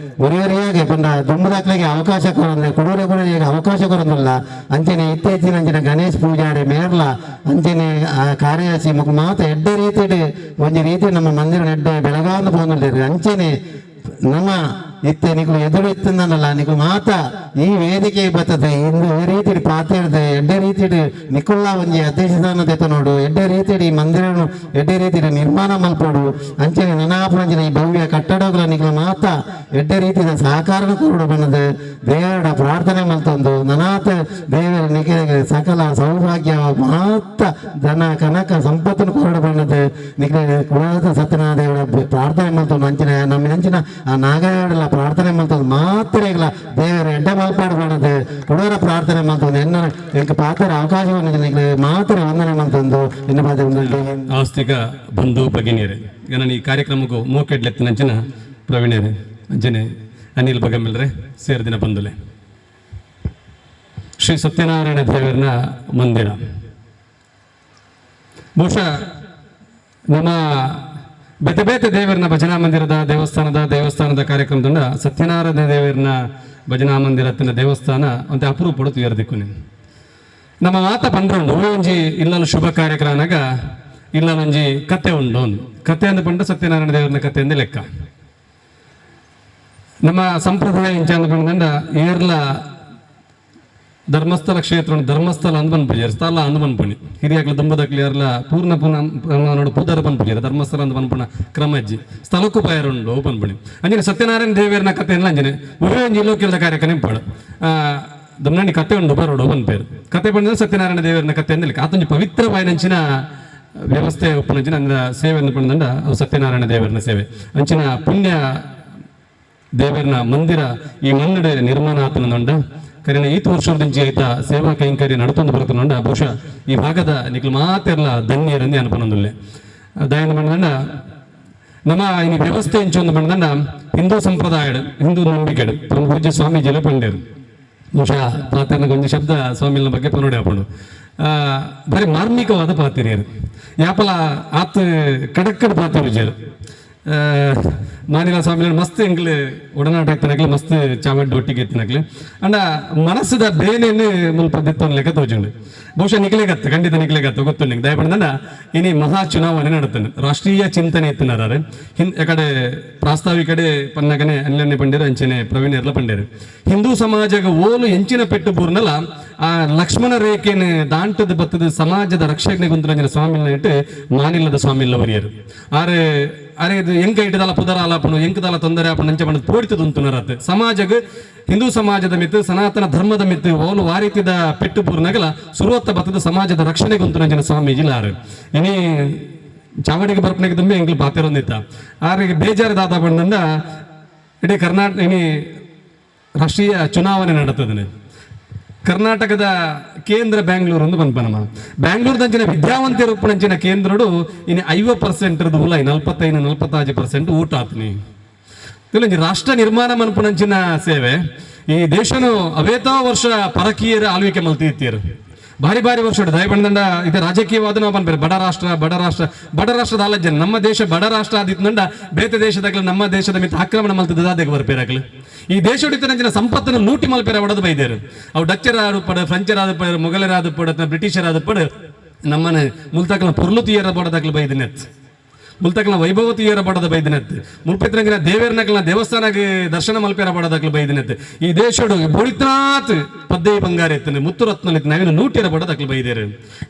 ಒರಿಯಾಗೆ ಬಂದ ದುಂಬದಾಕ್ಲಿಗೆ ಅವಕಾಶ ಕೊರಂದ್ರೆ ಕೊಡೋರೆ ಕೊಡೋರಿಗೆ ಅವಕಾಶ ಕೊರಂದಿಲ್ಲ ಅಂಚನೆ ಇತ್ತೀಚಿನ ಅಂಚಿನ ಗಣೇಶ್ ಪೂಜಾರಿ ಮೇರ್ಲ ಅಂಚನೆ ಆ ಕಾರ್ಯದರ್ಶಿ ಮುಖ ಮಾತ ಎಡ್ಡೆ ರೀತಿಯಲ್ಲಿ ಒಂಜಿ ರೀತಿ ನಮ್ಮ ಮಂದಿರ ಎಡ್ಡೆ ಬೆಳಗಾಂದು ಪೋಂದಿಲ್ಲ ಅಂಚನೆ ನಮ್ಮ ಇತ್ತೆ ನಿಕುಲು ಎದುರು ಇತ್ತಂದಲ್ಲ ನಿಕುಲು ಮಾತ ಈ ವೇದಿಕೆ ಬರ್ತದೆ ಇಂದು ಈ ರೀತಿ ಪಾತಿಡ್ದೆ ಎಡ್ಡೆ ರೀತಿಡ್ ನಿಕುಲ್ಲ ಒಂಜಿ ಅಧ್ಯಕ್ಷ ಸ್ಥಾನ ತೆತ್ತ ನೋಡು ಎಡ್ಡೆ ರೀತಿಡ್ ಈ ಮಂದಿರನು ಎಡ್ಡೆ ರೀತಿಡ್ ನಿರ್ಮಾಣ ಮಲ್ಪೋಡು ಅಂಚನೆ ನನಾಪುರಂಚಿನ ಈ ಭವ್ಯ ಕಟ್ಟಡಗಳ ನಿಕುಲು ಮಾತ ಎಡ್ಡೆ ರೀತಿಯ ಸಹಕಾರ ಕೊರಡು ಬಂದದೆ ದೇವರ ಪ್ರಾರ್ಥನೆ ಮಲ್ತೊಂದು ನನಾತ ದೇವರ ನಿಖಿಲ ಸಕಲ ಸೌಭಾಗ್ಯ ಮಾತ ಧನ ಕನಕ ಸಂಪತ್ತನ್ನು ಕೊರಡು ಬಂದದೆ ನಿಖಿಲ ಕುಲಾತ ಸತ್ಯನಾಥ ದೇವರ ಪ್ರಾರ್ಥನೆ ಮಲ್ತೊಂದು ಅಂಚಿನ ನಮ್ಮ ಅಂಚಿನ ಆ ನಾಗದೇವರೆಲ್ಲ ಪ್ರಾರ್ಥನೆ ಮಲ್ತೊಂದು ಮಾತ್ರ ದೇವರ ಎಡ್ಡ ಮಲ್ಪಾಡು ಮಾಡದೆ ಕೊಡೋರ ಪ್ರಾರ್ಥನೆ ಮಲ್ತೊಂದು ಎನ್ನ ಎಂಕ ಪಾತ್ರ ಅವಕಾಶವನ್ನು ಮಾತ್ರ ವಂದನೆ ಮಲ್ತೊಂದು ಎನ್ನ ಪಾತ್ರ ಆಸ್ತಿಕ ಬಂಧು ಭಗಿನಿಯರೇ, ನಾನು ಈ ಕಾರ್ಯಕ್ರಮಕ್ಕೂ ಮೋಕೆಡ್ಲೆತ್ತಿನಂಚಿನ ಪ್ರವೀಣರೇ, ಅಂಜನೆ ಅನಿಲ್ ಬಗಮಿಲ್ರೆ ಸೇರಿದಿನ ಬಂಧುಲೆ. ಶ್ರೀ ಸತ್ಯನಾರಾಯಣ ದೇವರನ ಮಂದಿರ ಬಹುಶಃ ನಮ್ಮ ಬೇತೆ ಬೇತೆ ದೇವರನ ಭಜನಾ ಮಂದಿರದ ದೇವಸ್ಥಾನದ ಕಾರ್ಯಕ್ರಮದಿಂದ ಸತ್ಯನಾರಾಯಣ ದೇವರನ ಭಜನಾ ಮಂದಿರ ತನ್ನ ದೇವಸ್ಥಾನ ಅಂತ ಅಪರೂಪ ತುಯರ್ದಿಕ್ಕು ನೀವು ನಮ್ಮ ಮಾತ ಬಂದ್ರುಂಡು ಒಂಜಿ ಇಲ್ಲಲು ಶುಭ ಕಾರ್ಯಕ್ರಮನಾಗ ಇಲ್ಲಲೊಂಜಿ ಕತೆ ಉಂಡು ಒಂದು ಕತೆ ಅಂದು ಪಂಡ ಸತ್ಯನಾರಾಯಣ ದೇವರನ ಕತೆ ಅಂದ ಲೆಕ್ಕ. ನಮ್ಮ ಸಂಪ್ರದಾಯ ಇಂಚ ಅಂದ ಪಂಡ ಏರ್ಲ ಧರ್ಮಸ್ಥಳ ಕ್ಷೇತ್ರ ಧರ್ಮಸ್ಥಳ ಅಂದ್ ಪನ್ಪುಜಾರ್ ಸ್ಥಳ ಅಂದ್ ಪನ್ಪುಣಿ ಹಿರಿಯಾಕ್ಲು ದುಂಬದಕ್ಲು ಯಾರ್ಲ ಪೂರ್ಣ ಪೂರ್ಣ ನೋಡು ಪುದರ್ ಪನ್ಪುಜಾರ ಧರ್ಮಸ್ಥಳ ಅಂದ್ ಪನ್ಪುಣ ಕ್ರಮಜ್ಜಿ ಸ್ಥಳಕ್ಕೂ ಪಾಯರುಂಡು ಪನ್ಪುಣಿ ಅಂಜನೆ ಸತ್ಯನಾರಾಯಣ ದೇವರನ ಕತೆ ಎಲ್ಲ ಅಂಜನೆ ಒಳ್ಳೆ ಒಂಜಿ ಇಲೋಕಿಲ್ದ ಕಾರ್ಯಕ್ರಮ ನಿಂಪಾಡು ದಮ್ನಾಣಿ ಕತೆ ಉಂಡು ಬರೋಡು ಪನ್ಪೇರು ಕತೆ ಪಂಡ ಸತ್ಯನಾರಾಯಣ ದೇವರನ ಕತೆ ಅಂದಲಿಕ್ಕೆ ಆತೊಂಜಿ ಪವಿತ್ರ ವಾಯನಂಚಿನ ವ್ಯವಸ್ಥೆ ಉಪ್ಪುನಂಚಿನ ಅಂದ್ರ ಸೇವೆ ಅಂದ್ ಪಂಡ ಅವು ಸತ್ಯನಾರಾಯಣ ದೇವರನ ಸೇವೆ ಅಂಚಿನ ಪುಣ್ಯ ದೇವರನ ಮಂದಿರ ಈ ಮನ್ನಡೆ ನಿರ್ಮಾಣ ಆತನಂದ ಕರಿನ ಈತ ವರ್ಷದಿಂದ ಐತ ಸೇವಾ ಕೈಂಕರ್ಯ ನಡ್ತೊಂದು ಬರ್ತನೊಂಡ ಬಹುಶಃ ಈ ಭಾಗದ ನಿಕ್ಲು ಮಾತೆಲ್ಲ ಧನ್ಯರಂದೇ ಅನ್ಪನೊಂದುಲ್ಲೆ ದಯನ ಬಂದ ನಮ್ಮ ಈ ವ್ಯವಸ್ಥೆ ಎಂಚೊಂದು ಬಂದ ಹಿಂದೂ ಸಂಪ್ರದಾಯ ಹಿಂದೂ ನಂಬಿಕೆ ಪೂಜ್ಯ ಸ್ವಾಮೀಜಿಲ ಪಂಡೇರು ಬಹುಶಃ ಪಾತ್ರನ ಗೊಂಜಿ ಶಬ್ದ ಸ್ವಾಮಿನ ಬಗ್ಗೆ ಪನೋಡಿ ಹಾಕೊಂಡು ಬರೀ ಮಾರ್ಮಿಕವಾದ ಪಾತಿರಿಯರು ಯಾಪಲ ಆತ್ ಕಡಕ್ಕಡ ಪಾತಿರುಜರು ಮಾನಿಲ ಸ್ವಾಮಿ ಮಸ್ತ್ ಎಂಗ್ಲು ಒಡನಾಟ ಇತ್ತನಕ್ಲೆ ಮಸ್ತ್ ಚಾವಡ್ಡು ಒಟ್ಟಿಗೆ ಇತ್ತನಕ್ಲೆ ಅಂಡ ಮನಸ್ಸದ ಬೇನೇನು ಮುಲ್ಪ ದಿತ್ತೊಂದು ಲೆಕ್ಕ ತೋಜುಂಡು ಬಹುಶಃ ನಿಕ್ಲೆಗತ್ತು ಖಂಡಿತ ನಿಕ್ಲೆಗತ್ತು ಗೊತ್ತುಂಡು ದಯಪಡ್ದಂಡ ಇನಿ ಮಹಾ ಚುನಾವಣೆ ನಡತನು ರಾಷ್ಟ್ರೀಯ ಚಿಂತನೆ ಇತ್ತನಾರೆ ಹಿಂದ್ ಕಡೆ ಪ್ರಾಸ್ತಾವಿಕಡೆ ಪನ್ನಗನೆ ಅನ್ಲನ್ನೆ ಪಂಡೇರು ಅಂಚನೆ ಪ್ರವೀಣ್ ಎರ್ಲ ಪಂಡೇರು ಹಿಂದೂ ಸಮಾಜಗ ಓಲು ಎಂಚಿನ ಪೆಟ್ಟು ಬೂರ್ನಲ ಆ ಲಕ್ಷ್ಮಣ ರೇಖೆನ ದಾಂಟದ ಬತ್ತದ ಸಮಾಜದ ರಕ್ಷಣೆ ಗುಂತರಂಜನ ಸ್ವಾಮಿನ ಇಟ್ಟು ಮಾನಿಲ್ಲದ ಸ್ವಾಮಿಲ್ಲ ವರಿಯರು ಆರೆ ಅರೆ ಇದು ಎಂಕ ಇಟ್ಟದಲ್ಲ ಪುದರ ಆಲಾಪನು ಎಂಕದಲ್ಲ ತೊಂದರೆ ಆಪಣ ಅಂಚೆ ಬಣ್ಣದ ಪೋಡಿತದ ಉಂಟುನರತ್ ಸಮಾಜಗ ಹಿಂದೂ ಸಮಾಜದ ಮಿತ್ತು ಸನಾತನ ಧರ್ಮದ ಮಿತ್ತು ಓಲು ವಾರೀತಿದ ಪೆಟ್ಟು ಪೂರ್ನಗಲ ಸುರುವತ್ತ ಬತ್ತದ ಸಮಾಜದ ರಕ್ಷಣೆಗೆ ಉಂಟುನಂಜನ ಸ್ವಾಮೀಜಿಲಾರು ಇನಿ ಚಾವಡಿಗೆ ಬರ್ಪಣೆಗೆ ತುಂಬಿ ಎಂಗ್ಲು ಪಾತಿರೊಂದಿತ್ತ ಆರಿಗೆ ಬೇಜಾರು ದಾದ ಬಂದಂದ ಇಡೀ ಕರ್ನಾಟಕ ಇನಿ ರಾಷ್ಟ್ರೀಯ ಚುನಾವಣೆ ನಡೀತದನೆ ಕರ್ನಾಟಕದ ಕೇಂದ್ರ ಬ್ಯಾಂಗ್ಳೂರು ಒಂದು ಬಂದ್ಪನಮ್ಮ ಬ್ಯಾಂಗ್ಳೂರ್ದಂಚಿನ ವಿದ್ಯಾವಂತರ ಉಪ್ಪಣಂಚಿನ ಕೇಂದ್ರಡು ಇನ್ನು 50% ಉಲೈ 45-46% ಊಟ ಆತನಿ ಇಲ್ಲ ರಾಷ್ಟ್ರ ನಿರ್ಮಾಣ ಮನ್ಪುಣಂಚಿನ ಸೇವೆ ಈ ದೇಶನು ಅವೇತೋ ವರ್ಷ ಪರಕೀಯರ ಆಳ್ವಿಕೆ ಮಲ್ತಿತ್ತೀರು ಭಾರಿ ಭಾರಿ ವರ್ಷ ದಯಬಂದಂಡ ಇದು ರಾಜಕೀಯವಾದ ನಾವು ಬಂದ್ಬೇರೆ ಬಡ ರಾಷ್ಟ್ರ ಬಡ ರಾಷ್ಟ್ರ ಬಡ ರಾಷ್ಟ್ರದ ಅಲ್ಲ ನಮ್ಮ ದೇಶ ಬಡ ರಾಷ್ಟ್ರ ಆದಿತ್ತಂಡ ಬೇತೆ ದೇಶದಾಗಲೂ ನಮ್ಮ ದೇಶದ ಮಿತ್ತ ಆಕ್ರಮಣ ಮಲ್ತದಾದಾಗ ಬರ್ಪೇರಾಗಲು ಈ ದೇಶ ಸಂಪತ್ತನ್ನು ಲೂಟಿ ಮಲ್ಪೇರ ಒಡದು ಬೈದೇರು ಅವು ಡಚ್ಚರಾದ ಪಡ ಫ್ರೆಂಚರಾದ ಪಡ ಮೊಘಲರಾದ ಪಡ ಬ್ರಿಟಿಷರಾದ ಪಡ ನಮ್ಮನೆ ಮುಲ್ತಾಕಲ ಪೊರ್ಲು ತೀಯರ ಬಡದಾಗಲು ಬೈದಿನೆತ್ ಮುಲ್ತಕಲ್ನ ವೈಭವತಿಯರ ಬಡದ ಬೈದಿನತ್ತು ಮುಲ್ಪೆತ್ತನಂಗಿನ ದೇವೇರ್ನಕಲ್ನ ದೇವಸ್ಥಾನಕ್ಕೆ ದರ್ಶನ ಮಲ್ಪೆರ ಬಡದಕ್ಲು ಬೈದಿನತ್ತು ಈ ದೇಶಡು ಬೋಳಿತ್ನಾಥ್ ಪದ್ದೇ ಬಂಗಾರ ಎತ್ತನೆ ಮುತ್ತುರತ್ನ ನಾವೇನು ಲೂಟಿಯರ ಬಡದಕ್ಲು ಬೈದೇರು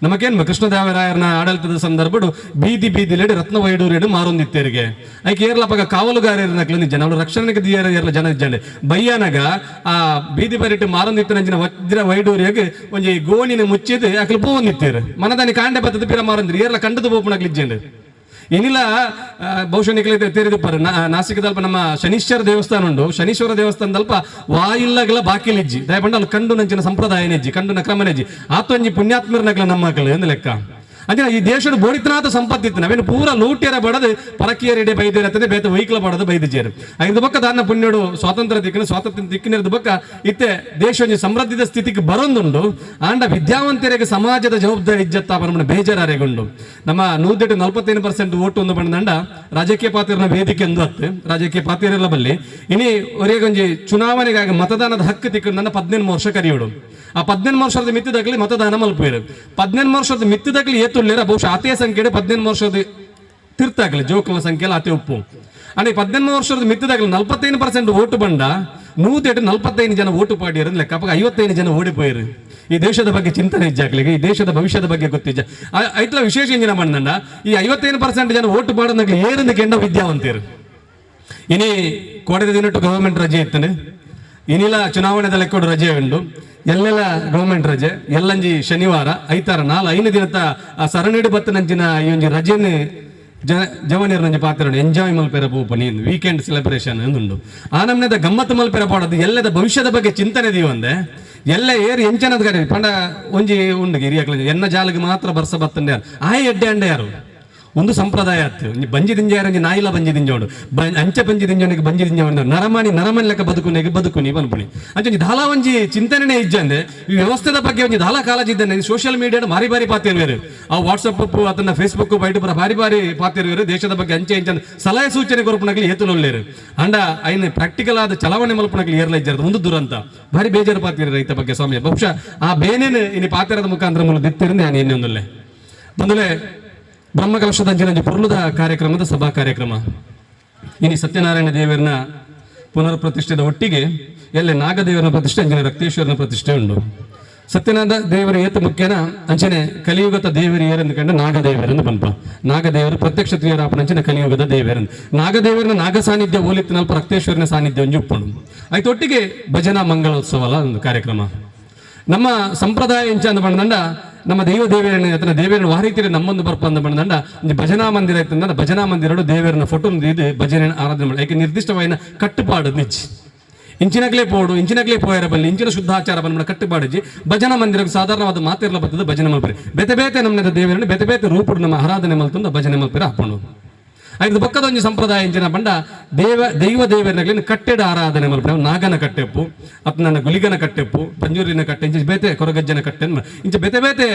ನಮಗೇನು ಕೃಷ್ಣದೇವರಾಯರನ ಆಡಳಿತದ ಸಂದರ್ಭಡು ಬೀದಿ ಬೀದಿಲೆಡೆ ರತ್ನ ವೈಡೂರೇಡು ಮಾರೊಂದಿತ್ತೇರಿಗೆ ಐಕೆ ಏರ್ಲ ಪಗ ಕಾವಲುಗಾರನಕ್ಲು ಜನ ಅವಳು ರಕ್ಷಣೆಗೆ ದಿಯರ ಏರ್ಲ ಜನ ಇಜ್ಜಂಡೆ ಬಯ್ಯನಗ ಆ ಬೀದಿ ಬರಿಟ್ಟು ಮಾರೊಂದಿತ್ತನಂಚಿನ ವಜ್ರ ವೈಡೂರಿಯಾಗ ಒಂಜಿ ಗೋಣಿನ ಮುಚ್ಚಿದ್ ಅಕ್ಲು ಪೋವೊಂದಿತ್ತೇರು ಮನದಾನಿ ಕಾಂಡೆ ಬತ್ತದ ಪಿರ ಮಾರೊಂದಿರು ಏರ್ಲ ಕಂಡದ ಪೋಪುನಕ್ಲು ಇಜ್ಜಂಡೆ ಏನಿಲ್ಲ ಬಹುಶಃ ನಿಖಲ ತೇರಿದುಪ್ಪಾರು ನಾಸಿಕದಲ್ಪ ನಮ್ಮ ಶನೀಶ್ವರ ದೇವಸ್ಥಾನ ಉಂಟು ಶನೀಶ್ವರ ದೇವಸ್ಥಾನದಲ್ಪ ವಾಯಿಲ್ಲಗಲ ಬಾಕಿಲಿಜ್ಜಿ ದಯಪಂಡ ಅಲ್ಲಿ ಕಂಡು ನಂಚಿನ ಸಂಪ್ರದಾಯನೆಜ್ಜಿ ಕಂಡುನ ಕ್ರಮನೆಜ್ಜಿ ಆತೊಂಜಿ ಪುಣ್ಯಾತ್ಮರನಗ್ಲ ನಮ್ಮ ಮಕ್ಕಳು ಎಂದು ಲೆಕ್ಕ ಅಂದ್ರೆ ಈ ದೇಶದ ಬೋಡಿತನಾದ ಸಂಪತ್ತಿತ್ತು ನಾವೇನು ಪೂರ ಲೂಟ್ಯರ ಬಡದು ಪರಕೀಯರೆಡೆ ಬೈದಿರತ್ತದೆ ಬೇತ ವೈಕ್ಲ ಬಡದು ಬೈದಿಜೇರು ಐದು ಬಕ್ಕ ದಾನ ಪುಣ್ಯಡು ಸ್ವಾತಂತ್ರ್ಯ ದಿಕ್ಕಿನ ಸ್ವಾತಂತ್ರ್ಯ ದಿಕ್ಕಿನಿರದ ಬಕ್ಕ ಇತ್ತೆ ದೇಶ ಒಂಜಿ ಸಮೃದ್ಧಿದ ಸ್ಥಿತಿಗೆ ಬರೊಂದುಂಡು ಆಂಡ ವಿದ್ಯಾವಂತರಿಗೆ ಸಮಾಜದ ಜವಾಬ್ದಾರಿ ಇಜ್ಜತ್ತ ಪರಮಣ ಬೇಜಾರಾರೆಗುಂಡು ನಮ್ಮ 145% ಓಟು ಒಂದು ಬಂದಂಡ ರಾಜಕೀಯ ಪಾತ್ರನ ವೇದಿಕೆ ಎಂದು ಹತ್ತು ರಾಜಕೀಯ ಪಾತ್ರರೆಲ್ಲ ಬಲ್ಲಿ ಇನಿ ಒರೆಗೊಂಜಿ ಚುನಾವಣೆಗಾಗಿ ಮತದಾನದ ಹಕ್ಕು ತಿಕ್ಕು ನನ್ನ 18 ವರ್ಷ ಕರಿಯೋಡು ಆ 18 ವರ್ಷದ ಮಿತ್ತಿದಾಗಲಿ ಮತದಾನ ಮಲ್ಪೇರು 18 ವರ್ಷದ ಮಿತ್ತಿದಾಗಲಿ ಏತುಳ್ಳೇರ ಬಹುಶಃ ಆತೇ ಸಂಖ್ಯೆ 18 ವರ್ಷದ ತಿರ್ತಾಗಲಿ ಜೋಕುಲ ಸಂಖ್ಯೆಲ್ಲ ಆತೆ ಉಪ್ಪು ಅಂದ್ರೆ 18 ವರ್ಷದ ಮಿತ್ತಿದಾಗಲಿ 45% ಓಟು ಬಂಡ 145 ಜನ ಓಟು ಪಾಡಿಯರು ಲೆಕ್ಕ ಅಪ್ಪ 55 ಜನ ಓಡಿಪೋಯರು ಈ ದೇಶದ ಬಗ್ಗೆ ಚಿಂತನೆ ಇಜ್ಜಾಗ್ಲಿಗೆ ಈ ದೇಶದ ಭವಿಷ್ಯದ ಬಗ್ಗೆ ಗೊತ್ತಿಜ್ಜ ಐತ್ಲ ವಿಶೇಷ ಇಂಜಿನ ಬಂದಂಡ ಈ 55% ಜನ ಓಟು ಪಾಡೋದಾಗ್ಲಿ ಏರಿಂದ ಕೆಂಡ ವಿದ್ಯಾವಂತರು ಇನಿ ಕೋಡದ ದಿನಟ್ಟು ಗವರ್ಮೆಂಟ್ ರಜೆ ಇತ್ತನೆ ಇನಿಲ ಚುನಾವಣೆದ ಲೆಕ್ಕೋಡು ರಜೆ ಉಂಡು ಎಲ್ಲೆಲ್ಲ ಗವರ್ಮೆಂಟ್ ರಜೆ ಎಲ್ಲಂಜಿ ಶನಿವಾರ ಐತಾರ 4-5 ದಿನದ ಆ ಸರಣಿಡು ಬತ್ತನಂಚಿನ ಈ ಒಂಜಿ ರಜೆನ ಜವನಿಯರ್ ನಂಜಿ ಪಾತ್ರ ಎಂಜಾಯ್ ಮಲ್ಪೆರ ಪೂಪ ನೀನು ವೀಕೆಂಡ್ ಸೆಲೆಬ್ರೇಷನ್ ಎಂದುಂಡು ಆ ನಮ್ನೆದ ಗಮ್ಮತ್ತು ಮಲ್ಪೆರ ಪಾಡೋದು ಎಲ್ಲದ ಭವಿಷ್ಯದ ಬಗ್ಗೆ ಚಿಂತನೆ ದೀವಂದೆ ಎಲ್ಲ ಏರು ಎಂಚನದ ಕರೆ ಪಂಡ ಒಂಜಿ ಉಂಡು ಹಿರಿಯಕ್ಲ ಎನ್ನ ಜಾಲಿಗೆ ಮಾತ್ರ ಬರ್ಸ ಬತ್ತಂಡೆ ಯಾರು ಆ ಎಡ್ಡೆ ಅಂಡೆ ಯಾರು ಒಂದು ಸಂಪ್ರದಾಯ ಆಯ್ತು ಬಂಜಿ ದಿಂಜಾರ ನಾಯಿಲ ಬಂಜಿ ದಿಂಜೋಡು ಅಂಚೆ ಬಂಜಿ ದಿಂಜೋನಿಗೆ ಬಂಜಿ ದಿಂಜೋಡು ನರಮಾನಿ ನರಮನಿ ಲೆಕ್ಕ ಬದುಕುನಿಗೆ ಬದುಕುನಿ ಬನ್ಪುಣಿ ಅಂಚೆ ಒಂಜಿ ದಾಲ ಒಂಜಿ ಚಿಂತನೆ ಇಜ್ಜಂದೆ ಈ ವ್ಯವಸ್ಥೆದ ಬಗ್ಗೆ ಒಂಜಿ ದಾಲ ಕಾಳಜಿ ಇದ್ದಾನೆ ಸೋಷಿಯಲ್ ಮೀಡಿಯಾ ಭಾರಿ ಭಾರಿ ಪಾತಿರ್ವೇರು ಆ ವಾಟ್ಸಪ್ ಅದನ್ನ ಫೇಸ್ಬುಕ್ ಬೈಟ್ ಪುರ ಭಾರಿ ಭಾರಿ ಪಾತಿರ್ವೇರು ದೇಶದ ಬಗ್ಗೆ ಅಂಚೆ ಇಂಚ ಸಲಹೆ ಸೂಚನೆ ಕೊರಪುನಗ್ಲಿ ಏತುಲೊಲ್ಲೇರು ಅಂಡ ಐನ ಪ್ರಾಕ್ಟಿಕಲ್ ಆದ ಚಲಾವಣೆ ಮಲ್ಪುನಗ್ಲಿ ಏರ್ಲ ಇಜ್ಜಾರ್ದು ಒಂದು ದುರಂತ ಭಾರಿ ಬೇಜಾರು ಪಾತಿರ ರೈತ ಬಗ್ಗೆ ಸ್ವಾಮಿ ಬಹುಶಃ ಆ ಬೇನೇನು ಇನ್ನು ಪಾತಿರದ ಮುಖಾಂತರ ಮೂಲ ದಿತ್ತಿರಿಂದ ನಾನು ಇನ್ನೊಂದಲ್ಲೇ ಬಂದಲೇ ಬ್ರಹ್ಮಕಲಶದ ಅಂಚಿನ ಪೊರ್ಲುದ ಕಾರ್ಯಕ್ರಮದ ಸಭಾ ಕಾರ್ಯಕ್ರಮ ಇನಿ ಸತ್ಯನಾರಾಯಣ ದೇವರನ ಪುನರ್ ಪ್ರತಿಷ್ಠೆದ ಒಟ್ಟಿಗೆ ಎಲ್ಲೆ ನಾಗದೇವರನ ಪ್ರತಿಷ್ಠೆ ಅಂಜನೆ ರಕ್ತೇಶ್ವರನ ಪ್ರತಿಷ್ಠೆ ಉಂಡು ಸತ್ಯನಾಥ ದೇವರು ಏತ ಮುಖ್ಯನ ಅಂಚನೆ ಕಲಿಯುಗದ ದೇವರು ಏರೆಂದು ಕಂಡು ನಾಗದೇವರೆಂದು ಪನ್ಪ ನಾಗದೇವರು ಪ್ರತ್ಯಕ್ಷ ತ್ರಿಯರಾಪನ ಅಂಚನೆ ಕಲಿಯುಗದ ದೇವರೆಂದು ನಾಗದೇವರನ ನಾಗ ಸಾನ್ನಿಧ್ಯ ಓಲಿತ್ತಿನಲ್ಪ ರಕ್ತೇಶ್ವರನ ಸಾನ್ನಿಧ್ಯ ಒಂಜಿ ಉಪ್ಪುಂಡು ಆಯ್ತು ಒಟ್ಟಿಗೆ ಭಜನಾ ಮಂಗಳೋತ್ಸವ ಒಂದು ಕಾರ್ಯಕ್ರಮ ನಮ್ಮ ಸಂಪ್ರದಾಯ ಎಂಚ ಅಂದ ಬಂದಂಡ ನಮ್ಮ ದೈವ ದೇವರನ್ನ ಅಥವಾ ದೇವರನ್ನ ವಾರೀತಿಯಲ್ಲಿ ನಮ್ಮೊಂದು ಬರ್ಪ ಅಂದ ಬಂದಂಡ ಒಂದು ಭಜನಾ ಮಂದಿರ ಇತ್ತಂದ್ರೆ ಭಜನಾ ಮಂದಿರಡು ದೇವರನ್ನ ಫೋಟೋ ಇದು ಭಜನೆ ಆರಾಧನೆ ಮಾಡಿ ಯಾಕೆ ನಿರ್ದಿಷ್ಟವಾದ ಕಟ್ಟುಪಾಡು ನಿಚ್ಚಿ ಇಂಚಿನಗ್ಲೇ ಪೋಡು ಇಂಚಿನಗ್ಲೇ ಪೋಯರ ಬಲ್ಲಿ ಇಂಚಿನ ಶುದ್ಧಾಚಾರ ಬಂದ ಕಟ್ಟುಪಾಡಿಜಿ ಭಜನಾ ಮಂದಿರಕ್ಕೆ ಸಾಧಾರಣವಾದ ಮಾತಿರಲ ಬರ್ತದೆ ಭಜನೆ ಮಲ್ಪರಿ ಬೇತೆ ಬೇತೆ ನಮ್ಮ ದೇವರನ್ನು ಬೇತೆ ಬೇತೆ ರೂಪಡು ನಮ್ಮ ಆರಾಧನೆ ಮಲ್ತಂದು ಭಜನೆ ಮಲ್ಪರ ಹಾಕೊಂಡು ಐದು ಬಕ್ಕದ ಒಂದು ಸಂಪ್ರದಾಯ ಇಂಚಿನ ಬಂಡ ದೈವ ದೇವರನ್ನ ಕಟ್ಟೆಡ ಆರಾಧನೆ ಮಲ್ಪಡ ನಾಗನ ಕಟ್ಟೆಪ್ಪು ಅತ್ನ ಗುಲಿಗನ ಕಟ್ಟೆಪ್ಪು ಪಂಜೂರಿನ ಕಟ್ಟೆ ಇಂಚ ಬೇತೆ ಕೊರಗಜ್ಜನ ಕಟ್ಟೆ ಇಂಚ ಬೇತೆ ಬೇತೆ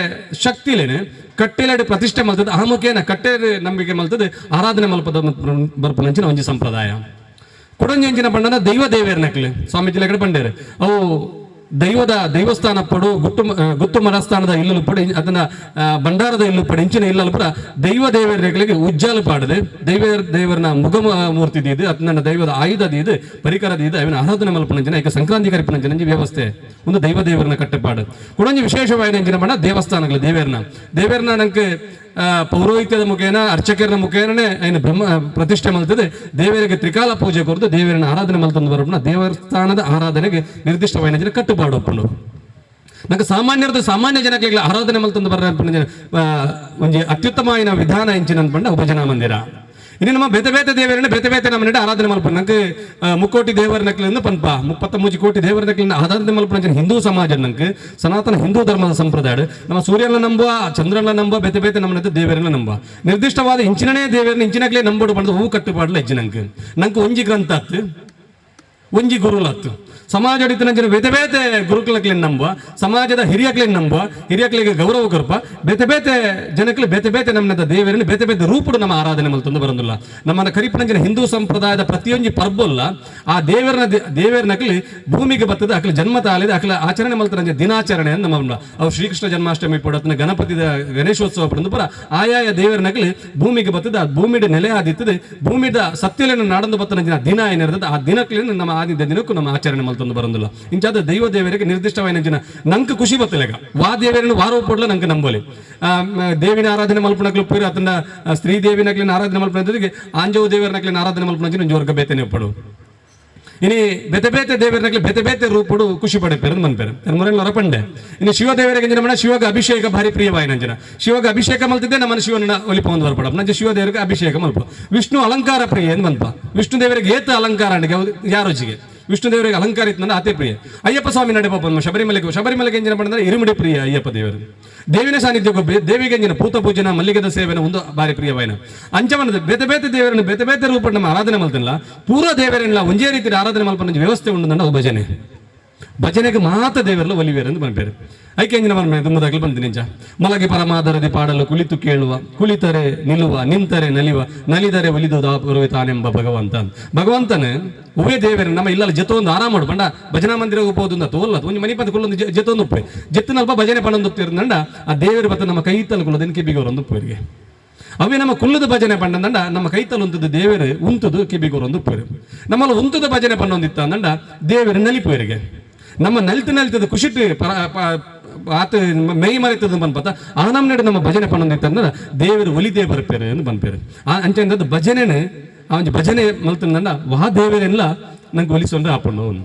ಶಕ್ತಿಲೇನೆ ಕಟ್ಟೆಲೆಡೆ ಪ್ರತಿಷ್ಠೆ ಮಲ್ತದೆ ಆ ಮುಖೇನ ಕಟ್ಟೆ ನಂಬಿಕೆ ಮಲ್ತದೆ ಆರಾಧನೆ ಮಲ್ಪದ ಬರ್ಪನಂಚಿನ ಒಂಜಿ ಸಂಪ್ರದಾಯ ಕೊಡಂಜಿ ಅಂಚಿನ ಬಂಡನ ದೈವ ದೇವರನಕ್ಲೆ ಸ್ವಾಮೀಜಿ ಕಡೆ ಬಂಡೇರು ಅವು ದೈವದ ದೈವಸ್ಥಾನ ಪಡು ಗುಟ್ಟು ಗುತ್ತು ಮನಸ್ಥಾನದ ಇಲ್ಲಲು ಪಡು ಅದನ್ನ ಭಂಡಾರದ ಇಲ್ಲು ಪಡು ಇಂಚಿನ ಇಲ್ಲಲು ಪಡ ದೈವ ದೇವರಿಗೆ ಉಜ್ಜಾಲು ಪಾಡದೆ ದೈವ ದೇವರನ ಮುಗ ಮೂರ್ತಿ ಇದು ಅದನ್ನ ದೈವದ ಆಯುಧದ ಇದು ಪರಿಕರದ ಇದು ಅವನ ಆರಾಧನೆ ಮಲ್ಪನಂಚಿನ ಏಕ ಸಂಕ್ರಾಂತಿ ಕರಿಪನಂಚಿನ ವ್ಯವಸ್ಥೆ ಒಂದು ದೈವ ದೇವರನ ಕಟ್ಟುಪಾಡು ಕೊಡಂಜಿ ವಿಶೇಷವಾದ ಅಂಚಿನ ಬಣ್ಣ ದೇವಸ್ಥಾನಗಳು ದೇವರನ ದೇವರನ ನಂಗೆ ಪೌರೋಹಿತ್ಯದ ಮುಖೇನ ಅರ್ಚಕರ ಮುಖೇನನೇ ಏನು ಬ್ರಹ್ಮ ಪ್ರತಿಷ್ಠೆ ಮಲ್ತದೆ ದೇವರಿಗೆ ತ್ರಿಕಾಲ ಪೂಜೆ ಕೊರದು ದೇವರನ್ನ ಆರಾಧನೆ ಮಲ್ತಂದು ಬರೋಣ ದೇವಸ್ಥಾನದ ಆರಾಧನೆಗೆ ನಿರ್ದಿಷ್ಟವಾದ ಕಟ್ಟುಪಾಡು ಒಪ್ಪುಂಡು ನಂಗೆ ಸಾಮಾನ್ಯರದ್ದು ಸಾಮಾನ್ಯ ಜನಕ್ಕೆ ಆರಾಧನೆ ಮಲ್ತಂದು ಬರ ಒಂಜಿ ಅತ್ಯುತ್ತಮ ವಿಧಾನ ಎಂಚಿನ ಅನ್ಪಂಡ ಭಜನಾ ಮಂದಿರ ಇನ್ನು ನಮ್ಮ ಬೇತೆ ಬೇತೆ ದೇವರನ್ನ ಬೇತೆ ಬೇತೆ ನಮ್ಮ ಆರಾಧನೆ ಮಲ್ಪ ನಂಗೆ ಮುಕ್ಕೋಟಿ ದೇವರ ನಕಲಿಂದ ಪನ್ಪ 33 ಕೋಟಿ ದೇವರ ನಕಲಿಂದ ಆರಾಧನೆ ಮಲ್ಪನ ಹಿಂದೂ ಸಮಾಜ ನಂಗೆ ಸನಾತನ ಹಿಂದೂ ಧರ್ಮದ ಸಂಪ್ರದಾಯ ನಮ್ಮ ಸೂರ್ಯನ ನಂಬುವ ಚಂದ್ರನ ನಂಬುವ ಬೇತೆ ಬೇತೆ ನಮ್ಮ ದೇವರನ್ನ ನಂಬುವ ನಿರ್ದಿಷ್ಟವಾದ ಇಂಚಿನೇ ದೇವರನ್ನ ಇಂಚಿನಕ್ಲೇ ನಂಬೋಡು ಬಂದು ಹೂ ಕಟ್ಟುಪಾಡಲ ಹೆಜ್ಜೆ ನಂಗೆ ನಂಗೆ ಒಂಜಿ ಗ್ರಂಥ ಆತು ಒಂಜಿ ಗುರುಲತ್ತು ಸಮಾಜ ಜನ ಬೇತೆ ಬೇತೆ ಗುರುಕುಲಕ್ಲೇನು ನಂಬುವ ಸಮಾಜದ ಹಿರಿಯಕ್ಲೇನು ನಂಬುವ ಹಿರಿಯಕ್ಲಿಗೆ ಗೌರವ ಕೊರ್ಪ ಬೇತೆ ಬೇತೆ ಜನಕ್ಕೆ ಬೇತೆ ಬೇತೆ ನಮ್ಮದ ದೇವರನ್ನು ಬೇತೆ ಬೇತೆ ರೂಪಡು ನಮ್ಮ ಆರಾಧನೆ ಮಲ್ತೊಂದು ಬರೋದಿಲ್ಲ. ನಮ್ಮನ್ನ ಕರಿಪನಂಜನ ಹಿಂದೂ ಸಂಪ್ರದಾಯದ ಪ್ರತಿಯೊಂದು ಪರ್ಬಲ್ಲ ಆ ದೇವರನ ದೇವರನಕಲಿ ಭೂಮಿಗೆ ಬರ್ತದೆ ಅಕಲಿ ಜನ್ಮ ತಾಳಿದ ಅಕಲ ಆಚರಣೆ ಮಲ್ತರಂಜ ದಿನಾಚರಣೆ ಅಂತ ನಮ್ಮ ಅವು ಶ್ರೀಕೃಷ್ಣ ಜನ್ಮಾಷ್ಟಮಿ ಪಡೋದನ್ನ ಗಣಪತಿದ ಗಣೇಶೋತ್ಸವ ಪಡೆದು ಪುರ ಆಯಾಯ ದೇವರನಕಲಿ ಭೂಮಿಗೆ ಬರ್ತದೆ ಆ ಭೂಮಿಡ ನೆಲೆ ಆದಿತ್ತದೆ ಭೂಮಿದ ಸತ್ಯಲೇನ ನಾಡಂದು ಬತ್ತನಂಜಿನ ದಿನ ಏನಿರ್ತದೆ ಆ ದಿನಕ್ಲೇನು ನಮ್ಮ ಆದಿದ್ದ ದಿನಕ್ಕೂ ನಮ್ಮ ಆಚರಣೆ ಮಲ್ತೊಂದು ಬರೋದಿಲ್ಲ. ಇಂಚಾದ ದೈವ ದೇವರಿಗೆ ನಿರ್ದಿಷ್ಟವಾದ ಜನ ನಂಗೆ ಖುಷಿ ಬತ್ತಲೇಗ ವಾ ದೇವರನ್ನು ವಾರೋ ಪಡ್ಲ ನಂಗೆ ನಂಬೋಲಿ ದೇವಿನ ಆರಾಧನೆ ಮಲ್ಪನಕ್ಲು ಪೂರ ಅದನ್ನ ಸ್ತ್ರೀ ದೇವಿನಕ್ಲಿನ ಆರಾಧನೆ ಮಲ್ಪನ ಆಂಜೋ ದೇವರನಕ್ಲಿನ ಆರಾಧನೆ ಮಲ್ಪನ ಜೋರ್ಗ ಬೇತನೆ ಪಡು ಇನಿ ಬೇತೆ ಬೇತೆ ದೇವರನಕ್ಲಿ ಬೇತೆ ಬೇತೆ ರೂಪಡು ಖುಷಿ ಪಡೆಪೇರು ಮನ್ಪೇರು ಮುರಲ್ಲ ಹೊರಪಂಡೆ. ಇನ್ನು ಶಿವದೇವರಿಗೆ ನಮ್ಮ ಶಿವಗ ಅಭಿಷೇಕ ಭಾರಿ ಪ್ರಿಯವಾಯಿನ ಜನ ಶಿವಗ ಅಭಿಷೇಕ ಮಲ್ತಿದ್ದೆ ನಮ್ಮ ಶಿವನ ಒಲಿಪ ಒಂದು ಬರ್ಪಡ ನಂಜ ಶಿವದೇವರಿಗೆ ಅಭಿಷೇಕ ಮಲ್ಪ. ವಿಷ್ಣು ಅಲಂಕಾರ ಪ್ರಿಯ ಎಂದು ಮನ್ಪ ವಿಷ್ಣು ದೇವರಿಗೆ ಏತ ಅಲಂಕಾರ ಯಾರೋಜಿಗೆ ವಿಷ್ಣು ದೇವರಿಗೆ ಅಲಂಕಾರ ಇತ್ತು ಅತಿ ಪ್ರಿಯ. ಅಯ್ಯಪ್ಪ ಸ್ವಾಮಿ ನಡೆ ಪಾಪ ಶಬರಿಮಲೆಗೆ ಶಬರಿಮಲೆಗೆ ಎಂಜಿನ ಮಾಡಿದ್ರೆ ಇರುಮಿಡಿ ಪ್ರಿಯ ಅಯ್ಯಪ್ಪ ದೇವರು ದೇವಿನ ಸಾನ್ನಿಧ್ಯ ದೇವಿಗೆ ಎಂಜಿನ ಪೂತ ಪೂಜನ ಮಲ್ಲಿಗೆದ ಸೇವೆನ ಒಂದು ಬಾರಿ ಪ್ರಿಯವಾಯಿನ ಅಂಚವನದ ಬೇತೆ ಬೇತೆ ದೇವರನ್ನು ಬೇತೆ ಬೇತೆ ರೂಪ ನಮ್ಮ ಆರಾಧನೆ ಮಲ್ತಿಲ್ಲ ಪೂರ್ವ ದೇವರನ್ನ ಒಂದೇ ರೀತಿ ಆರಾಧನೆ ಮಲ್ಪನ ವ್ಯವಸ್ಥೆ ಉಂಡು ಅದು ಭಜನೆ ಭಜನೆಗೆ ಮಾತ್ರ ದೇವರಲ್ಲ ಒಲಿವೇರು ಅಂತ ಬಂಪೇರು. ಐಕೆ ಎಂಜಿನ ಮನ್ಮೆ ತುಂಬದಾಗಲಿ ಬಂತು ನಿಂಚ ಮಲಗಿ ಪರಮಾದರದಿ ಪಾಡಲು ಕುಳಿತು ಕೇಳುವ ಕುಳಿತರೆ ನಿಲ್ಲುವ ನಿಂತರೆ ನಲಿವ ನಲಿದರೆ ಒಲಿದು ದಾಪುರುವೆ ತಾನೆಂಬ ಭಗವಂತ. ಭಗವಂತನೇ ಉವೇ ದೇವರು ನಮ್ಮ ಇಲ್ಲ ಜೊತೆ ಆರಾಮ ಮಾಡು ಬಂಡ ಭಜನಾ ಮಂದಿರ ಹೋಗೋದು ಅಂತ ತೋಲ್ಲ ಒಂದು ಮನೆ ಪಂದ ಕುಲ್ಲೊಂದು ಜೊತೆ ಉಪ್ಪೆ ಜೊತ್ತನಲ್ಪ ಭಜನೆ ಪಣ್ಣೊಂದು ಉಪ್ಪಿರಂದ ಆ ದೇವರು ಬತ್ತ ನಮ್ಮ ಕೈ ತಲುಕುಲ್ಲದನ್ನು ಕಿಬಿಗೋರೊಂದು ಉಪ್ಪರಿಗೆ ಅವೇ ನಮ್ಮ ಕುಲ್ಲದ ಭಜನೆ ಪಂಡಂದಂಡ ನಮ್ಮ ಕೈತಲ್ ಉಂತದ ದೇವರು ಉಂತದು ಕಿಬಿಗೋರೊಂದು ಉಪ್ಪೇರು ನಮ್ಮಲ್ಲಿ ಉಂತದ ಭಜನೆ ಪಣ್ಣೊಂದಿತ್ತ ಅಂದಂಡ ದೇವರು ನಲಿಪುವರಿಗೆ ನಮ್ಮ ನಲಿತು ನಲಿತದ ಖುಷಿಟ್ಟು ಪರ ಆತ ಮೈ ಮರೆತದ ಬಂದ್ಪತ್ತ ಆ ನಮ್ಮ ನಡೆ ನಮ್ಮ ಭಜನೆ ಪಣ್ಣೊಂದಿತ್ತಂದ್ರೆ ದೇವರು ಒಲಿದೇ ಬರ್ಪೇರು ಎಂದು ಬಂದ್ಪೇರು. ಆ ಅಂಚೆಂದದ್ದು ಭಜನೆನೇ ಆ ಒಂಜಿ ಭಜನೆ ಮಲ್ತಂದ ವಾ ದೇವರೆಲ್ಲ ನಂಗೆ ಒಲಿಸೊಂದ್ರೆ ಆಪಣ್ಣು ಅವನು.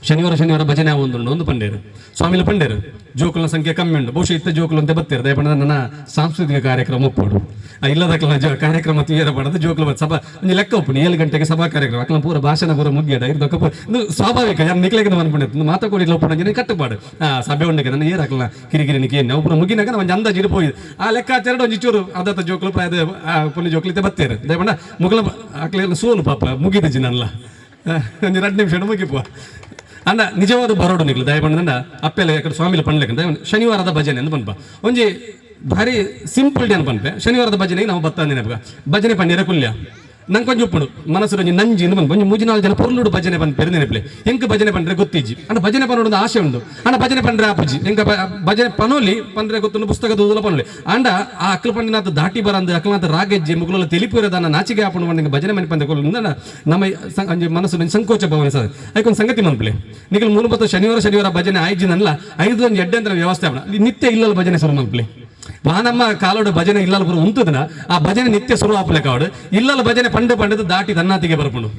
ಶನಿವಾರ ಶನಿವಾರ ಭಜನೆ ಒಂದುಂಡು ಒಂದು ಪಂಡೇರು ಸ್ವಾಮಿಲ ಪಂಡೇರು ಜೋಕುಲ ಸಂಖ್ಯೆ ಕಮ್ಮಿ ಉಂಟು ಬಹುಶಃ ಇತ್ತ ಜೋಕುಲು ಅಂತ ಬತ್ತೀರು ದಯಪಂಡ ನನ್ನ ಸಾಂಸ್ಕೃತಿಕ ಕಾರ್ಯಕ್ರಮ ಒಪ್ಪೋಡು ಆ ಇಲ್ಲದಕ್ಕಲ್ಲ ಕಾರ್ಯಕ್ರಮ ತೀರ ಪಡೋದು ಜೋಕುಲು ಸಭಾ ಒಂದು ಲೆಕ್ಕ ಒಪ್ಪು 7 ಗಂಟೆಗೆ ಸಭಾ ಕಾರ್ಯಕ್ರಮ ಅಕ್ಕಲ ಪೂರ ಭಾಷಣ ಪೂರ ಮುಗಿಯದ ಇರ್ದಕ್ಕ ಇದು ಸ್ವಾಭಾವಿಕ ಯಾರು ನಿಕ್ಲೆಗೆ ಅನ್ಕೊಂಡಿರ್ತೀನಿ ಮಾತಾಕೊಡಿ ಒಪ್ಪಣ ಕಟ್ಟುಪಾಡು ಆ ಸಭೆ ಉಂಡಿಗೆ ನನ್ನ ಏರ್ ಹಾಕಲ್ಲ ಕಿರಿಕಿರಿನಿಗೆ ಏನು ಪೂರ ಮುಗಿನಾಗ ಒಂದು ಅಂದಾಜು ಇಡ್ಬೋದು ಆ ಲೆಕ್ಕಾಚಾರ ಒಂದು ಚೂರು ಅದತ್ತ ಜೋಕುಲು ಪ್ರಾಯದ ಪುಣ್ಯ ಜೋಕುಲು ಇತ್ತೆ ಬತ್ತೀರು ದಯಪಂಡ ಮುಗಲ ಅಕ್ಲೆಲ್ಲ ಸೋಲು ಪಾಪ ಮುಗಿದ ನಲ್ಲ ಒಂದು 2 ನಿಮಿಷ ಮುಗಿಪುವ ಅಂಡ ನಿಜವಾದ ಬರೋಡು ನಿಗ್ಲು ದಯಪಂಡ ಅಪ್ಪೆಲ್ಲ ಯಾಕಡೆ ಸ್ವಾಮಿಲ ಪಣ್ಲೇಕಂತ ಶನಿವಾರದ ಭಜನೆ ಅಂತ ಪನ್ಪ ಒಂಜಿ ಭಾರಿ ಸಿಂಪಲ್ ಡಿ ಪನ್ಪೆ ಶನಿವಾರದ ಭಜನೆಗೆ ನಾವು ಬತ್ತ ನೆನಪು ಭಜನೆ ಪಣ್ಣೀರ ಕುಲ್ಯ ನಂಗೆ ಕೊಂಚ ಉಪ್ಪುಡು ಮನಸ್ಸು ಒಂಜಿ ನಂಜಿ ಅಂತ ಬಂದು ಒಂಜಿ 3-4 ಜನ ಪೊರ್ಲುಡು ಭಜನೆ ಪನ್ಪೇರು ನೆನಪಲೆ ಎಂಕ ಭಜನೆ ಪಂಡ್ರೆ ಗೊತ್ತಿಜ್ಜಿ ಅಂಡ ಭಜನೆ ಪನ್ನೋಡು ಆಸೆ ಉಂಡು ಅಂಡ ಭಜನೆ ಪಂಡ್ರೆ ಆಪುಜಿ ಎಂಕ ಭಜನೆ ಪನೋಲಿ ಪಂಡ್ರೆ ಗೊತ್ತುಂಡು ಪುಸ್ತಕ ದೂದಲ ಪನೋಲಿ ಅಂಡ ಆ ಅಕ್ಲ ಪಂಡಿನಾಥ ದಾಟಿ ಬರಂದು ಅಕ್ಲನಾಥ ರಾಗೆಜ್ಜೆ ಮುಗುಲ ತಿಳಿಪುರದಾನ ನಾಚಿಗೆ ಆಪುಂಡು ಪಂಡ ಭಜನೆ ಮನೆ ಪಂದೆ ಕೊಲ್ಲ ನಮ್ಮ ಅಂಜಿ ಮನಸ್ಸು ಸಂಕೋಚ ಭಾವನೆ ಸರ್ ಅದಕ್ಕೊಂದು ಸಂಗತಿ ಮನ್ಪಲೆ ನಿಗಲ್ 3 ಶನಿವಾರ ಶನಿವಾರ ಭಜನೆ ಆಯ್ಜಿನಲ್ಲ 5 ಒಂದು ಎಡ್ಡೆ ಅಂತ ವ್ಯವಸ್ಥೆ ಆಪಣ ನಿತ್ಯ ಇಲ್ಲಲ್ಲ ಭಜನೆ ಶುರು ಮನ್ಪಲೆ ವಾನಮ್ಮ ಕಾಲೋಡು ಭಜನೆ ಇಲ್ಲಲ್ಲ ಪೂರ ಉಂತದನ ಆ ಭಜನೆ ನಿತ್ಯ ಶುರು ಆಪಲೆ ಕಾವಡು ಇಲ್ಲಲ್ಲ ಭಜನೆ ಪಂಡು ಪಂಡದು ದಾಟಿ ತನ್ನಾತಿಗೆ ಬರ್ಪುಂಡು.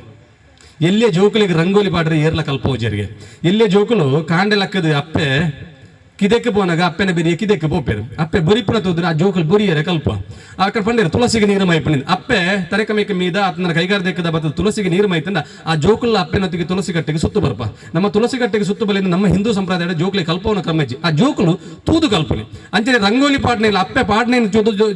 ಎಲ್ಲೇ ಜೋಕುಲಿಗೆ ರಂಗೋಲಿ ಪಾಡ್ರೆ ಏರ್ಲ ಕಲ್ಪೋಜರಿಗೆ ಎಲ್ಲೇ ಜೋಕುಲು ಕಾಂಡೆ ಲಕ್ಕದ ಅಪ್ಪೆ ಕಿದಕ್ಕೆ ಪೋನಾಗ ಅಪ್ಪೆನ ಬೆರಿಯ ಕಿದಕ್ಕೆ ಪೋಪೇರು ಅಪ್ಪೆ ಬೊರಿಪುನ ತೋದ್ರೆ ಆ ಜೋಕುಲು ಬೊರಿಯರೆ ಕಲ್ಪ ಆ ಕಡೆ ಪಂಡೇರು ತುಳಸಿಗೆ ನೀರು ಮೈಪಣಿಂದ ಅಪ್ಪೆ ತರೆಕಮೇಕ ಮೀದ ಆತನ ಕೈಗಾರದಕ್ಕದ ಬರ್ತದೆ ತುಳಸಿಗೆ ನೀರು ಮೈತಂದ ಆ ಜೋಕುಲ ಅಪ್ಪೆನೊತ್ತಿಗೆ ತುಳಸಿ ಕಟ್ಟೆಗೆ ಸುತ್ತು ಬರ್ಪ ನಮ್ಮ ತುಳಸಿ ಕಟ್ಟೆಗೆ ಸುತ್ತು ಬಲಿಂದ ನಮ್ಮ ಹಿಂದೂ ಸಂಪ್ರದಾಯದ ಜೋಕುಲಿ ಕಲ್ಪವನ ಕ್ರಮಜ್ಜಿ ಆ ಜೋಕುಲು ತೂದು ಕಲ್ಪನೆ ಅಂಚನೆ ರಂಗೋಲಿ ಪಾಡ್ನೆ ಇಲ್ಲ ಅಪ್ಪೆ ಪಾಡ್ನೆ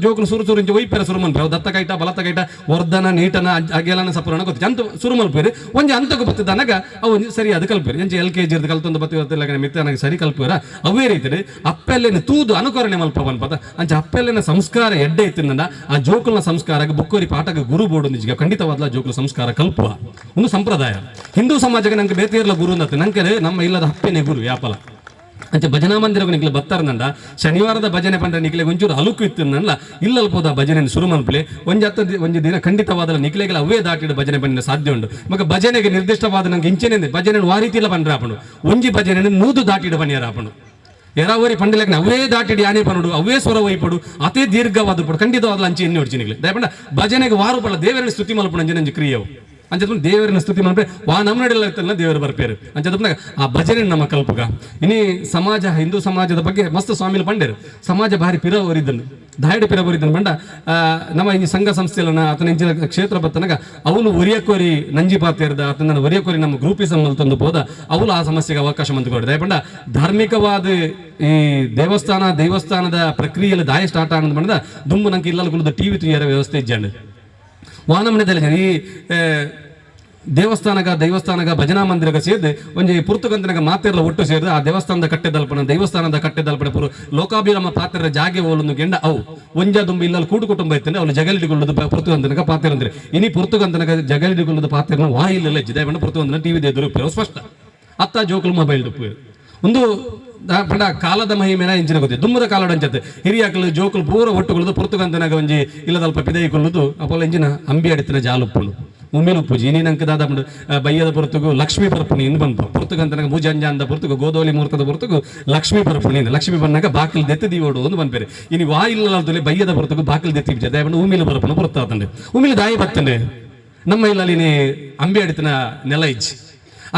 ಜೋಕುಲು ಸುರು ಸುರು ಇಂಚ ಒಯ್ಪೆರ ಸುರು ಮನ್ಪೆ ದತ್ತ ಕೈಟ ಬಲತ್ತ ಕೈಟ ವರ್ಧನ ನೀಟನ ಅಗೆಲನ ಸಪುರನ ಗೊತ್ತು ಅಂತ ಸುರು ಮಲ್ಪೇರು ಒಂಜಿ ಅಂತకు ಬತ್ತಿದ್ದನಾಗ ಅವು ಸರಿಯಾದ ಕಲ್ಪೇರು ಎಂಚ LKG ಕಲ್ತೊಂದು ಬತ್ತಿ ಮಿತ್ತ ಸರಿ ಕಲ್ಪೇರ ಅವೇ ರೀತಿ ಅಪ್ಪೆಲ್ಲೇನ ತೂದು ಅನುಕರಣೆ ಮಲ್ಪ ಪನ್ಪದ ಅಂಚ ಅಪ್ಪೆಲ್ಲೇನ ಸಂಸ್ಕಾರ ಎಡ್ಡೆ ಇತ್ತಿನ ಆ ಜೋಕುಲ್ನ ಸಂಸ್ಕಾರ ಬುಕ್ಕೋರಿ ಪಾಠಕ್ಕೆ ಗುರು ಬೋಡು ನಿಜ ಖಂಡಿತವಾದ ಜೋಕುಲ ಸಂಸ್ಕಾರ ಕಲ್ಪುವ ಒಂದು ಸಂಪ್ರದಾಯ ಹಿಂದೂ ಸಮಾಜಕ್ಕೆ ನಂಗೆ ಬೇತೇರ್ಲ ಗುರು ಅಂತ ನಂಗೆ ನಮ್ಮ ಇಲ್ಲದ ಅಪ್ಪೆನೇ ಗುರು ಯಾಪಲ ಅಂಚೆ ಭಜನಾ ಮಂದಿರಗೂ ನಿಕ್ಲೆ ಬತ್ತಾರನಂಡ ಶನಿವಾರದ ಭಜನೆ ಪಂಡ್ರೆ ನಿಕ್ಲೆ ಒಂಚೂರು ಅಲುಕು ಇತ್ತು ನಲ್ಲ ಇಲ್ಲಲ್ಪೋದ ಭಜನೆ ಶುರು ಮನ್ಪಲೆ ಒಂಜಿ ಹತ್ತು ಒಂಜಿ ದಿನ ಖಂಡಿತವಾದ ನಿಕ್ಲೆಗೆಲ್ಲ ಅವೇ ದಾಟಿಡು ಭಜನೆ ಪಂಡಿನ ಸಾಧ್ಯ ಉಂಟು. ಮಗ ಭಜನೆಗೆ ನಿರ್ದಿಷ್ಟವಾದ ನಂಗೆ ಇಂಚೆನೆ ಭಜನೆ ಆ ರೀತಿ ಇಲ್ಲ ಪಂಡ್ರೆ ಆಪಣು ಒಂಜಿ ಭಜನೆ 100 ದಾಟಿಡು ಪನ್ನಿಯರ ಆಪಣು ಯಾರಾವರಿ ಪಂಡಿಲಕ್ಕೆ ಅವೇ ದಾಟಿಡಿ ಯಾನೇ ಪನುಡು ಅವೇ ಸ್ವರ ವೈಪಡು ಅತೇ ದೀರ್ಘವಾದ ಪಡು ಖಂಡಿತವಾದ ಅಂಚೆ ಎಣ್ಣೆ ಹೊಡ್ಚಿನಿಗ್ಲೆ ದಯಪಂಡ ಭಜನೆಗೆ ವಾರು ಪಡ ದೇವರನ್ನ ಸ್ತುತಿ ಮಲ್ಪಣ ಅಂಜೆ ನಂಜಿ ಕ್ರಿಯವು ಅಂಚೆ ದೇವರನ್ನ ಸ್ತುತಿ ಮಲ್ಪೆ ವಾ ನಮ್ಮ ನಡಿಲ್ಲ ದೇವರು ಬರ್ಪೇರು ಅಂಚೆ ಆ ಭಜನೆ ನಮ್ಮ ಕಲ್ಪಗ. ಇನಿ ಸಮಾಜ ಹಿಂದೂ ಸಮಾಜದ ಬಗ್ಗೆ ಮಸ್ತ್ ಸ್ವಾಮಿಲು ಪಂಡೇರು ಸಮಾಜ ಭಾರಿ ಪಿರ ಒರಿದ್ದನು ದಾಯಡು ಪಿರ ಒರಿದ್ದನು ಬಂಡ ನಮ್ಮ ಈ ಸಂಘ ಸಂಸ್ಥೆಲನ ಆತನ ಇಂಚಿನ ಕ್ಷೇತ್ರ ಬತ್ತನಾಗ ಅವನು ಒರಿಯಕೋರಿ ನಂಜಿ ಪಾತೇರ್ದ ಆತನ ಒರಿಯಕೋರಿ ನಮ್ಮ ಗ್ರೂಪಿಸಮ್ ತಂದು ಹೋದ ಅವಳು ಆ ಸಮಸ್ಯೆಗೆ ಅವಕಾಶ ಮಂದುಕೊಡು ದಯಪಂಡ ಧಾರ್ಮಿಕವಾದ ಈ ದೇವಸ್ಥಾನದ ಪ್ರಕ್ರಿಯೆಯಲ್ಲಿ ದಾಯ ಸ್ಟಾರ್ಟ್ ಆನಂದ ಬಂದ ದುಂಬು ನಂಗೆ ಇಲ್ಲಲ್ಲ ಕುಲದ ಟಿವಿ ತುಯ್ಯರ ವ್ಯವಸ್ಥೆ ಇಜ್ಜಾಂಡು ವಾನಮನೆದಲ್ಲಿ ಈ ದೇವಸ್ಥಾನಗ ದೈವಸ್ಥಾನಗ ಭಜನಾ ಮಂದಿರಗ ಸೇರಿದು ಒಂಜಿ ಪುರ್ತುಗಂತನಗ ಮಾತೆರ್ಲ ಒಟ್ಟು ಸೇರಿದು ಆ ದೇವಸ್ಥಾನದ ಕಟ್ಟೆದಲ್ಪಣ ದೈವಸ್ಥಾನದ ಕಟ್ಟೆದಲ್ಪಣ ಪುರು ಲೋಕಾಭಿರಾಮ ಪಾತ್ರ ಜಾಗೆ ಓಲೊಂದು ಗೆಂಡ ಅವು ಒಂಜ ದುಂಬು ಇಲ್ಲಲ್ಲಿ ಕೂಡು ಕುಟುಂಬ ಇತ್ತಂದ್ರೆ ಅವಳು ಜಗಲಿಡಿಗೊಳ್ಳೋದು ಪುರ್ತುಗಂತನಗ ಪಾತ್ರ ಇನಿ ಪುರ್ತುಗಂತನಗ ಜಗಲಿಡಿಗೊಳ್ಳೋದು ಪಾತ್ರನ ವಾಯಿಲ್ಲ ಹೆಜ್ಜೆ ಪುರ್ತುಗಂತನ ಟಿವಿ ಎದುರು ಸ್ಪಷ್ಟ ಅತ್ತ ಜೋಕುಲು ಮೊಬೈಲ್ ಡುಪ್ಪು ಒಂದು ಪಂಡ ಕಾಲದ ಮಹಿಮೇನ ಇಂಚಿನ ಗೊತ್ತೆ ದುಮ್ಮದ ಕಾಲಡ ಅಂಚತ್ತೆ ಹಿರಿಯಾಕಲು ಜೋಕುಲು ಪೂರ ಒಟ್ಟುಕೊಳ್ಳೋದು ಪುರ್ತುಗಂತನಗ ಒಂಜಿ ಇಲ್ಲದಲ್ಪ ಪಿದೈಕೊಳ್ಳೋದು ಅಪೋಲ ಇಂಜಿನ ಅಂಬಿ ಅಡಿತಿನ ಜಾಲುಪ್ಪುಂಡು ಉಮ್ಮೇಲು ಪೂಜೆ ಇನಿ ನಂಗೆ ದಾದ ಬಯ್ಯದ ಪೊರ್ತುಗು ಲಕ್ಷ್ಮೀ ಪರ್ಪುಣಿ ಎಂದು ಬಂತು ಪುರ್ತುಗಂತನಗ ಮೂಜಂಜಾಂದ ಪೊರ್ತುಗು ಗೋದೋಲಿ ಮುಹೂರ್ತದ ಪೊರ್ತುಗು ಲಕ್ಷ್ಮೀ ಪರ್ಪುಣಿ ಲಕ್ಷ್ಮೀ ಬನ್ನಾಗ ಬಾಕಿಲ್ ದೆತ್ತಿ ದೀವೋಡು ಒಂದು ಬಂದ್ಬೇರೆ ಇನಿ ವಾಯಿಲ್ಲ ಬಯ್ಯದ ಪೊರ್ತುಗು ಬಾಕಿಲ್ ದೆತ್ತಿ ದಯಪಂಡು ಉಮ್ಮಿಲು ಪರ್ಪುಣ ಪೊರ್ತಾತಂಡೆ ಉಮ್ಮಿಲು ದಾಯಿ ಬತ್ತಂಡೆ ನಮ್ಮ ಇಲ್ಲಲ್ಲಿ ಅಂಬಿ ಅಡಿತಿನ ನೆಲ ಇಜ್ಜಿ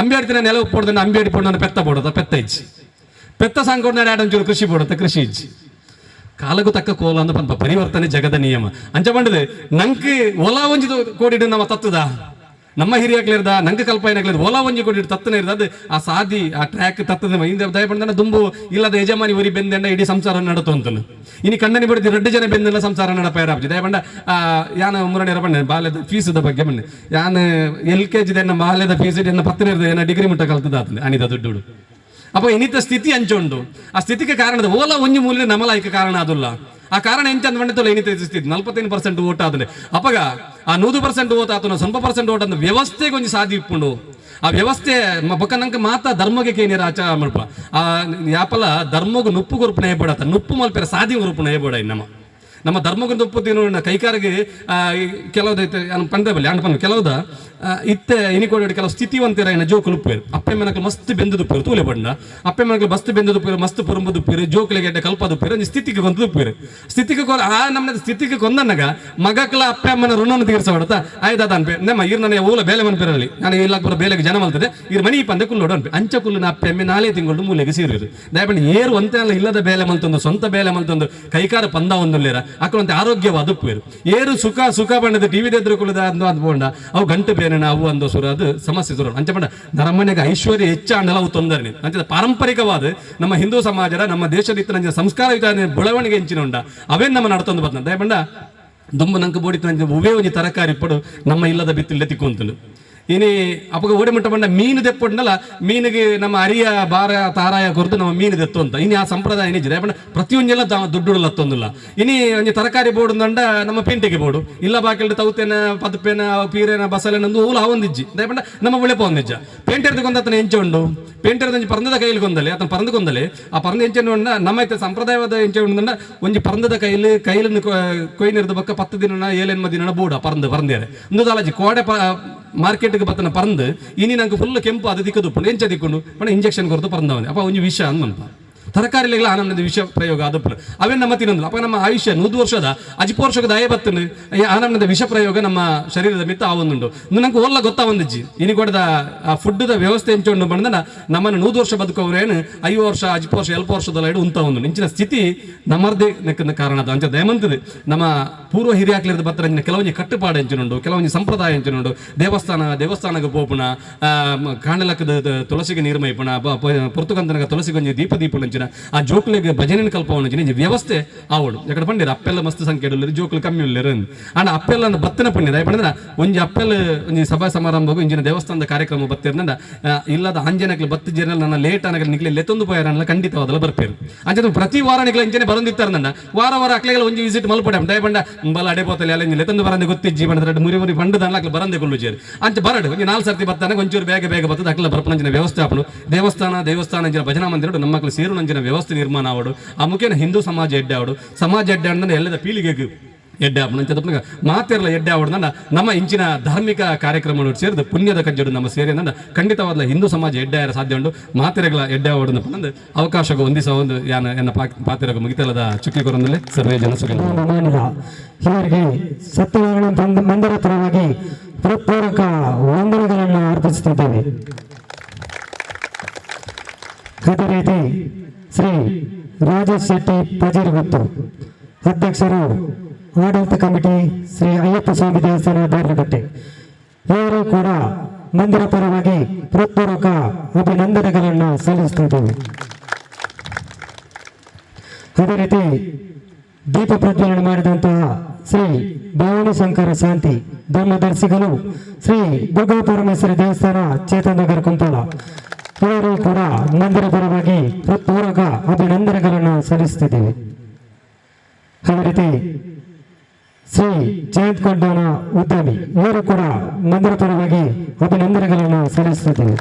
ಅಂಬಿ ಅಡಿತಿನ ನೆಲ ಉಪ್ಪೋಡ್ದಂಡೆ ಅಂಬಿ ಅಡಿ ಪೋಡ್ದಂಡೆ ಪೆತ್ತ ಪೋಡತ್ತ ಪೆತ್ತ ಇಜ್ಜಿ ಪೆತ್ತ ಸಾಂಕೋಡ್ನಾಡೆ ಆಡಂಚೂರು ಕೃಷಿ ಪೋಡತ್ತ ಕೃಷಿ ಇಜ್ಜಿ ಕಾಲಗೂ ತಕ್ಕ ಕೋಲ ಅಂದ ಪಂಪ ಪರಿವರ್ತನೆ ಜಗದ ನಿಯಮ ಅಂಚ ಪಂಡದು ನಂಗೆ ಒಲ ಒಂಜಿ ಕೋಡಿಡು ನಮ್ಮ ತತ್ತದ ನಮ್ಮ ಹಿರಿಯಾಕ್ಲಿರ್ದ ನಂಗೆ ಕಲ್ಪನೆಗ್ಲಿರ್ದ ಒಲ ಒಂಜಿ ಕೋಡಿಡು ತತ್ತನ ಇರ್ದ ಅದು ಆ ಸಾದಿ ಆ ಟ್ರ್ಯಾಕ್ ತತ್ತದ ಹಿಂದೆ ದಯ ಪಂಡ ದುಂಬು ಇಲ್ಲದ ಯಜಮಾನಿ ಒರಿ ಬೆಂದೆಂಡ ಇಡೀ ಸಂಸಾರ ನಡತು ಅಂತನು ಇನಿ ಕಣ್ಣನಿ ಬಿಡ್ತಿ ಎರಡು ಜನ ಬೆಂದೆಲ್ಲ ಸಂಸಾರ ನಡಪಾಯರಾಪ್ಜಿ ದಯ ಪಂಡ ಯಾನ ಮುರಣಿಯರ ಪಂಡೆ ಬಾಲ್ಯದ ಫೀಸದ ಬಗ್ಗೆ ಬನ್ನಿ ಯಾನ LKG ಎನ್ನ ಬಾಲ್ಯದ ಫೀಸ್ ಎನ್ನ ಪತ್ತನೇ ಇರ್ದ ಏನ ಡಿಗ್ರಿ ಮುಟ್ಟ ಕಲ್ತದ ಆತನೆ ಅನಿದ ದುಡ್ಡು ಅಪ್ಪ ಇನ್ನಿತ ಸ್ಥಿತಿ ಅಂಚುಂಡು ಆ ಸ್ಥಿತಿಗೆ ಕಾರಣದ ಓಲ ಒಂಜಿ ಮೂಲೆ ನಮಲಾಯ್ಕ ಕಾರಣ ಅದುಲ್ಲ ಆ ಕಾರಣ ಎಂಚ ಅಂದ್ ಮಂಡಿತಲ್ಲ ಇನ್ನಿತ ಸ್ಥಿತಿ 45% ಓಟ್ ಆದ್ರೆ ಅಪ್ಪಗ ಆ 100% ಓಟ್ ಆತನ 0% ಓಟ್ ಅಂದ್ರೆ ವ್ಯವಸ್ಥೆಗೆ ಒಂಜಿ ಸಾಧಿ ಇಪ್ಪುಂಡು ಆ ವ್ಯವಸ್ಥೆ ಬೊಕ್ಕ ನಂಗೆ ಮಾತಾ ಧರ್ಮಕ್ಕೆ ಕೇನಿರ ಆಚಾರ ಮಲ್ಪ ಆ ಯಾಪಲ ಧರ್ಮಗೂ ನುಪ್ಪು ಗುರುಪು ನೇಯಬೇಡ ನುಪ್ಪು ಮಲ್ಪೆರ ಸಾಧಿ ಗುರುಪು ನೇಯಬೇಡ ನಮ್ಮ ನಮ್ಮ ಧರ್ಮಕ್ಕೆ ನುಪ್ಪು ತಿನ್ನು ಕೈಕಾರಿಗೆ ಕೆಲವದೈತೆ ಪಂಡ್ರೆ ಬಲ್ಲಿ ಅಣ್ಣ ಪಂಡ ಕೆಲವುದ ಇತ್ತೆ ಇನಿಕೋಡಿ ಕೆಲವು ಸ್ಥಿತಿವಂತರ ಏನ ಜೋಕುಲು ಉಪ್ಪೇರು ಅಪ್ಪೆ ಮನಕಲು ಮಸ್ತ್ ಬೆಂದದುಪ್ಪೇರು ತೂಲೆ ಬಣ್ಣ ಅಪ್ಪೆ ಮನಕಲು ಮಸ್ತ್ ಬೆಂದದುಪ್ಪೇರು ಮಸ್ತ್ ಪುರುಂಬದುಪ್ಪೇರು ಜೋಕುಲಿಗೆ ಎಡ್ಡೆ ಕಲ್ಪದುಪ್ಪೇರು ಒಂಜಿ ಸ್ಥಿತಿಗೆ ಕೊಂದದುಪ್ಪೇರು ಸ್ಥಿತಿಗೆ ಕೊ ಆ ನಮ್ಮ ಸ್ಥಿತಿಗೆ ಕೊಂದನ್ನಾಗ ಮಗಕ್ಲ ಅಪ್ಪೆ ಅಮ್ಮನ ಋಣವನ್ನು ತೀರ್ಸಬಾರ್ದ ಆಯ್ತು ಅನ್ಪೆ ನಮ್ಮ ಇರ್ ನನ್ನ ಊಲ ಬೇಲೆ ಮನ್ಪೇರಲ್ಲಿ ನಾನು ಇಲ್ಲ ಬರೋ ಬೇಲೆಗೆ ಜನ ಮಲ್ತದೆ ಇರ್ ಮನಿ ಪಂದೆ ಕುಲ್ಲೋಡು ಅನ್ಪೆ ಅಂಚ ಕುಲ್ಲುನ ಅಪ್ಪೆ ಅಮ್ಮೆ 4 ತಿಂಗಳು ಮೂಲೆಗೆ ಸೇರಿರು ದಯಪಂಡು ಏರು ಒಂತೆ ಅಲ್ಲ ಇಲ್ಲದ ಬೇಲೆ ಮಲ್ತೊಂದು ಸ್ವಂತ ಬೇಲೆ ಮಲ್ತೊಂದು ಕೈಕಾರ ಪಂದ ಒಂದುಲ್ಲೇರ ಅಕ್ಕಳಂತೆ ಆರೋಗ್ಯವಾದ ಉಪ್ಪೇರು ಏರು ಸುಖ ಸುಖ ಬಣ್ಣದ ಟಿವಿ ಎದುರು ಕುಳಿದ ಅಂದು ಅಂದ್ಕೊಂಡ ಅವು ಗಂಟು ಬೇರೆ ಅವು ಅಂದು ಸುರ ಅದು ಸಮಸ್ಯೆ ಸುರ ಅಂಚ ಬಣ್ಣ ನರಮನೆಗೆ ಐಶ್ವರ್ಯ ಹೆಚ್ಚಾಂಡಲ ಅವು ತೊಂದರೆ ಅಂಚ ಪಾರಂಪರಿಕವಾದ ನಮ್ಮ ಹಿಂದೂ ಸಮಾಜದ ನಮ್ಮ ದೇಶದ ಇತ್ತ ಸಂಸ್ಕಾರ ಬೆಳವಣಿಗೆ ಹೆಂಚಿನ ಉಂಡ ಅವೇನು ನಮ್ಮ ನಡ್ತೊಂದು ಬರ್ತದೆ ದಯಪಂಡ ದುಂಬು ನಂಗೆ ಬೋಡಿತ್ತು ಹೂವೇ ಒಂಜಿ ತರಕಾರಿ ಪಡು ನಮ್ಮ ಇಲ್ಲದ ಬಿತ್ತಿಲ್ಲ ತಿಕ್ಕೊಂತನು ಇನಿ ಅಪ್ಪಗ ಓಡಿ ಮುಟ್ಟ ಬಂಡ ಮೀನು ದೆಪ್ಪೊಂಡಲ್ಲ ಮೀನಿಗೆ ನಮ್ಮ ಅರಿಯ ಬಾರ ತಾರಾಯ ಕೊರತು ನಮ್ಮ ಮೀನು ದೆತ್ತು ಅಂತ ಇನಿ ಆ ಸಂಪ್ರದಾಯ ನಿಜ ಯಾಕಂದ್ರೆ ಪ್ರತಿಯೊಂದೆಲ್ಲ ದುಡ್ಡುಡಲ್ಲ ಹತ್ತೊಂದಿಲ್ಲ ಇನಿ ಒಂಜಿ ತರಕಾರಿ ಬೋರ್ಡು ಅಂಡ ನಮ್ಮ ಪೇಂಟೆಗೆ ಬೋರ್ಡು ಇಲ್ಲ ಬಾಕಿಲ್ಡು ತೌತೇನ ಪದಪೇನ ಪೀರೇನ ಬಸಲೇನ ಒಂದು ಹೂಲ ಒಂದಿಜ್ಜಿ ದಯಪಂಡ ನಮ್ಮ ಉಳೆಪ ಒಂದಿಜ್ಜ ಪೇಂಟೆರ್ದು ಕೊಂದ ಎಂಚೆ ಉಂಡು ಪೇಂಟೆರ್ದು ಒಂಜಿ ಪರಂದದ ಕೈಲಿ ಕೊಂದಲೆ ಆತನ ಪರಂದು ಕೊಂದಲೆ ಆ ಪರಂದ ಎಂಚೆ ಉಂಡ ನಮ್ಮ ಐತೆ ಸಂಪ್ರದಾಯವಾದ ಎಂಚೆ ಉಂಡ ಒಂಜಿ ಪರಂದದ ಕೈಲಿ ಕೈಲನ್ನು ಕೊಯ್ನಿರ್ದ ಬಕ್ಕ 10 ದಿನ 7 ದಿನ ಬೋರ್ಡು ಆ ಪರಂದು ಪರಂದೇರೆ ಒಂದು ದಾಲಜಿ ಕೋಡೆ ಮಾರ್ಕೆಟ್ಗೆ ಬತ್ತನ ಪರಂದು ಇನಿ ನಂಗೆ ಫುಲ್ ಕೆಂಪು ಅದು ದಿಕ್ಕದು ಎಂಚ ದಿಕ್ಕೊಂಡು ಪಣ ಇಂಜೆಕ್ಷನ್ ಕೊರತು ಪರಂದವನೆ ಅಪ್ಪ ಒಂಜಿ ವಿಷ ಅಂದನಪ್ಪ ತರಕಾರಿಗಳ ಆನಂದದ ವಿಷ ಪ್ರಯೋಗ ಅದಪ್ಪು ಅವೇ ನಮ್ಮ ತಿನ್ನೊಂದಿಲ್ಲ ಅಪ್ಪ ನಮ್ಮ ಆಯುಷ್ಯ 100 ವರ್ಷದ ಅಜಿಪ ವರ್ಷದ ದಯ ಬತ್ತನು ಆನಂದದ ವಿಷ ಪ್ರಯೋಗ ನಮ್ಮ ಶರೀರದ ಮಿತ್ತ ಆ ಒಂದುಂಡು ನಂಗೆ ಓಲ್ಲ ಗೊತ್ತಾ ಒಂದಿಜ್ಜಿ ಇನಿ ಕೊಡದ ಆ ಫುಡ್ದ ವ್ಯವಸ್ಥೆ ಎಂಚುಂಡು ಬಂದ ನಮ್ಮನ್ನು 100 ವರ್ಷ ಬದುಕೋರೇನು 5 ವರ್ಷ ಅಜಿಪ ವರ್ಷ 7 ವರ್ಷದಲ್ಲ ಇಡು ಉಂತ ಒಂದು ಇಂಚಿನ ಸ್ಥಿತಿ ನಮ್ಮರ್ದೇ ಕಾರಣ ಅದು ಅಂಚ ದಯಮಂತದೆ ನಮ್ಮ ಪೂರ್ವ ಹಿರಿಯಾಕ್ಲಿರದ ಬತ್ತರ ಕೆಲವೊಂದು ಕಟ್ಟುಪಾಡು ಎಂಚಿನುಂಡು ಕೆಲವೊಂದು ಸಂಪ್ರದಾಯ ಎಂಚಿನುಂಡು ದೇವಸ್ಥಾನಕ್ಕೆ ಪೋಪುಣ ಕಾಣಲಕ್ಕದ ತುಳಸಿಗೆ ನೀರು ಮೈಪುಣ ಪುರ್ತುಕಂತನಗ ತುಳಸಿಗೊಂಜಿ ದೀಪ ದೀಪುಣ ಆ ಜೋಕುಲಿಗೆ ಭಜನೆ ಕಲ್ಪವನ ವ್ಯವಸ್ಥೆ ಆವಡು ಯಾಕಂದ್ರೆ ಪಂಡಿರ ಅಪ್ಪೆಲ್ಲ ಮಸ್ತ್ ಸಂಖ್ಯೆ ಇಡಲಿರು ಜೋಕುಲು ಕಮ್ಮಿ ಉಳ್ಳೇರು ಅಂಡ್ ಅಪ್ಪೆಲ್ಲ ಬತ್ತಿನ ಪುಣ್ಯದ ಯಾಕಂದ್ರೆ ಒಂಜಿ ಅಪ್ಪೆಲ್ಲ ಒಂಜಿ ಸಭಾ ಸಮಾರಂಭಗೂ ಇಂಜಿನ ದೇವಸ್ಥಾನದ ಕಾರ್ಯಕ್ರಮ ಬತ್ತಿರ್ನಂಡ ಇಲ್ಲದ ಆಂಜನಕ್ಲು ಬತ್ತು ಜನ ನನ್ನ ಲೇಟ್ ಅನಗಲ ನಿಕ್ಲೆ ಲೆತ್ತೊಂದು ಪೋಯರಲ್ಲ ಖಂಡಿತವಾದಲ್ಲ ಬರ್ಪೇರು ಅಂಚೆ ಪ್ರತಿ ವಾರ ನಿಕ್ಲೆ ಇಂಚನೆ ಬರಂದಿತ್ತಾರನಂಡ ವಾರ ವಾರ ಅಕ್ಲೆಗಳ ಒಂಜಿ ವಿಸಿಟ್ ಮಲ್ಪಡೆ ದಯಪಂಡ ಬಲ ಅಡೆ ಪೋತಲೆ ಅಲ್ಲ ಲೆತ್ತೊಂದು ಬರಂದೆ ಗೊತ್ತಿಜ್ಜಿ ಬಂದ್ರೆ ಮುರಿ ಮುರಿ ಪಂಡದ ಅಕ್ಲೆ ಬರಂದೆ ಕೊಲ್ಲು ಜೇರು ಅಂಚೆ ಬರಡು ಒಂಜಿ 4 ಸರ್ತಿ ಬತ್ತಾನೆ ಒಂಚೂರು ಬೇಗ ಬೇಗ ಬರ್ತದೆ ಅಕ್ಲೆ ಬರ್ಪನಂಚಿನ ವ್ಯವಸ್ಥೆ ಆಪಡು ದೇವಸ್ಥಾನ ಇಂಚಿನ ಭಜನಾ ಮಂದಿರ ನಮ್ಮ ಮಕ್ಕಳು ಸೇರು ನಂಜಿನ ವ್ಯವಸ್ಥೆ ನಿರ್ಮಾಣ ಆವಡು ಆ ಮುಖೇನ ಹಿಂದೂ ಸಮಾಜ ಎಡ್ಡೆ ಆವಡು ಸಮಾಜ ಎಡ್ಡೆ ಅಂದ್ರೆ ಎಲ್ಲದ ಪೀಳಿಗೆಗೆ ಎಡ್ಡೆ ಆಪಣ ಮಾತಿರಲ್ಲ ಎಡ್ಡೆ ಆವಡ್ದ ನಮ್ಮ ಇಂಚಿನ ಧಾರ್ಮಿಕ ಕಾರ್ಯಕ್ರಮ ಸೇರಿದ ಪುಣ್ಯದ ಕಜ್ಜಡು ನಮ್ಮ ಸೇರಿ ಖಂಡಿತವಾದ ಹಿಂದೂ ಸಮಾಜ ಎಡ್ಡೆ ಆರ ಸಾಧ್ಯ ಉಂಟು ಮಾತಿರಗಳ ಎಡ್ಡೆ ಆವಡು ಪಂದು ಅವಕಾಶಕ್ಕೆ ಹೊಂದಿಸ ಒಂದು ಯಾನ ಎನ್ನ ಪಾತಿರಗ ಮುಗಿತಲದ ಚುಕ್ಕಿ ಕೊರಂದಲ್ಲಿ ಸರ್ವೇ ಜನ ಸುಖ. ಇವರಿಗೆ ಸತ್ಯನಾರಾಯಣ ಮಂದಿರ ಪರವಾಗಿ ಹೃತ್ಪೂರ್ವಕ ವಂದನೆಗಳನ್ನು ಅರ್ಪಿಸುತ್ತಿದ್ದೇವೆ. ಅದೇ ರೀತಿ ಶ್ರೀ ರಾಜೇಶ್ ಶೆಟ್ಟಿ ಪಜೀರ್ಗುತ್ತು ಅಧ್ಯಕ್ಷರು ಆಡಳಿತ ಕಮಿಟಿ ಶ್ರೀ ಅಯ್ಯಪ್ಪ ಸ್ವಾಮಿ ದೇವಸ್ಥಾನ ದೇವರಕಟ್ಟೆ ಇವರು ಕೂಡ ಮಂದಿರ ಪರವಾಗಿ ಹೃತ್ಪೂರ್ವಕ ಅಭಿನಂದನೆಗಳನ್ನು ಸಲ್ಲಿಸುತ್ತಿದ್ದೇವೆ. ಅದೇ ರೀತಿ ದೀಪ ಪ್ರಜ್ವಲನೆ ಮಾಡಿದಂತಹ ಶ್ರೀ ಭವಾನಿ ಶಂಕರ ಶಾಂತಿ ಧರ್ಮದರ್ಶಿಗಳು ಶ್ರೀ ದುರ್ಗಾ ಪರಮೇಶ್ವರಿ ದೇವಸ್ಥಾನ ಚೇತನ್ ನಗರ ಕುಂಪಾಲ ಇವರು ಕೂಡ ಮಂದಿರ ಪರವಾಗಿ ಹೃತ್ಪೂರ್ವಕ ಅಭಿನಂದನೆಗಳನ್ನು ಸಲ್ಲಿಸುತ್ತಿದ್ದೇವೆ. ಅದೇ ರೀತಿ ಶ್ರೀ ಜಯಂತ್ ಕೊಂಡಾನ ಉದ್ಯಮಿ ಇವರು ಕೂಡ ಮಂದಿರ ಪರವಾಗಿ ಅಭಿನಂದನೆಗಳನ್ನು ಸಲ್ಲಿಸುತ್ತಿದ್ದೇವೆ.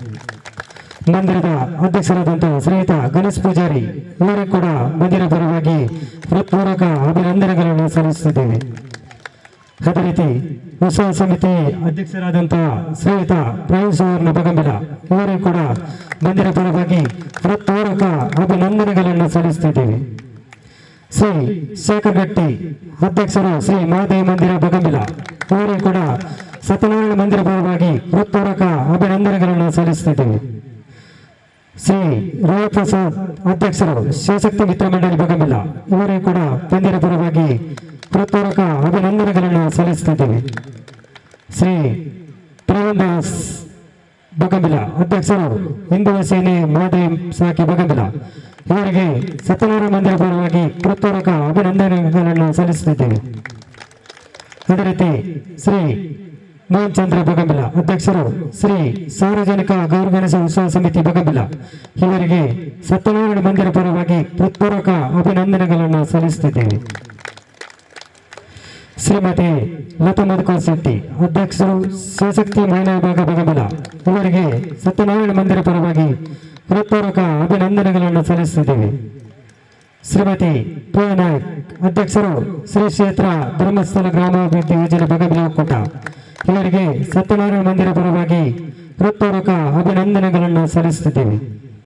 ಮಂದಿರದ ಅಧ್ಯಕ್ಷರಾದಂತಹ ಶ್ರೀಯುತ ಗಣೇಶ್ ಪೂಜಾರಿ ಇವರು ಕೂಡ ಮಂದಿರ ಪರವಾಗಿ ಹೃತ್ಪೂರ್ವಕ ಅಭಿನಂದನೆಗಳನ್ನು ಸಲ್ಲಿಸುತ್ತಿದ್ದೇವೆ. ಅದೇ ರೀತಿ ಉತ್ಸವ ಸಮಿತಿ ಅಧ್ಯಕ್ಷರಾದಂತಹ ಶ್ರೀಯುತ ಪ್ರವೀಣ್ ಸುವರ್ಣ ಬಗಂಬಿಲ ಇವರು ಕೂಡ ಮಂದಿರ ಪರವಾಗಿ ಹೃತ್ಪೂರ್ವಕ ಅಭಿನಂದನೆಗಳನ್ನು ಸಲ್ಲಿಸುತ್ತಿದ್ದೇವೆ. ಶ್ರೀ ಶೇಖರ್ ಗಟ್ಟಿ ಅಧ್ಯಕ್ಷರು ಶ್ರೀ ಮಹಾದೇವ ಮಂದಿರ ಬಗಂಬಿಲ ಇವರು ಕೂಡ ಸತ್ಯನಾರಾಯಣ ಮಂದಿರ ಪರವಾಗಿ ಹೃತ್ಪೂರ್ವಕ ಅಭಿನಂದನೆಗಳನ್ನು ಸಲ್ಲಿಸುತ್ತಿದ್ದೇವೆ. ಶ್ರೀ ರವಿಪ್ರಸಾದ್ ಅಧ್ಯಕ್ಷರು ಶಿವಶಕ್ತಿ ಮಿತ್ರ ಮಂಡಳಿ ಬಗಂಬಿಲ ಇವರೇ ಕೂಡ ಮಂದಿರ ಪರವಾಗಿ ಹೃತ್ಪೂರ್ವಕ ಅಭಿನಂದನೆಗಳನ್ನು ಸಲ್ಲಿಸುತ್ತಿದ್ದೇವೆ. ಶ್ರೀ ಪ್ರವೀಣ್ ದಾಸ್ ಬಗಂಬಿಲ ಅಧ್ಯಕ್ಷರು ಹಿಂದೂ ಸೇನೆ ಮಹಾದೇವ್ ಸಾಕಿ ಬಗಂಬಿಲ ಇವರಿಗೆ ಸತ್ಯನಾರಾಯಣ ಮಂದಿರ ಪರವಾಗಿ ಹೃತ್ಪೂರ್ವಕ ಅಭಿನಂದನೆಗಳನ್ನು ಸಲ್ಲಿಸುತ್ತಿದ್ದೇವೆ. ಅದೇ ರೀತಿ ಶ್ರೀ ಮೋಹನ್ ಚಂದ್ರ ಬಗಂಬಿಲ ಅಧ್ಯಕ್ಷರು ಶ್ರೀ ಸಾರ್ವಜನಿಕ ಗೌರಗಣೇಶ ಉತ್ಸವ ಸಮಿತಿ ಬಗಂಬಿಲ ಇವರಿಗೆ ಸತ್ಯನಾರಾಯಣ ಮಂದಿರ ಪರವಾಗಿ ಹೃತ್ಪೂರ್ವಕ ಅಭಿನಂದನೆಗಳನ್ನು ಸಲ್ಲಿಸುತ್ತಿದ್ದೇವೆ. ಶ್ರೀಮತಿ ಲತಾ ಮಧುಕರ್ ಶೆಟ್ಟಿ ಅಧ್ಯಕ್ಷರು ಶಿವಶಕ್ತಿ ಮಹಿಳಾ ವಿಭಾಗ ಬಗಂಬಿಲ ಇವರಿಗೆ ಸತ್ಯನಾರಾಯಣ ಮಂದಿರ ಪರವಾಗಿ ಹೃತ್ಪೂರ್ವಕ ಅಭಿನಂದನೆಗಳನ್ನು ಸಲ್ಲಿಸುತ್ತಿದ್ದೇವೆ. ಶ್ರೀಮತಿ ಪಿ ನಾಯಕ್ ಅಧ್ಯಕ್ಷರು ಶ್ರೀ ಕ್ಷೇತ್ರ ಧರ್ಮಸ್ಥಳ ಗ್ರಾಮಾಭಿವೃದ್ಧಿ ಯೋಜನೆ ಬಗಂಬಿಲ ಒಕ್ಕೂಟ ಇವರಿಗೆ ಸತ್ಯನಾರಾಯಣ ಮಂದಿರ ಪರವಾಗಿ ಹೃತ್ಪೂರ್ವಕ ಅಭಿನಂದನೆಗಳನ್ನು ಸಲ್ಲಿಸುತ್ತಿದ್ದೇವೆ.